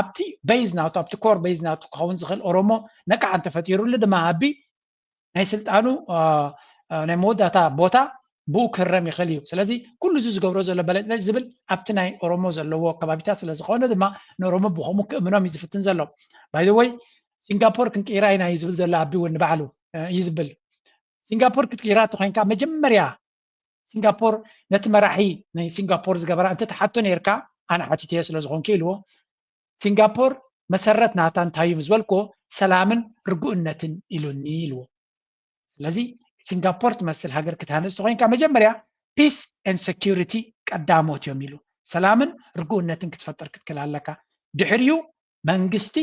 ኣብቲ ቤዝ ናቱ ኣብቲ ኮር ቤዝ ናቱ ክኸውን ዝኽእል ኦሮሞ ነቃዕ እንተፈጢሩሉ ድማ ኣቢ ናይ ስልጣኑ ናይ መወዳእታ ቦታ ብኡ ክህረም ይኽእል እዩ። ስለዚ ኩሉ እዚ ዝገብሮ ዘሎ በለጭለጭ ዝብል ኣብቲ ናይ ኦሮሞ ዘለዎ ከባቢታት ስለ ዝኾነ ድማ ንኦሮሞ ብኸምኡ ክእምኖም እዩ ዝፍትን ዘሎ። ባይዘወይ ሲንጋፖር ክንቅይራ ኢና እዩ ዝብል ዘሎ ኣቢ እውን ንባዕሉ እዩ ዝብል። ሲንጋፖር ክትቅይራ እንተኮይንካ መጀመርያ ሲንጋፖር ነቲ መራሒ ናይ ሲንጋፖር ዝገበራ እንተትሓቶ ነርካ ኣነ ሓቲትዮ ስለ ዝኾንኩ ኢልዎ። ሲንጋፖር መሰረት ናታ እንታይ እዩ ምስ በልክዎ ሰላምን ርጉእነትን ኢሉኒ ኢልዎ። ስለዚ ሲንጋፖር ትመስል ሃገር ክትሃንፅ ተኮይንካ መጀመርያ peace and security ቀዳሞት እዮም ኢሉ። ሰላምን ርጉእነትን ክትፈጥር ክትክል ኣለካ። ድሕሪኡ መንግስቲ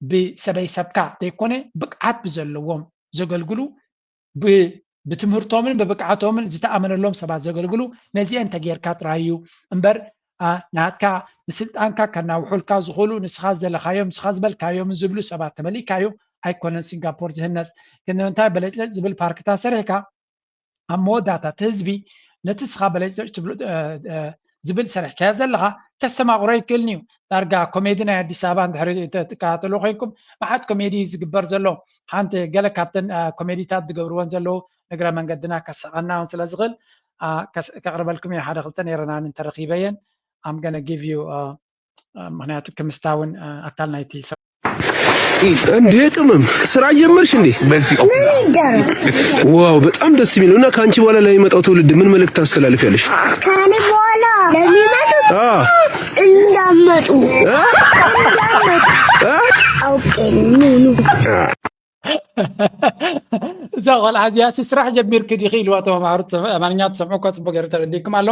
ብሰበይ ሰብካ ዘይኮነ ብቅዓት ብዘለዎም ዘገልግሉ ብትምህርቶምን ብብቅዓቶምን ዝተኣመነሎም ሰባት ዘገልግሉ ነዚአን ተጌርካ ጥራይ እዩ እምበር ናትካ ንስልጣንካ ከናውሑልካ ዝኽእሉ ንስኻ ዝደለኻዮም ንስኻ ዝበልካዮም ዝብሉ ሰባት ተመሊእካዩ ኣይኮነን ሲንጋፖር ዝህነፅ። ግን ንምንታይ በለጭለጭ ዝብል ፓርክታት ሰሪሕካ ኣብ መወዳእታ እቲ ህዝቢ ነቲ ንስኻ በለጭለጭ ትብሉ ዝብል ሰሪሕካዮ ዘለኻ ከስተማቕሮ ይክእልን እዩ። ዳርጋ ኮሜዲ ናይ ኣዲስ ኣበባ እንድሕሪ ትከታተሉ ኮይንኩም መዓት ኮሜዲ ዝግበር ዘሎ ሓንቲ ገለ ካብተን ኮሜዲታት ዝገብርወን ዘለዉ እግረ መንገድና ከስቀና እውን ስለ ዝኽእል ከቅርበልኩም እየ። ሓደ ክልተ ነይረናን እንተረኪበየን I'm gonna give you ምክንያቱ ክምስታ እውን ኣካል ናይቲ ሰብ እንዴ ቅመም ስራ ጀመርሽ እንዴ? ዋው በጣም ደስ የሚል እና ከአንቺ በኋላ ለሚመጣው ትውልድ ምን መልእክት ታስተላልፊያለሽ? ከኔ በኋላ ለሚመጡት እንዳመጡ እንዳመጡ አውቄ ኑኑ እዛ ቆልዓ እዚኣ ስራሕ ጀሚርክ ዲኺ ኢልዋ ተማሃሩ ኣማርኛ ትሰምዑ እኳ ፅቡቅ ገይሩ ተረዲእኩም ኣሎ።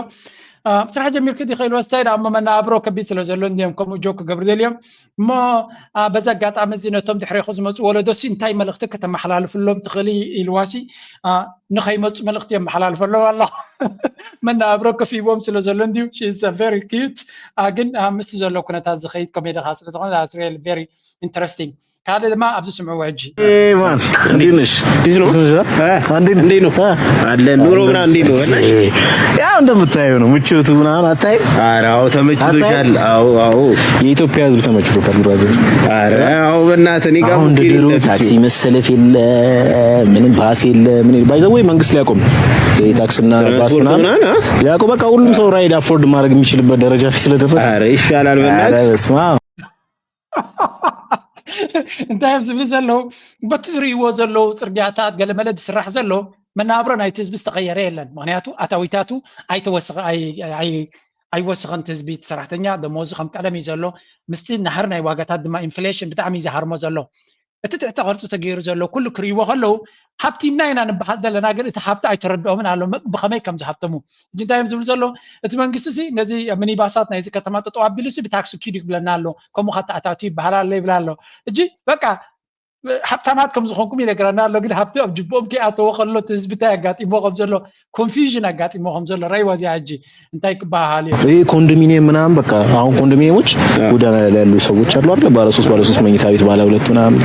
ስራሕ ጀሚርክ ዲኺ ኢልዋ ስታይ ዳ እሞ መናብሮ ከቢድ ስለ ዘሎ እንዲዮም ከምኡ ጆክ ክገብሩ ደልዮም እሞ በዚ ኣጋጣሚ እዚ ነቶም ድሕሬኹ ዝመፁ ወለዶሲ እንታይ መልእክቲ ከተመሓላልፍሎም ትኽእሊ ኢልዋሲ ንኸይመፁ መልእክቲ የመሓላልፈ ኣለዉ ኣሎ። መናብሮ ከፊዎም ስለ ዘሎ እንዲዩ very cute ግን ምስቲ ዘሎ ኩነታት ዝኸይድ ኮሜዲ ከዓ ስለ ዝኾነ very interesting ካልእ ድማ ኣብዚ ስምዕዎ ሕጂ ማን እንዴት ነሽ? እንዴት ነው? አለ ኑሮ ምናምን እንዴት ነው? ያው እንደምታየው ነው ምቾቱ ምናምን አታይ። ኧረ አዎ ተመችቶሻል። አዎ አዎ የኢትዮጵያ ሕዝብ ተመችቶታል። ብራዘር ኧረ አዎ በእናትህ እኔ ጋር አሁን እንደ ድሮ ታክሲ መሰለፍ የለ ምንም ባስ የለ ምን ባይዘው መንግስት ሊያቆም የታክስና ባስ ምናምን ሊያቆም በቃ ሁሉም ሰው ride afford ማድረግ የሚችልበት ደረጃ ስለደረሰ ኧረ ይሻላል በእናትህ። በስመ አብ እንታይ እዮም ዝብሉ ዘለዉ በቲ ዝርእይዎ ዘለዉ ፅርግያታት ገለመለ ዝስራሕ ዘሎ መናብሮ ናይቲ ህዝቢ ዝተቐየረ የለን። ምክንያቱ ኣታዊታቱ ኣይተወስኸ ኣይወስኸን እቲ ህዝቢ እቲ ሰራሕተኛ ደሞዙ ከም ቀደም እዩ ዘሎ። ምስቲ ናህር ናይ ዋጋታት ድማ ኢንፍሌሽን ብጣዕሚ እዩ ዝሃርሞ ዘሎ። እቲ ትሕተ ቅርፂ ተገይሩ ዘሎ ኩሉ ክርእይዎ ከለዉ ሃብቲምና ኢና ንበሃል ዘለና ግን እቲ ሃብቲ ኣይተረድኦምን ኣሎ ብኸመይ ከም ዝሃብተሙ። ሕጂ እንታይ እዮም ዝብሉ ዘለዉ እቲ መንግስቲ ሲ ነዚ ሚኒባሳት ናይዚ ከተማ ጠጠው ኣቢሉ ሲ ብታክሲ ኪዱ ይብለና ኣሎ ከምኡ ካተኣታቱ ይበሃል ኣሎ ይብል ኣሎ። ሕጂ በቃ ሃብታማት ከም ዝኾንኩም ይነግረና ኣሎ ግን ሃብቲ ኣብ ጅብኦም ከይኣተወ ከሎ እቲ ህዝቢ እንታይ ኣጋጢሞ ከም ዘሎ ኮንፊውዥን ኣጋጢሞ ከም ዘሎ ራይዋ እዚኣ ሕጂ እንታይ ክበሃል እዩ። ይህ ኮንዶሚኒየም ምናምን በቃ አሁን ኮንዶሚኒየሞች ጎዳና ላይ ያሉ ሰዎች አሉ አይደል? ባለ ሶስት ባለ ሶስት መኝታ ቤት ባለ ሁለት ምናምን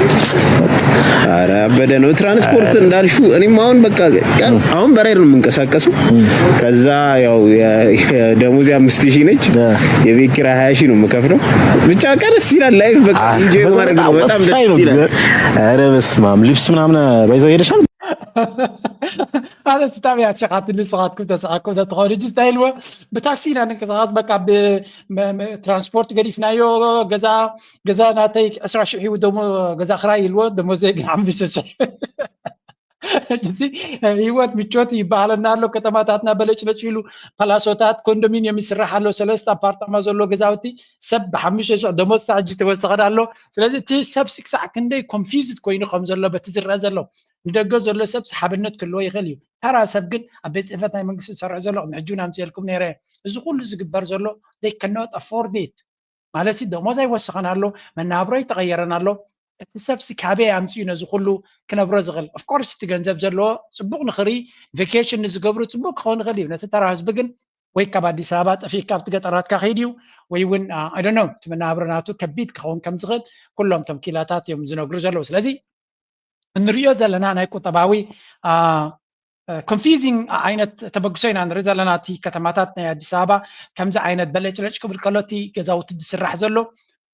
ኧረ አበደ ነው ትራንስፖርት እንዳልሽው። እኔም አሁን በቃ ቀን አሁን በራይድ ነው የምንቀሳቀሱ። ከዛ ያው ደሞዝ አምስት ሺህ ነች፣ የቤት ኪራይ ሀያ ሺህ ነው የምከፍለው። ብቻ ቀን ደስ ይላል። ላይፍ በቃ ኢንጆይ ማድረግ ነው። በጣም ደስ ይላል። ኧረ በስመ አብ ልብስ ምናምን ባይዘው ሄደሻል ኣነ ስታብ እያ ትሸቃትኒ ንስኻትኩም ተስኻትኩም ተትኾኑ ሕጂ እንታይ ኢልዎ ብታክሲ ኢና ንንቀሳቐስ በቃ ትራንስፖርት ገዲፍናዮ ገዛ ገዛ ናተይ ዕስራ ሽሕ እዩ ደሞ ገዛ ክራይ ኢልዎ ደሞዘይ ግን ሓሙሽተ ሽሕ ሕጂ ህይወት ምቾት ይበሃለና ኣሎ ከተማታትና በለጭለጭ ኢሉ ፓላሶታት ኮንዶሚኒየም ይስራሕ ኣሎ ሰለስተ ኣፓርታማ ዘሎ ገዛውቲ ሰብ ብሓሙሽተ ሽሕ ደሞዝ ሳዕ ሕጂ ተወሰኸና ኣሎ ስለዚ እቲ ሰብ ክሳዕ ክንደይ ኮንፊዝድ ኮይኑ ከም ዘሎ በቲ ዝረአ ዘሎ ንደገ ዘሎ ሰብ ሰሓብነት ክህልዎ ይኽእል እዩ። ተራ ሰብ ግን ኣብ ቤት ፅሕፈት ናይ መንግስቲ ዝሰርሕ ዘሎ ቅድሚ ሕጂ እውን ኣምፅኤልኩም ነይረ። እዚ ኩሉ ዝግበር ዘሎ they cannot afford it ማለት ደሞዝ ኣይወሰኸን ኣሎ፣ መናብሮ ኣይተቐየረን ኣሎ። እቲ ሰብሲ ካበይ ኣምፅኡ ነዚ ኩሉ ክነብሮ ዝኽእል? ኦፍኮርስ እቲ ገንዘብ ዘለዎ ፅቡቕ ንኽርኢ ቬኬሽን ንዝገብሩ ፅቡቕ ክኸውን ይኽእል እዩ። ነቲ ተራ ህዝቢ ግን ወይ ካብ ኣዲስ ኣበባ ጠፊእካ ኣብቲ ገጠራትካ ከይድ እዩ ወይ እውን ኣይደኖ እቲ መናብሮ ናቱ ከቢድ ክኸውን ከም ዝኽእል ኩሎም ቶም ኪላታት እዮም ዝነግሩ ዘለዉ። ስለዚ እንሪኦ ዘለና ናይ ቁጠባዊ confusing ዓይነት ተበግሶ ኢና ንርኢ ዘለና። እቲ ከተማታት ናይ ኣዲስ ኣበባ ከምዚ ዓይነት በለጭለጭ ክብል ከሎ እቲ ገዛውቲ ዝስራሕ ዘሎ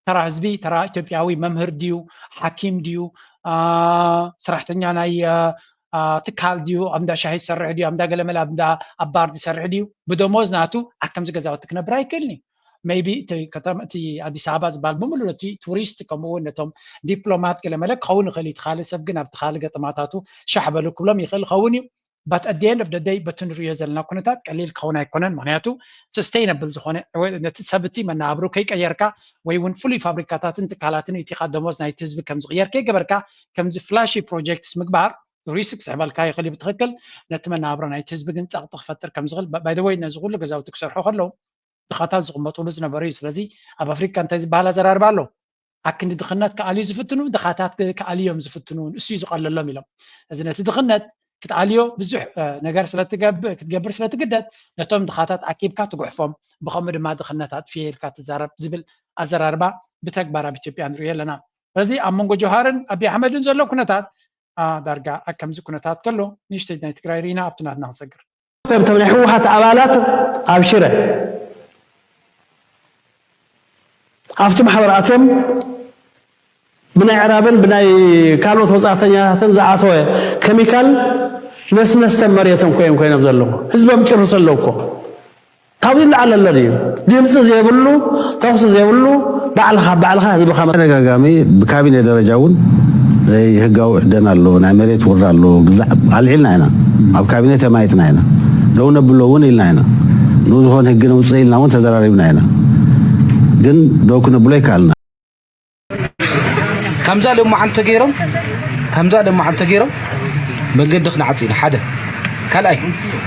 ተራ ህዝቢ ተራ ኢትዮጵያዊ መምህር ድዩ ሓኪም ድዩ ሰራሕተኛ ናይ ትካል ድዩ፣ ኣብ እንዳ ሻሂ ዝሰርሕ ድዩ፣ ኣብ እንዳ ገለመለ፣ ኣብ እንዳ ኣብ ባር ዝሰርሕ ድዩ፣ ብደሞዝ ናቱ ኣብ ከምዚ ገዛውቲ ክነብር ኣይክእልን እዩ። maybe እቲ ከተማ፣ እቲ ኣዲስ ኣበባ ዝበሃል ብምሉእ ነቲ ቱሪስት፣ ከምኡ እውን ነቶም ዲፕሎማት ገለመለ ክኸውን ይኽእል እዩ። እቲ ካልእ ሰብ ግን ኣብቲ ካልእ ገጠማታቱ ሻሕ በሉ ክብሎም ይኽእል ይኸውን እዩ። But at the end of the day በቲ ንሪኦ ዘለና ኩነታት ቀሊል ክኸውን ኣይኮነን። ምክንያቱ sustainable ዝኾነ ወይ ነቲ ሰብ እቲ መነባብሮ ከይቀየርካ ወይ እውን ፍሉይ ፋብሪካታትን ትካላትን ኢቲኻ ደሞዝ ናይቲ ህዝቢ ከም ዝቕየር ከይገበርካ ከምዚ flashy projects ምግባር risk ክስዕበልካ ይኽእል እዩ ብትኽክል። ነቲ መነባብሮ ናይቲ ህዝቢ ግን ጸቕጢ ክፈጥር ከም ዝኽእል፣ by the way ነዚ ኩሉ ገዛውቲ ክሰርሑ ከለዉ ድኻታት ዝቕመጡሉ ዝነበሩ እዩ። ስለዚ ኣብ ኣፍሪካ እንታይ ዝበሃል ኣዘራርባ ኣሎ? ኣክንዲ ድኽነት ክኣልዩ ዝፍትኑ ድኻታት ክኣልዮም ዝፍትኑ ንሱ እዩ ዝቐለሎም ኢሎም። እዚ ነቲ ድኽነት ክትኣልዮ ብዙሕ ነገር ክትገብር ስለትግደድ ነቶም ድኻታት ኣኪብካ ትጉሕፎም፣ ብኸምኡ ድማ ድኽነት ኣጥፍየ ኢልካ ትዛረብ ዝብል ኣዘራርባ ብተግባር ኣብ ኢትዮጵያ ንሪኦ ኣለና። ስለዚ ኣብ መንጎ ጀውሃርን ኣቢ ኣሕመድን ዘሎ ኩነታት ዳርጋ ኣብ ከምዚ ኩነታት ከሎ ንእሽተይ ናይ ትግራይ ርኢና ኣብቲ ናትና ክንሰግር። እቶም ናይ ህወሓት ኣባላት ኣብ ሽረ ኣብቲ ማሕበር ኣትዮም ብናይ ዕራብን ብናይ ካልኦት ወፃእተኛታትን ዝኣተወ ከሚካል ነስነስተን መሬቶም ኮይኖም ኮይኖም ዘለዉ ህዝቦም ጭርስ ኣለዉ እኮ። ካብዚ ይለዓል ኣሎ ድዩ? ድምፂ ዘይብሉ ተኹሲ ዘይብሉ ባዕልኻ ባዕልኻ ህዝብኻ መ- ተደጋጋሚ ብካቢኔ ደረጃ እውን ዘይህጋዊ ዕደና ኣሎ፣ ናይ መሬት ውራ ኣሎ፣ ግዛዕ ኣልዒልና ኢና፣ ኣብ ካቢኔ ተማይጥና ኢና፣ ደው ነብሎ እውን ኢልና ኢና፣ ንኡ ዝኾን ህጊ ነውፅእ ኢልና እውን ተዘራሪብና ኢና፣ ግን ደው ክነብሎ ይከኣልና። ከምዛ ለማዓንቲ ተገይሮም ከምዛ ለማዓንቲ ተገይሮም መንገዲ ክንዓጽ ኢና ሓደ ካልኣይ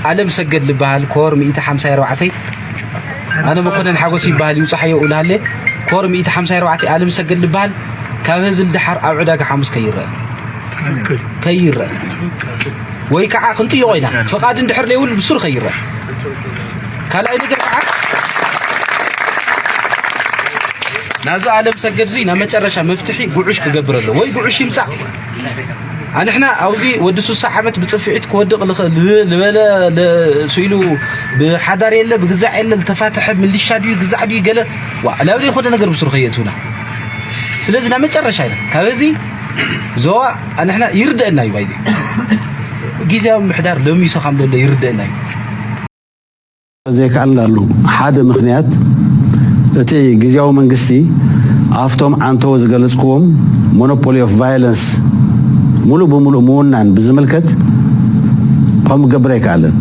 ኣለም ሰገድ ልበሃል ኮር ሚእቲ ሓምሳይ ኣርባዕተ ኣነ መኮነን ሓጎስ ይበሃል ይውጻሓዮ እልሃለ ኮር ሚእቲ ሓምሳይ ኣርባዕተ ኣለም ሰገድ ልበሃል ካብ ህዝል ድሓር ኣብ ዕዳጋ ሓሙስ ከይረአ ከይረአ ወይ ከዓ ክንጥይቆ ኢና ፍቓድ እንድሕር ለይብሉ ብሱር ከይረአ ካልኣይ ነገር ከዓ ናዚ ኣለም ሰገድ እዚ ናብ መጨረሻ መፍትሒ ጉዑሽ ክገብር ኣለዎ ወይ ጉዑሽ ይምጻእ ኣንሕና ኣብዚ ወዲ ሱሳ ዓመት ብጽፍዒት ክወድቕ ዝበለ ስኢሉ ብሓዳር የለ ብግዛዕ የለ ዝተፋተሐ ምልሻ ድዩ ግዛዕ ድዩ ገለ ናብ ዘይኮነ ነገር ብስሩ ከየእትውና ስለዚ ናብ መጨረሻ ኢና ካብ እዚ ዞባ ኣንሕና ይርደአና እዩ ባይዚ ግዜያዊ ምሕዳር ለሚሶ ከም ዘሎ ይርደአና እዩ ዘይከኣል ኣሎ ሓደ ምኽንያት እቲ ግዝያዊ መንግስቲ ኣብቶም ዓንተዎ ዝገለፅክዎም monopoly of violence ሙሉእ ብሙሉእ ምውናን ብዝምልከት ከምኡ ክገብር ኣይከኣልን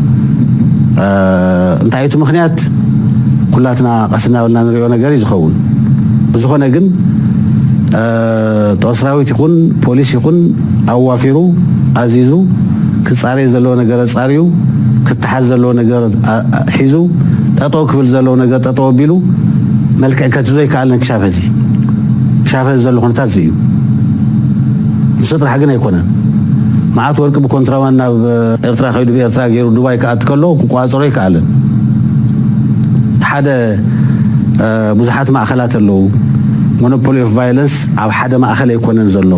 እንታይ እቲ ምኽንያት ኩላትና ቀስ እናበልና ንሪኦ ነገር እዩ ዝኸውን ብዝኾነ ግን ጦር ሰራዊት ይኹን ፖሊስ ይኹን ኣዋፊሩ ኣዚዙ ክፃረይ ዘለዎ ነገር ኣፃርዩ ክተሓዝ ዘለዎ ነገር ሒዙ ጠጠው ክብል ዘለዎ ነገር ጠጠው ኣቢሉ መልክዕ ከትዞ ይከኣልን ክሻብ ሕዚ ክሻብ ሕዚ ዘሎ ኩነታት እዚ እዩ ንሱ ጥራሕ ግን ኣይኮነን መዓት ወርቂ ብኮንትራባን ናብ ኤርትራ ከይዱ ብኤርትራ ገይሩ ዱባይ ክኣቲ ከሎ ክቋፀሮ ይከኣልን ሓደ ብዙሓት ማእኸላት ኣለዉ monopoly of violence ኣብ ሓደ ማእኸል ኣይኮነን ዘሎ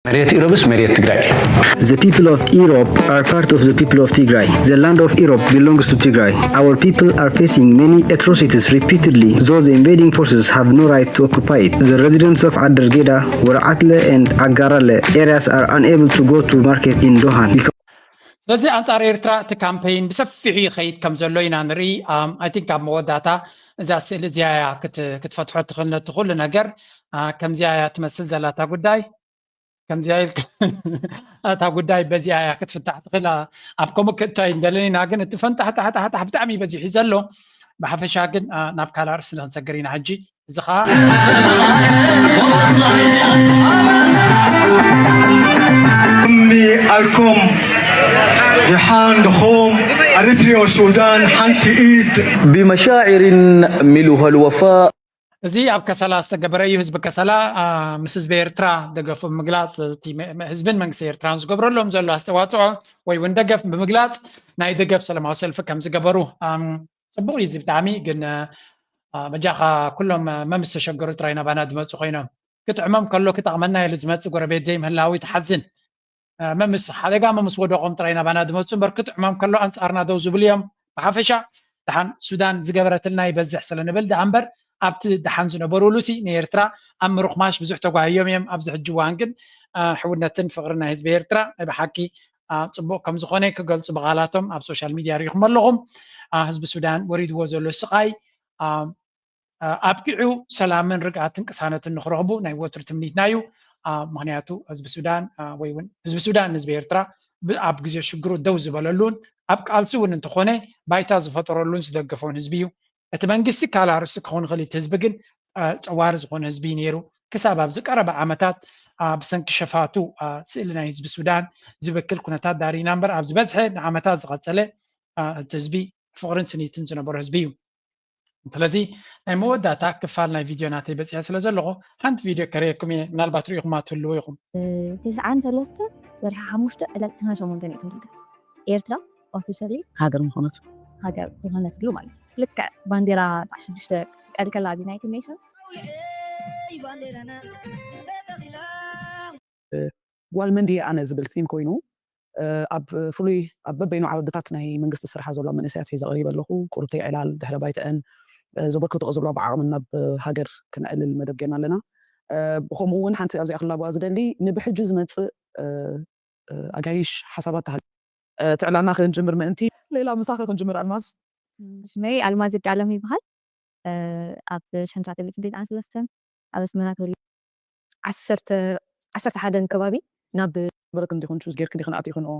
መሬት ኢሮብስ መሬት ትግራይ The people of Europe are part of the people of Tigray. The land of Europe belongs to Tigray. Our people are facing many atrocities repeatedly, though the invading forces have no right to occupy it. The residents of Adergeda, Weratle, and Agarale areas are unable to go to market in Dohan because ስለዚ ኣንጻር ኤርትራ እቲ ካምፔይን ብሰፊሑ ይኸይድ ከም ዘሎ ኢና ንርኢ። I think ኣብ መወዳእታ እዛ ስእሊ እዚኣ እያ ክትፈትሖ ትኽእል ነቲ ኩሉ ነገር። ከምዚኣ እያ ትመስል ዘላ እታ ጉዳይ። ከምዚኣ ኢልካ እታ ጉዳይ በዚኣ እያ ክትፍታሕ ትኽእል። ኣብ ከምኡ ክእቶ ኣይንደልን ኢና፣ ግን እቲ ፈንጣሕጣሕጣሕጣሕ ብጣዕሚ በዚሑ ዘሎ። ብሓፈሻ ግን ናብ ካልእ ኣርእስቲ ንክንሰግር ኢና ሕጂ። እዚ ኸዓ እሚ ኣልኩም ድሓን ድኹም ኣርትሪዮ ሱዳን ሓንቲ ኢድ بمشاعر ملؤها الوفاء እዚ ኣብ ከሰላ ዝተገበረ እዩ። ህዝቢ ከሰላ ምስ ህዝቢ ኤርትራ ደገፉ ብምግላፅ ህዝብን መንግስቲ ኤርትራን ዝገብረሎም ዘሎ ኣስተዋፅኦ ወይ እውን ደገፍ ብምግላፅ ናይ ደገፍ ሰላማዊ ሰልፊ ከም ዝገበሩ ፅቡቕ እዩ እዚ ብጣዕሚ ግን በጃኻ ኩሎም መምስ ተሸገሩ ጥራይ ናባና ዝመፁ ኮይኖም ክጥዕሞም ከሎ ክጠቕመና ኢሉ ዝመፅእ ጎረቤት ዘይምህላዊ ትሓዝን መምስ ሓደጋ መምስ ወደቖም ጥራይ ናባና ዝመፁ እምበር ክጥዕሞም ከሎ ኣንፃርና ደው ዝብሉ እዮም ብሓፈሻ ድሓን ሱዳን ዝገበረትልና ይበዝሕ ስለ ንብል ድኣ እምበር ኣብቲ ደሓን ዝነበሩሉ ሲ ንኤርትራ ኣብ ምርኽማሽ ብዙሕ ተጓህዮም እዮም። ኣብዚ ሕጂ እዋን ግን ሕውነትን ፍቕርን ናይ ህዝቢ ኤርትራ ናይ ብሓቂ ጽቡቕ ከም ዝኾነ ክገልጹ ብቓላቶም ኣብ ሶሻል ሚድያ ርኢኹም ኣለኹም። ህዝቢ ሱዳን ወሪድዎ ዘሎ ስቓይ ኣብቂዑ ሰላምን ርግኣትን ቅሳነትን ንክረኽቡ ናይ ወትሩ ትምኒትና እዩ። ምክንያቱ ህዝቢ ሱዳን ወይ እውን ህዝቢ ሱዳን ህዝቢ ኤርትራ ኣብ ግዜ ሽግሩ ደው ዝበለሉን ኣብ ቃልሲ እውን እንተኾነ ባይታ ዝፈጠረሉን ዝደገፈውን ህዝቢ እዩ። እቲ መንግስቲ ካልእ ኣርእስቲ ክኸውን ይኽእል፣ እቲ ህዝቢ ግን ጸዋሪ ዝኾነ ህዝቢ እዩ ነይሩ። ክሳብ ኣብዚ ቀረባ ዓመታት ብሰንኪ ሸፋቱ ስእሊ ናይ ህዝቢ ሱዳን ዝብክል ኩነታት ዳሪና እምበር ኣብ ዝበዝሐ ንዓመታት ዝቐጸለ እቲ ህዝቢ ፍቕርን ስኒትን ዝነበሮ ህዝቢ እዩ። ስለዚ ናይ መወዳእታ ክፋል ናይ ቪድዮ ናተይ በፂሐ ስለ ዘለኹ ሓንቲ ቪድዮ ከርእየኩም እየ። ምናልባት ርኢኹማ ትህልዉ ኢኹም። ትስዓን ሰለስተ ወርሒ ሓሙሽተ ዕለት ትስዓን ሸሞንተ እዩ ተወሊደ። ኤርትራ ኦፊሻሊ ሃገር ምኾነት ሃገር ዝኾነትሉ ማለት እዩ። ልክዕ ባንዴራ ትስዓን ሽዱሽተ ክትስቀል ከላ ኣብ ዩናይትድ ኔሽን ጓል መን ድየ ኣነ ዝብል ቲም ኮይኑ ኣብ ፍሉይ ኣብ በበይኑ ዓውድታት ናይ መንግስቲ ስርሓ ዘሎ መንእሰያት ሒዘ ቀሪበ ኣለኹ። ቁርብተይ ዕላል ድሕረ ባይተአን ዘበርክትኦ ዘለዋ ብዓቕምን ናብ ሃገር ክነዕልል መደብ ጌርና ኣለና። ብኸምኡ እውን ሓንቲ ኣብዚኣ ክላበዋ ዝደሊ ንብሕጂ ዝመፅእ ኣጋይሽ ሓሳባት ተሃልዩ እቲ ዕላልና ክንጅምር ምእንቲ ሌላ ምሳኺ ክንጅምር ኣልማዝ። ሽመይ ኣልማዝ ይዳለም ይበሃል። ኣብ ሸንሻተ ቤት ስደት ዓሰርተ ሰለስተ ኣብ ኣስመራ ተወሊደ። ዓሰርተ ዓሰርተ ሓደን ከባቢ ናብ በለክን ዲኹን ቹዝ ጌርክን ዲኽን ኣቲኽንኦ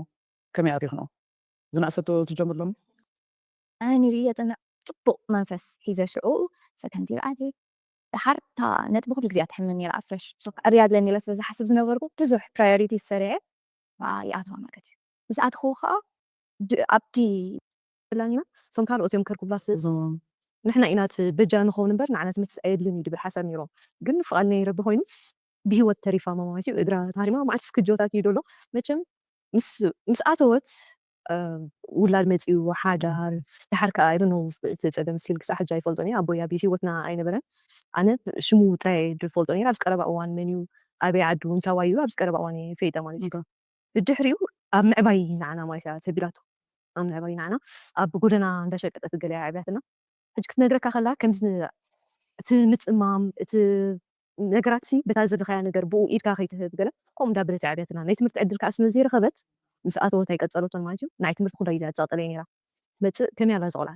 ከመይ ኣቲኽንኦ ዝነእሰቶ ትጀምር ሎም ኣነ ሪየ ጥንዕ ጽቡቕ መንፈስ ሒዘ ሽዑ ሰከንድ ይር ኣትየ። ደሓር እታ ነጥቢ ኩሉ ግዜ ትሕመኒ ነራ ኣፍረሽ ሶክ ዕርያ ኣለኒ ኢለ ስለ ዝሓስብ ዝነበርኩ ብዙሕ ፕራዮሪቲ ሰሪዐ ይኣትዋ ማለት እዩ። ምስ ኣትኹ ከዓ ኣብቲ ብላን ኢና እቶም ካልኦት እዮም ከርኩብላስ ንሕና ኢና እቲ በጃ ንኸውን እምበር ንዓና ትምህርትስ ኣየድልን እዩ ድብል ሓሳብ ነይሮም ግን ፍቓድ ናይ ረቢ ኮይኑ ብሂወት ተሪፋ ማለት እዩ እግራ ታሪማ ማለት ስክጆታት እዩ ደሎ መቸም ምስ ኣተወት ውላድ መፅኡ ሓዳር ድሓር ከዓ ይብኑ እቲ ፀገም ሲል ክሳዕ ሕጂ ኣይፈልጦን እየ ኣቦይ ኣብ ሂወትና ኣይነበረን ኣነ ሽሙ ጥራይ ድፈልጦ ነይራ ኣብዚ ቀረባ እዋን መን እዩ ኣበይ ዓዱ እንታይ ዋዩ ኣብዚ ቀረባ እዋን እየ ፈይጠ ማለት እዩ ብድሕሪኡ ኣብ ምዕባይ ንዓና ማለት እያ ተቢላቶ ኣብ ምዕባይ ንዓና ኣብ ጎደና እንዳሸቀጠት ገለ እያ ዕብያትና ሕጂ ክትነግረካ ከላ ከምዚ እቲ ምፅማም እቲ ነገራት ሲ በታ ዘለካያ ነገር ብኡ ኢድካ ከይትህብ ገለ ከምኡ እንዳበለት እያ ዕብያትና ናይ ትምህርቲ ዕድል ከዓ ስለ ዘይረኸበት ምስ ኣተወት ኣይቀፀለቶን ማለት እዩ ናይ ትምህርቲ ኩዳ ይዛ ፀጠለየ ነይራ መፅእ ከመይ ኣላ ዝቆልዓ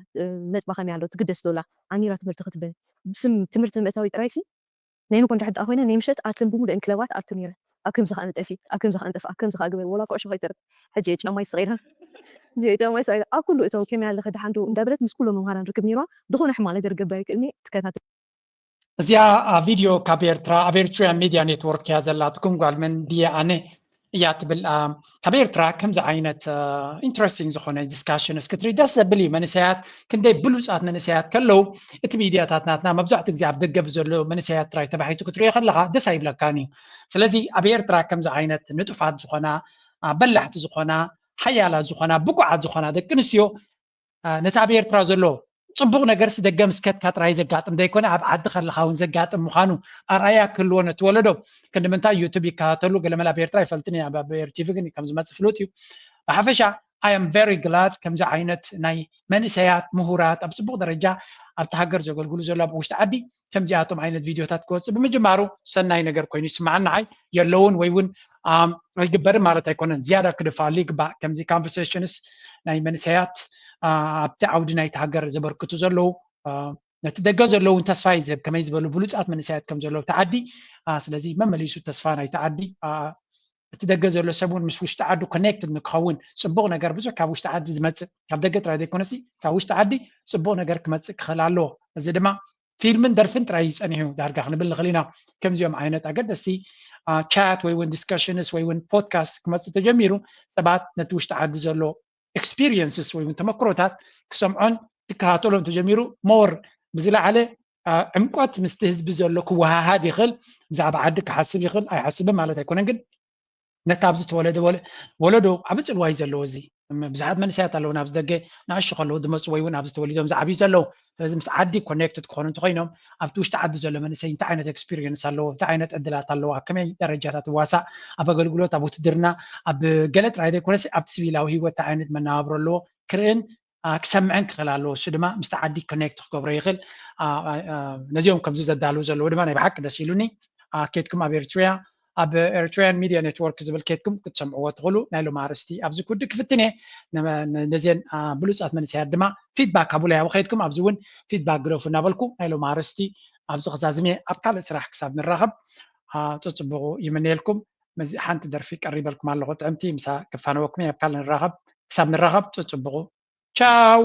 ነጥባ ከመይ ኣሎ ትግደስ ዶላ ኣሚራ ትምህርቲ ክትብል ብስም ትምህርቲ ምእታዊ ጥራይ ሲ ናይ ንኮን ድሕር ኮይነ ናይ ምሸት ኣትን ብምሉእን ክለባት ኣቱ ነይረ ኣብ ከምዚ ከዓ ንጠፊ ኣብ ከምዚ ከዓ ንጠፊ ኣብ ከምዚ ከዓ ግበር ወላ ኩዕሾ ከይተርፍ ሕጂ ጫማይ ስቀይራ ጫማይ ስቀይራ ኣብ ኩሉ እቶም ከመይ ኣለኸ ድሓን ዶ እንዳበለት ምስ ኩሎም መምሃራን ርክብ ነይርዋ ዝኾነ ሕማቕ ነገር ገብራ ይክእልኒ ትከታተል እዚኣ ቪድዮ ካብ ኤርትራ ኣብ ኤርትራያን ሚድያ ኔትወርክ እያ ዘላትኩም ጓል መን ድየ ኣነ እያ ትብል ካብ ኤርትራ ከምዚ ዓይነት ኢንትረስቲንግ ዝኾነ ዲስካሽን እስክትርኢ ደስ ዘብል እዩ መንእሰያት ክንደይ ብሉፃት መንእሰያት ከለዉ እቲ ሚድያታት ናትና መብዛሕትኡ ግዜ ኣብ ደገ ብዘሎ መንእሰያት ጥራይ ተባሒቱ ክትሪኦ ከለካ ደስ ኣይብለካን እዩ ስለዚ ኣብ ኤርትራ ከምዚ ዓይነት ንጡፋት ዝኾና በላሕቲ ዝኾና ሓያላት ዝኾና ብቁዓት ዝኾና ደቂ ኣንስትዮ ነቲ ኣብ ኤርትራ ዘሎ ፅቡቕ ነገር ሲ ደገ ምስ ከድካ ጥራይ ዘጋጥም ዘይኮነ ኣብ ዓዲ ከለኻ እውን ዘጋጥም ምዃኑ ኣርኣያ ክህልዎ ነቲ ወለዶ ክንዲ ምንታይ ዩቱብ ይከታተሉ ገለመለ ኣብ ኤርትራ ይፈልጥን እየ ኣብ ቲቪ ግን ከም ዝመፅእ ፍሉጥ እዩ ብሓፈሻ I am very glad ከምዚ ዓይነት ናይ መንእሰያት ምሁራት ኣብ ፅቡቕ ደረጃ ኣብቲ ሃገር ዘገልግሉ ዘሎ ኣብ ውሽጢ ዓዲ ከምዚኣቶም ዓይነት ቪድዮታት ክወፅእ ብምጅማሩ ሰናይ ነገር ኮይኑ ይስምዓኒ ንዓይ የለውን ወይ እውን ኣይግበርን ማለት ኣይኮነን ዝያዳ ክድፋሉ ይግባእ ከምዚ conversations ናይ መንእሰያት ኣብቲ ዓውዲ ናይቲ ሃገር ዘበርክቱ ዘለዉ ነቲ ደገ ዘለውን ተስፋ ይዝህብ ከመይ ዝበሉ ብሉፃት መንእሰያት ከም ዘለዉ ተዓዲ ስለዚ መመሊሱ ተስፋ ናይ ተዓዲ እቲ ደገ ዘሎ ሰብ እውን ምስ ውሽጢ ዓዱ ኮኔክትድ ንክኸውን ፅቡቕ ነገር ብዙሕ ካብ ውሽጢ ዓዲ ዝመፅእ ካብ ደገ ጥራይ ዘይኮነሲ ካብ ውሽጢ ዓዲ ፅቡቕ ነገር ክመፅእ ክኽእል ኣለዎ እዚ ድማ ፊልምን ደርፍን ጥራይ ይፀኒሑ ዳርጋ ክንብል ንኽእል ኢና ከምዚኦም ዓይነት ኣገደስቲ ቻት ወይ እውን ዲስከሽንስ ወይ እውን ፖድካስት ክመፅእ ተጀሚሩ ሰባት ነቲ ውሽጢ ዓዲ ዘሎ ኤክስፒሪየንስስ ወይ እውን ተመክሮታት ክሰምዖን ክከታተሎን ተጀሚሩ ሞር ብዝለዓለ ዕምቆት ምስቲ ህዝቢ ዘሎ ክወሃሃድ ይኽእል ብዛዕባ ዓዲ ክሓስብ ይኽእል ኣይሓስብን ማለት ኣይኮነን ግን ነቲ ኣብዚ ተወለደ ወለዶ ዓቢ ጽልዋ እዩ ዘለዎ እዚ ብዙሓት መንእሰያት ኣለዉ ናብዚ ደገ ንኣሽቱ ከለዉ ዝመፁ ወይ እውን ኣብዚ ተወሊዶም ዝዓብዩ ዘለዉ ስለዚ ምስ ዓዲ ኮኔክትድ ክኾኑ እንተኮይኖም ኣብቲ ውሽጢ ዓዲ ዘሎ መንእሰይ እንታይ ዓይነት ኤክስፒሪየንስ ኣለዎ እንታይ ዓይነት ዕድላት ኣለዎ ኣብ ከመይ ደረጃታት ይዋሳእ ኣብ ኣገልግሎት ኣብ ውትድርና ኣብ ገለ ጥራይ ዘይኮነስ ኣብቲ ሲቪላዊ ህይወት እንታይ ዓይነት መነባብሮ ኣለዎ ክርእን ክሰምዐን ክኽእል ኣለዎ። እሱ ድማ ምስቲ ዓዲ ኮኔክት ክገብሮ ይኽእል። ነዚኦም ከምዚ ዘዳልው ዘለዉ ድማ ናይ ብሓቂ ደስ ኢሉኒ። ኬድኩም ኣብ ኤርትሪያ ኣብ ኤርትሪያን ሚድያ ኔትወርክ ዝብል ኬድኩም ክትሰምዕዎ ትኽእሉ። ናይ ሎም ኣርእስቲ ኣብዚ ክውድእ ክፍትን እየ። ነዚን ብሉፃት መንእሰያት ድማ ፊድባክ ሃቡለይ ኣብ ኸይድኩም ኣብዚ እውን ፊድባክ ግደፉ እናበልኩ ናይ ሎም ኣርእስቲ ኣብዚ ክዛዝም እየ። ኣብ ካልእ ስራሕ ክሳብ ንራኸብ ፅፅቡቑ ይምነየልኩም። ሓንቲ ደርፊ ቀሪበልኩም ኣለኹ ጥዕምቲ፣ ምሳ ክፋነወኩም እየ። ኣብ ካልእ ንራኸብ፣ ክሳብ ንራኸብ ፅፅቡቑ ቻው።